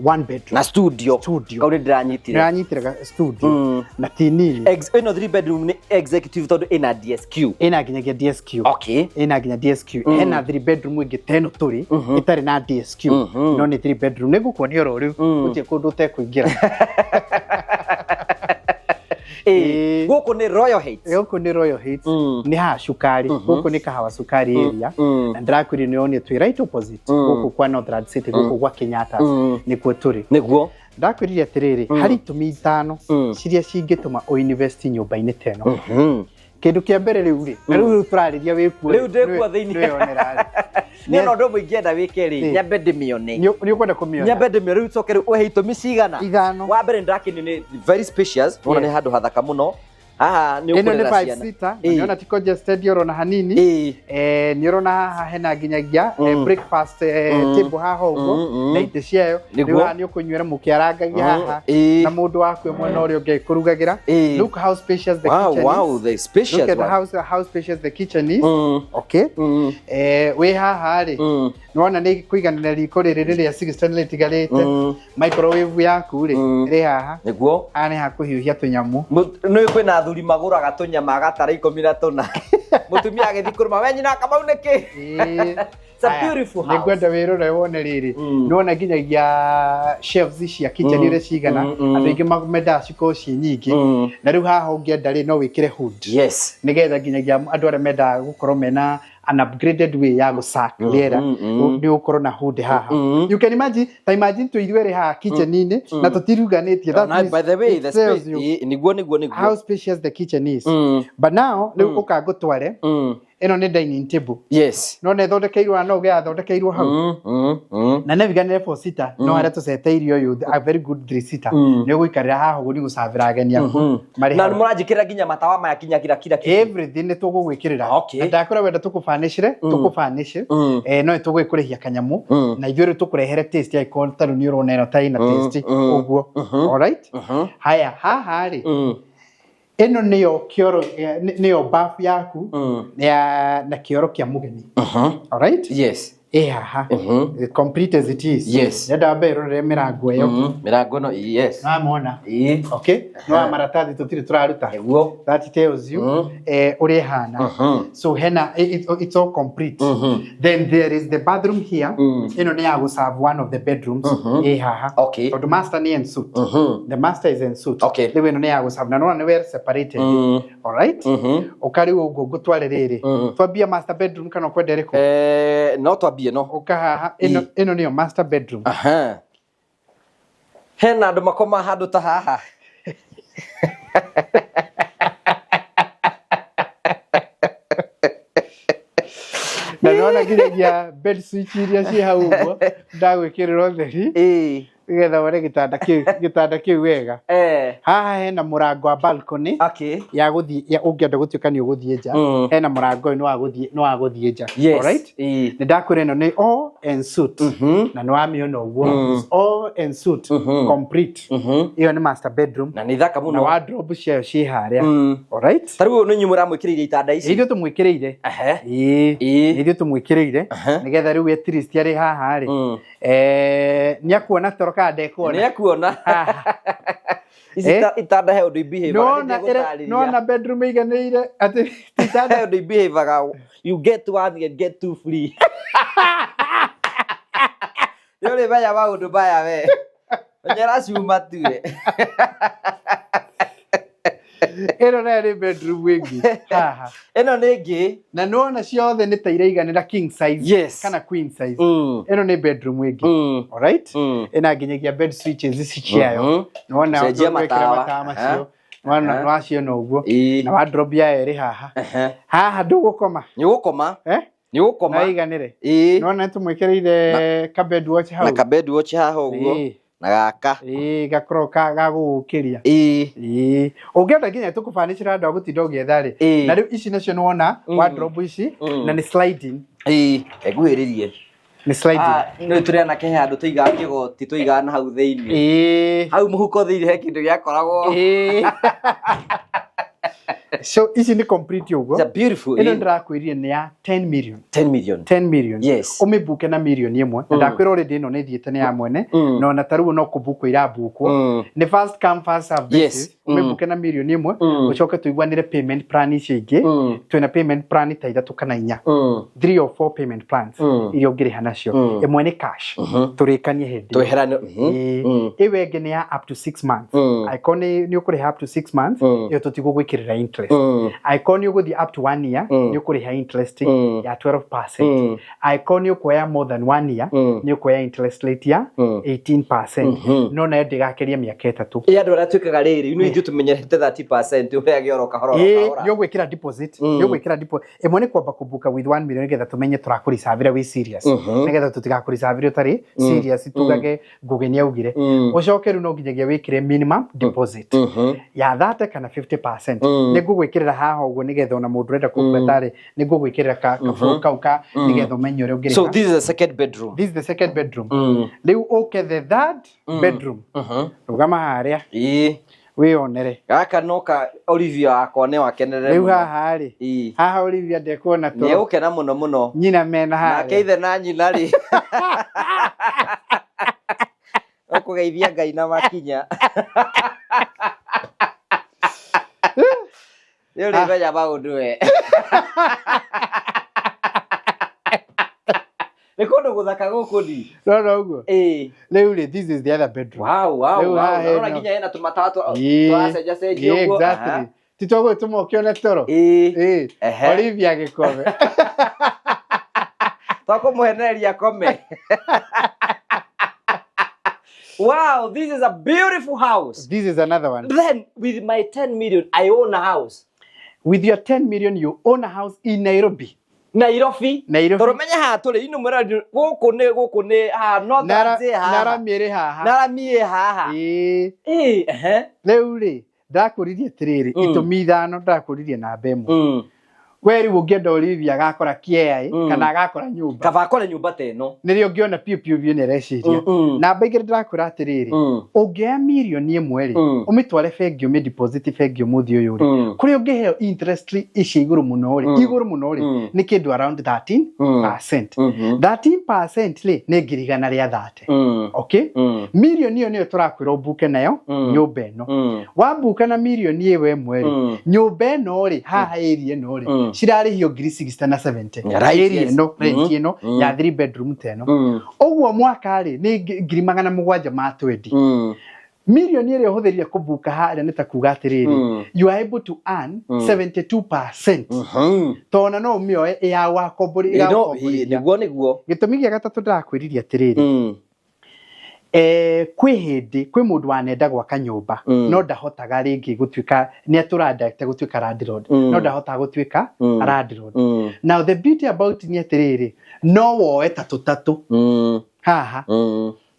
one bedroom na studio. Studio. Kau nĩ ndĩranyitire. Ndĩranyitire studio na ti nini. Ĩno three bedroom nĩ executive tondũ ĩna DSQ. Ĩna nginyagia DSQ. Ĩna nginya DSQ. Hena three bedroom ĩngĩ ta ĩno tũrĩ ĩtarĩ na DSQ, no nĩ three bedroom. Nĩ ngũkuonia oro rĩu, gũtirĩ kũndũ ũtekũingĩra. Gũkũ nĩ Royal Heights. Gũkũ nĩ Royal Heights. Nĩ haha cukari, gũkũ nĩ Kahawa Cukari area, na ndĩrakwĩrire nĩ onio twĩ right opposite gũkũ kwa Northland City, gũkũ gwa Kenyatta nĩkuo tũrĩ. Ndakwĩrire atĩrĩrĩ, harĩ itũmi ithano ciria cingĩtũma ũinvest nyũmba-inĩ ta ĩno. Kĩndũ kĩa mbere rĩu rĩ, na rĩu tũrarĩria wĩkuo. Rĩu ndĩkuo thĩinĩ. Nĩwĩyonera rĩ. Nĩ ona ũndũ ũmwe ingĩenda wĩke rĩ, nyambe ndĩmĩone. Nĩ ũkwenda kũmĩona? Nyambe ndĩmĩone rĩu, coke rĩu ũhe itũmi cigana. Ithano. Wa mbere, nĩndakĩnio nĩ very spacious, wona nĩ handũ hathaka mũno haha nĩ Ĩno nĩ ũkũrera five ciana. seater na nĩona ti congested ũrona hanini. Nĩ ũrona haha hena nginyagia breakfast table haha ũguo na itĩ ciayo. Rĩu haha nĩ ũkũnyuĩra mũkĩarangagia haha na mũndũ waku mwena ũrĩa ũngĩ kũrugagĩra. Look how spacious the kitchen is. The spacious Look at one. how spacious the kitchen is. Okay. Wĩ haha rĩ, nĩwona nĩ kũiganĩra riko rĩrĩ rĩrĩa 6 rĩtigarĩte. Microwave yaku rĩ, ĩrĩ haha. Haha nĩ hakũhiũhia tũnyamũ. Nĩ kwĩna athuri magũraga tũnyama agatara 14, mũtumia agĩthiĩ kũrũma we nyina Kamau nĩkĩ. It's a beautiful house. Nĩngwenda wĩrore wone rĩrĩ, nĩwona nginyagia shelves cia kitchen ũrĩa cigana. Andũ aingĩ mendaga cikorwo ciĩ nyingĩ, na rĩu haha ũngĩenda rĩ, no wĩkĩre hood nĩgetha nginyagia andũ arĩa mendaga gũkorwo mena an upgraded way ya gũsack rĩera, nĩ ũkorwo na hood haha. You can imagine, ta imagine twĩ ithuerĩ haha kitchen-inĩ na tũtiruganĩtie. That Na, means by the way, it the tells space you nĩguo. how spacious the kitchen is. But now rĩu ũkangũtware, ĩno nĩ dining table. No nĩ ĩthondekeirwo na no ũgĩa yathondekeirwo hau na nĩ wiganĩre four seater, no harĩa tũceteirio ũyũ a very good three seater, nĩ ũgũikarĩra haha ũguo, nĩ gũcabĩra ageni aku marĩ Na hau. nĩ mũranjĩkĩrĩra nginya matawa maya kinya kira kira kĩndũ. Everything nĩ tũgũgwĩkĩrĩra. Na ndakwĩra wenda tũkũbanicĩre, tũkũbanicĩ, no tũgũkũrĩhia kanyamũ na ithuĩ rĩu tũkũrehere taste angĩkorwo ta rĩu nĩ ũrona ĩno ta ĩna taste ũguo. Alright, haya, haha rĩ, ĩno nĩyo kĩoro, nĩyo bafu yaku ya na kĩoro kĩa mũgeni. Alright. Ĩ haha, complete as it is. Ndenda wambe ĩrorere mĩrango ĩyo. Mĩrango ĩno, yes. Namona? Okay, no maratathi tũtirĩ tũraruta. That tells you ũrĩa ĩhana. So hena it's all complete. Then there is the bathroom here. Ĩno nĩ ya gũserve one of the bedrooms ĩ haha. Tondũ master nĩ en suite. The master is en suite. Rĩu ĩno nĩ ya gũserve na nĩwona nĩ well separated. Alright, ũka rĩu ũguo ngũtware rĩrĩ, twambia master bedroom kana ũkwenda ĩrĩkũ? No twambie no. Ũka haha, ĩno nĩyo master bedroom. Aha. Hena andũ makoma handũ ta haha? Na nĩwona nginyagia bed switch iria ciĩ hau ũguo ndagwĩkĩrĩra ũtheri. Nĩgetha wone gĩtanda kĩu, gĩtanda kĩu wega. Haha hena mũrango wa balcony ya gũthiĩ ya ũngĩenda gũtuĩka nĩ ũgũthiĩ nja. Hena mũrango ũyũ nĩ wa gũthiĩ, nĩ wa gũthiĩ nja. Alright? Nĩ ndakwĩra ĩno nĩ all en suite. Na nĩ wamĩona ũguo. It's all en suite. Complete. Ĩyo nĩ master bedroom. Na nĩ thaka Na mũno. wardrobe ciayo ciĩ harĩa. Alright? Ta rĩu ũyũ nĩ inyuĩ mũramwĩkĩrĩire itanda ici. Ithuĩ tũmwĩkĩrĩire. Ĩĩ. Ithuĩ tũmwĩkĩrĩire. Nĩgetha rĩu at least arĩ haha rĩ. Nĩ akuona toro kana ndekuona? Nĩ akuona. Haha. Ici itanda he ũndũ ibehave-aga, Nĩwona nĩ ndĩgũtarĩria. Nĩwona bedroom ĩiganĩire atĩ ti itanda. He ũndũ ibehave-aga, you get one and get two free. Nĩ ũrĩmenya maũndũ maya we. Menyera cuma tu we. Ĩno nayo nĩ bedroom ĩngĩ haha. Ĩno nĩ ĩngĩ. Na nĩwona ciothe nĩ ta iraiganĩra king size kana queen size. Ĩno nĩ bedroom ĩngĩ. Alright? Ĩna nginyagia bed switches ici ciayo. Nĩwona Cenjia nĩwekĩra matawa. matawa macio. Nĩwona nĩwaciona ũguo. Na wardrobe yayo ĩrĩ haha. Haha ndũgũkoma. Nĩ ũgũkoma. Nĩ ũgũkoma. Na ĩiganĩre. Nĩwona nĩtũmwĩkĩrĩire ka bed watch hau. Na ka bed watch haha ũguo. Na gaka. Gakorwo ga gũgũkĩria. Ũngĩenda nginya tũkũbanicĩra andũ a gũtinda ũgĩetha rĩ. Na rĩu ici nacio nĩwona wardrobe ici na nĩ sliding. Nguhĩrĩrie. Nĩ sliding. Nĩ tũrĩ anake he handũ tũigaga kĩgoti, tũigaga na hau thĩinĩ. Hau mũhuko thĩinĩ he kĩndũ gĩakoragwo. So ici nĩ complete ũguo. It's a beautiful, Ĩno ndĩrakwĩrire nĩ ya 10 million. 10 million. 10 million. Yes. Ũmĩmbuke na mirioni ĩmwe. Na ndakwĩra already ĩno nĩ ĩthiĩte nĩ ya mwene. Na ona ta rĩu no kũmbukwo irambukwo. Nĩ first come first serve basis. Ũmĩmbuke na mirioni ĩmwe. Ũcoke tũiguanĩre payment plan icio ingĩ. Twĩna payment plan ta ithatũ kana inya. 3 or 4 payment plans iria ũngĩrĩha nacio. Ĩmwe nĩ cash. Tũrĩkanie hĩndĩ ĩyo. Tweherane. Ĩyo ĩngĩ nĩ ya up to 6 months. Angĩkorwo nĩ ũkũrĩha up to 6 months, ĩyo tũtigũgwĩkĩrĩra interest. Angĩkorwo nĩ ũgũthiĩ up to 1 year, nĩ ũkũrĩha interest ya 12%. Angĩkorwo nĩ ũkuoya more than 1 year, nĩ ũkuoya interest rate ya 18%. No nayo ndĩgakĩria mĩaka ĩtatũ. Ĩ andũ arĩa twĩkaga rĩrĩ, ithuĩ ithuĩ tũmenyerete 30% ũheage oro kahora oro kahora. Nĩ ũgwĩkĩra deposit, nĩ ũgwĩkĩra deposit. Ĩmwe nĩ kwamba kũbuka with 1 million nĩgetha tũmenye tũrakũreservĩra wĩ serious. Nĩgetha tũtigakũreservĩre ũtarĩ serious, tugage Ngũgĩ nĩ augire. Ũcoke rĩu no nginyagia wĩkĩre minimum deposit ya 30 kana 50%. Nĩ ngũgwĩkĩrĩra haha ũguo nĩgetha ona mũndũ ũrenda kũbuka rĩ, nĩ ngũgwĩkĩrĩra kabũrũ kau ka nĩgetha ũmenye ũrĩa ũngĩrĩha. So this is the second bedroom. This is the second bedroom. Rĩu ũke the third bedroom. Rũgama harĩa. Wĩyonere. Gaka no ka Olivia wakwa nĩ wakenerere Rĩu mũno. haha rĩ. Haha Olivia ndekuona toro. Nĩ egũkena mũno mũno. Nyina mena harĩa. Nake ithe na nyina rĩ. Ũkũgeithia Ngai na makinya. Nĩ ũrĩmenya maũndũ we. Nĩ kũndũ gũthaka gũkũ ndi. No, no, ũguo. Rĩu rĩ, this is the other bedroom. Wow, wow, Rĩu wow. haha Ũrona hena- nginya hena tũmatawa tũracenjacenjia ũguo. Exactly. Ti twagũgĩtũma ũkĩone toro? Olivia gĩkome. Twakũmũhenereria akome. Wow, this is a beautiful house. This is another one. Then with my 10 million, I own a house. With your 10 million, you own a house in Nairobi. Nairobi. Nairobi. Tondũ menye haha tũrĩ, ino mwĩra gũkũ nĩ, gũkũ nĩ haha, North Lands ĩ haha. Narami ĩrĩ haha. Narami ĩ haha. Rĩu rĩ, ndakũririe atĩrĩrĩ, itũmi ithano ndakũririe namba ĩmwe. We rĩu ũngĩenda Olivia agakora kĩea ĩ, kana agakora nyũmba. Kaba akore nyũmba ta ĩno. Nĩrĩo ũngĩona piũ piũ piũ nĩ areciria. Namba igĩrĩ ndĩrakwĩra atĩrĩrĩ, ũngĩoya mirioni ĩmwe rĩ, ũmĩtware bengi, ũmĩ deposit bengi ũmũthĩ ũyũ rĩ, kũrĩa ũngĩheo interest ici igũrũ mũno rĩ, igũrũ mũno rĩ, nĩ kĩndũ around thirteen percent. 13% rĩ, nĩ ngiri igana rĩa thate. Okay? Mirioni ĩyo nĩyo tũrakwĩra ũmbuke nayo, nyũmba ĩno. Wambuka na mirioni ĩyo ĩmwe rĩ, nyũmba ĩno rĩ, haha area ĩno rĩ, cirarĩhio ngiri 60 na 70. Yeah, right, Area yes. ĩno, rent ĩno, ya 3 bedroom ta ĩno. Ũguo mwaka rĩ, nĩ ngiri magana mũgwanja ma 20. Mirioni ĩrĩa ũhũthĩrire kũbuka harĩa nĩ ta kuga atĩrĩrĩ, you are able to earn 72%. Tona no ũmĩoe ĩ ya wakombori, Ĩ, no, ĩgagũkomborithia. ĩ, nĩguo, nĩguo. Gĩtũmi gĩa gatatũ ndĩrakwĩririe atĩrĩrĩ, kwĩ hĩndĩ kwĩ mũndũ wanenda gwaka nyũmba, no ndahotaga rĩngĩ gũtuĩka nĩ atũrandete gũtuĩka landlord, no ndahotaga gũtuĩka landlord. Now the beauty about nĩ atĩrĩrĩ, no woe tatũ tatũ haha.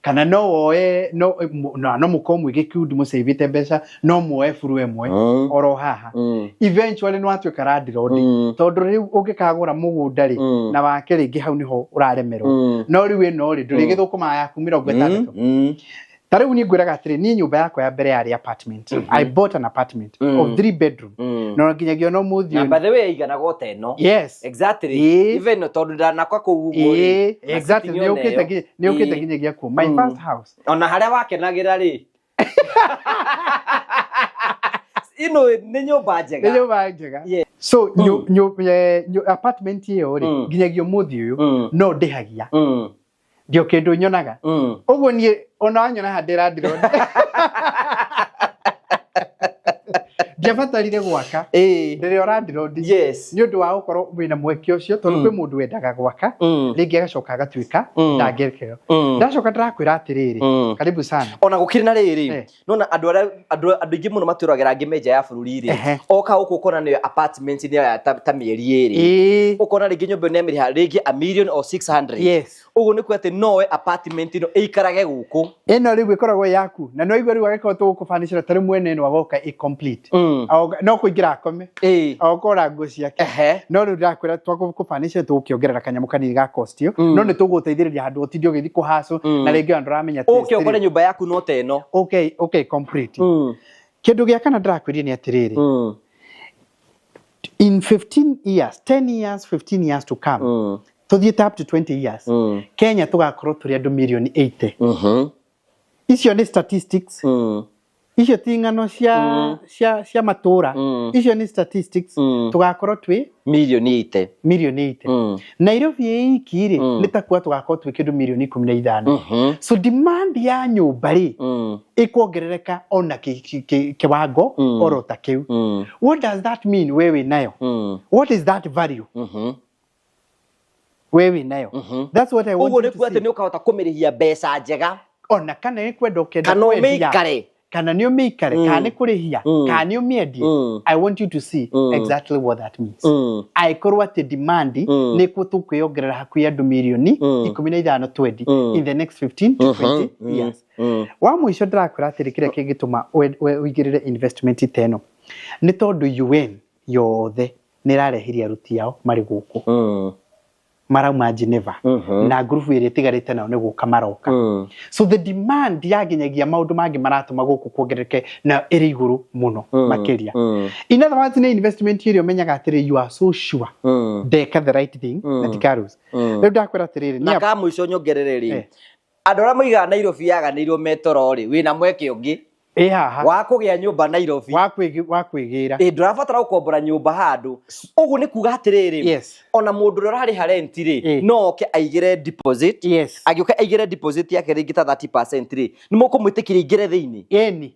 Kana no woe no no no mũkorwo mwĩ gĩkundi mũcĩvĩte mbeca, no muoe buru ĩmwe oro haha. Eventually nĩ watuĩka landlord, tondũ rĩu ũngĩkagũra mũgũnda rĩ, na wake rĩngĩ hau nĩho ũraremerwo. No rĩu ĩno rĩ, ndũrĩgĩthũkũmaga yaku 60. Ta rĩu niĩ ngwĩraga atĩrĩ, niĩ nyũmba yakwa ya mbere yarĩ apartment. I bought an apartment of three bedroom, no nginyagia ona ũmũthĩ Na ũyũ. by the way, ĩiganaga o ta ĩno. Yes. Exactly. Even tondũ ndanakwa kũu ũguo rĩ, na sitting Nĩ ona ũkĩte ĩyo. nĩ ũkĩte nginyagia kuo, my first house. Ona harĩa wakenagĩra rĩ, ĩno nĩ nyũmba njega. Nĩ nyũmba njega. So apartment ĩyo rĩ, nginyagia ũmũthĩ ũyũ no ndĩhagia, ndio kĩndũ nyonaga. Ũguo niĩ ona wanyona haha ndĩrandirona, ndiabatarire gwaka, ndĩrĩ o landlord. Nĩ ũndũ wa gũkorwo wĩna mweke ũcio, tondũ kwĩ mũndũ wendaga gwaka, rĩngĩ agacoka agatuĩka ndangĩkeo. Ndacoka ndĩrakwĩra atĩrĩrĩ, karibu sana. Ona gũkĩrĩ na rĩrĩ, nona andũ arĩa andũ aingĩ mũno matũragĩra angĩ me nja ya bũrũri rĩ, oka gũkũ ũkona nĩyo apartment nĩyo ya ta mĩeri 2, ũkona rĩngĩ nyũmba ĩno nĩamĩrĩha rĩngĩ a million or 600. Ũguo nĩ kuga atĩ nowe apartment ĩno ĩikarage gũkũ. Ĩno rĩu ĩkoragwo ĩ yaku, na no igua rĩu agĩkorwo tũgũkũbanĩcĩra tarĩ mwene ĩno agoka ĩ complete. No kũingĩra akome, agokora nguo ciake. No rĩu ndĩrakwĩra twakũbanĩcĩra tũgũkĩongerera kanyamũ kanini ga cost ĩyo, no nĩ tũgũteithĩrĩria handũ ũtinde ũgĩthiĩ kũhacũ, na rĩngĩ ona ndũramenya ũke taste ũkore rĩ. Nyũmba yaku no ta ĩno. Okay, complete. Kĩndũ gĩa kana ndĩrakwĩria nĩ atĩrĩrĩ, in 15 years, 10 years, 15 years to come, tũthiĩte up to 20 years, Kenya tũgakorwo tũrĩ andũ mirioni 80. Icio nĩ statistics. Icio ti ng'ano cia matũra. Icio nĩ statistics. Tũgakorwo twĩ mirioni 80. Mirioni 80. Nairobi ĩ iki rĩ, nĩ ta kuga tũgakorwo twĩ kĩndũ mirioni 15. So demand ya nyũmba rĩ, ĩkuongerereka ona kiwango oro ta kĩu. What does that mean we wĩ nayo? What is that value we wĩ nayo? That's what I want Ũguo you nĩ to kuga atĩ see. Nĩ ũkahota kũmĩrĩhia mbeca njega. Ona kana nĩ kwenda ũkenda Kana kwendia, ũmĩikare. Kana nĩ ũmĩikare, kana nĩ kũrĩhia, kana nĩ ũmĩendie. I want you to see exactly what that means. Angĩkorwo atĩ demand nĩ kuo tũkwĩongerera hakuhĩ andũ mirioni 15, 20 in the next 15 to 20 years. Wa mũico ndĩrakwĩra atĩrĩ, kĩrĩa kĩngĩtũma ũigĩrĩre investment ta ĩno nĩ tondũ UN yothe nĩ ĩrarehirie aruti ao marĩ gũkũ, marauma Geneva, na ngurubu ĩrĩa ĩtigarĩte nao nĩ gũka maroka. So the demand ya nginyagia maũndũ mangĩ maratũma gũkũ kuongerereke na ĩrĩ igũrũ mũno makĩria. In other words, nĩ investment ĩrĩa ũmenyaga atĩrĩ, you are so sure ndeka the right thing na tikarose. Rĩu ndakwĩra atĩrĩrĩ, Na nĩ ka mũico nyongerere rĩ, andũ arĩa moigaga Nairobi yaganĩirwo metoro rĩ, wĩna mweke ũngĩ ĩ haha wa kũgĩa nyũmba Nairobi. Wa kwĩgĩra. Ĩ ndũrabatara gũkombora nyũmba handũ. Ũguo nĩ kuga atĩrĩrĩ, ona mũndũ ũrĩa ũrarĩha rent rĩ, no oke aigĩre deposit. Agĩũka aigĩre deposit yake rĩngĩ ta 30% rĩ, nĩ mũkũmwĩtĩkĩria aingĩre thĩinĩ, Ĩni.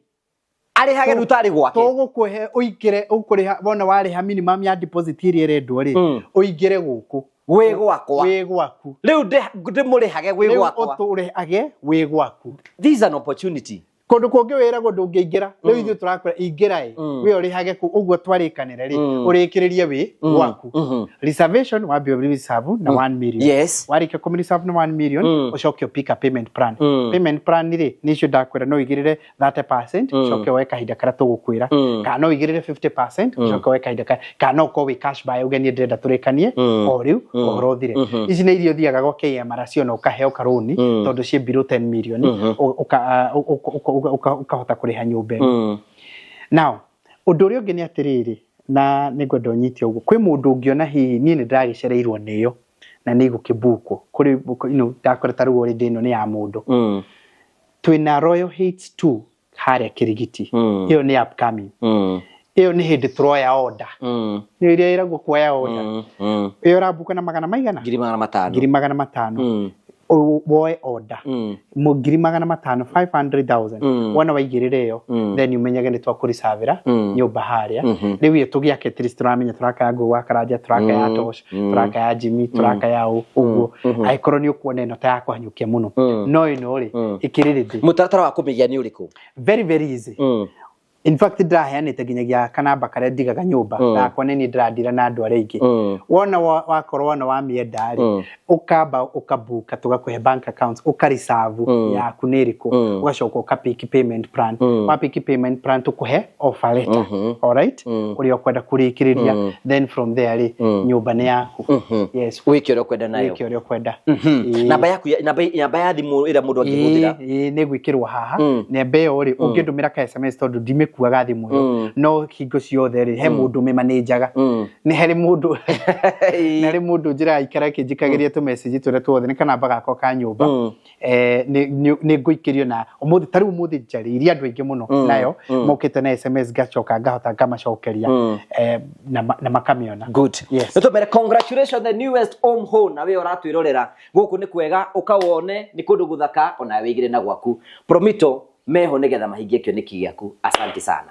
Arĩhage rĩu tarĩ gwake. Tũgũkũhe ũingĩre, ũkũrĩha wona warĩha minimum ya deposit ĩrĩa ĩrendwo rĩ, ũingĩre gũkũ. Gwĩ gwakwa. Wĩ gwaku. Rĩu ndĩmũrĩhage gwĩ Rĩu gwakwa. ũtũrĩhage wĩ gwaku. This is an opportunity. Kũndũ kũngĩ wĩragwo ndũngĩingĩra, rĩu ithuĩ tũrakwĩra ingĩra ĩ, we ũrĩhage kũ ũguo twarĩkanĩra rĩ, ũrĩkĩrĩrie wĩ gwaku. Reservation wambie reserve na 1 million. Warĩkia kũmĩ reserve na 1 million, ũcoke ũpick a payment plan. Payment plan rĩ, nĩ icio ndakwĩra, no ũigĩrĩre 30%, ũcoke woe kahinda karĩa tũgũkwĩra, kana no ũigĩrĩre 50%, ũcoke woe kahinda karĩa, kana no ũkorwo wĩ cash buyer uge niĩ ndĩrenda tũrĩkanie o rĩu ũhoro ũthire. Ici nĩ iria ũthiaga gwa KMRC ona ũkaheo karũni, tondũ ciĩ below 10 million, ũkahota kũrĩha nyũmba ĩno. Now ũndũ ũrĩa ũngĩ nĩ atĩrĩrĩ, na nĩ ngwenda ũnyite ũguo, kwĩ mũndũ ũngĩona hihi niĩ nĩ ndĩragĩcereirwo nĩyo na nĩ igũkĩbukwo kũrĩ ndakwĩra ta rĩu already ĩno nĩ ya mũndũ. Twĩna Royal Heights 2 harĩa Kĩrigiti. Ĩyo nĩ upcoming. Ĩyo nĩ hĩndĩ tũroya order. Nĩ ĩrĩa ĩragwo kuoya order. Ĩyo ũrabuka na magana maigana? 500,000. 500,000. Woe order. 500,000, 500,000. Wona waigĩrĩra ĩyo, then umenyage nĩ twakũricavĩra nyũmba harĩa. Rĩu ĩyo tũgĩake at least tũramenya tũraka ya Ngũgũ wa Karanja, tũraka ya Tosh, tũraka ya Jimmy, tũraka ya ũ, ũguo. Angĩkorwo nĩ ũkuona ĩno ta ya kũhanyũkia mũno. No ĩno rĩ, ĩkĩrĩ ready. Mũtaratara wa kũmĩgĩa nĩ ũrĩkũ? Very very easy. In fact ndĩraheanĩte nginyagia kanamba karĩa ndigaga nyũmba nakwa nĩ niĩ ndĩrandira na andũ arĩa aingĩ. Wona wakorwo wona wamĩenda rĩ, ũkamba ũkabuka, tũgakũhe bank account, ũka reserve yaku nĩ ĩrĩkũ, ũgacoka ũka pick payment plan. Wa pick payment plan, tũkũhe offer letter, alright, ũrĩa ũkwenda kũrĩkĩrĩria. Then from there rĩ, nyũmba nĩ yaku. Yes. Wĩke ũrĩa ũkwenda nayo. Wĩke ũrĩa ũkwenda. Namba yaku namba ya thimũ ĩrĩa mũndũ angĩhũthĩra? Ĩĩ, nĩ gwĩkĩrwo haha. Namba ĩyo rĩ, ũngĩndũmĩra ka SMS, tondũ ndimĩkuaga thimũ ĩyo, no hingo ciothe rĩ, he mũndũ ũmĩmanĩnjaga, nĩ harĩ mũndũ, nĩ harĩ mũndũ njĩra aikara akĩnjikagĩria tũ message tũrĩa tuothe. Nĩ kanamba gakwa ka nyũmba. Nĩ ngũikĩrio na ũmũthĩ, ta rĩu ũmũthĩ njarĩirie andũ aingĩ mũno nayo mokĩte na SMS, ngacoka ngahota ngamacokeria na makamĩona. Good. Yes. Nĩtũmere congratulations, the newest home home. Na we ũratwĩrorera gũkũ nĩ kwega, ũkawone nĩ kũndũ gũthaka, ona wĩigĩre na gwaku. Promito meho nĩgetha mahingie kĩoneki gĩaku. Asante sana.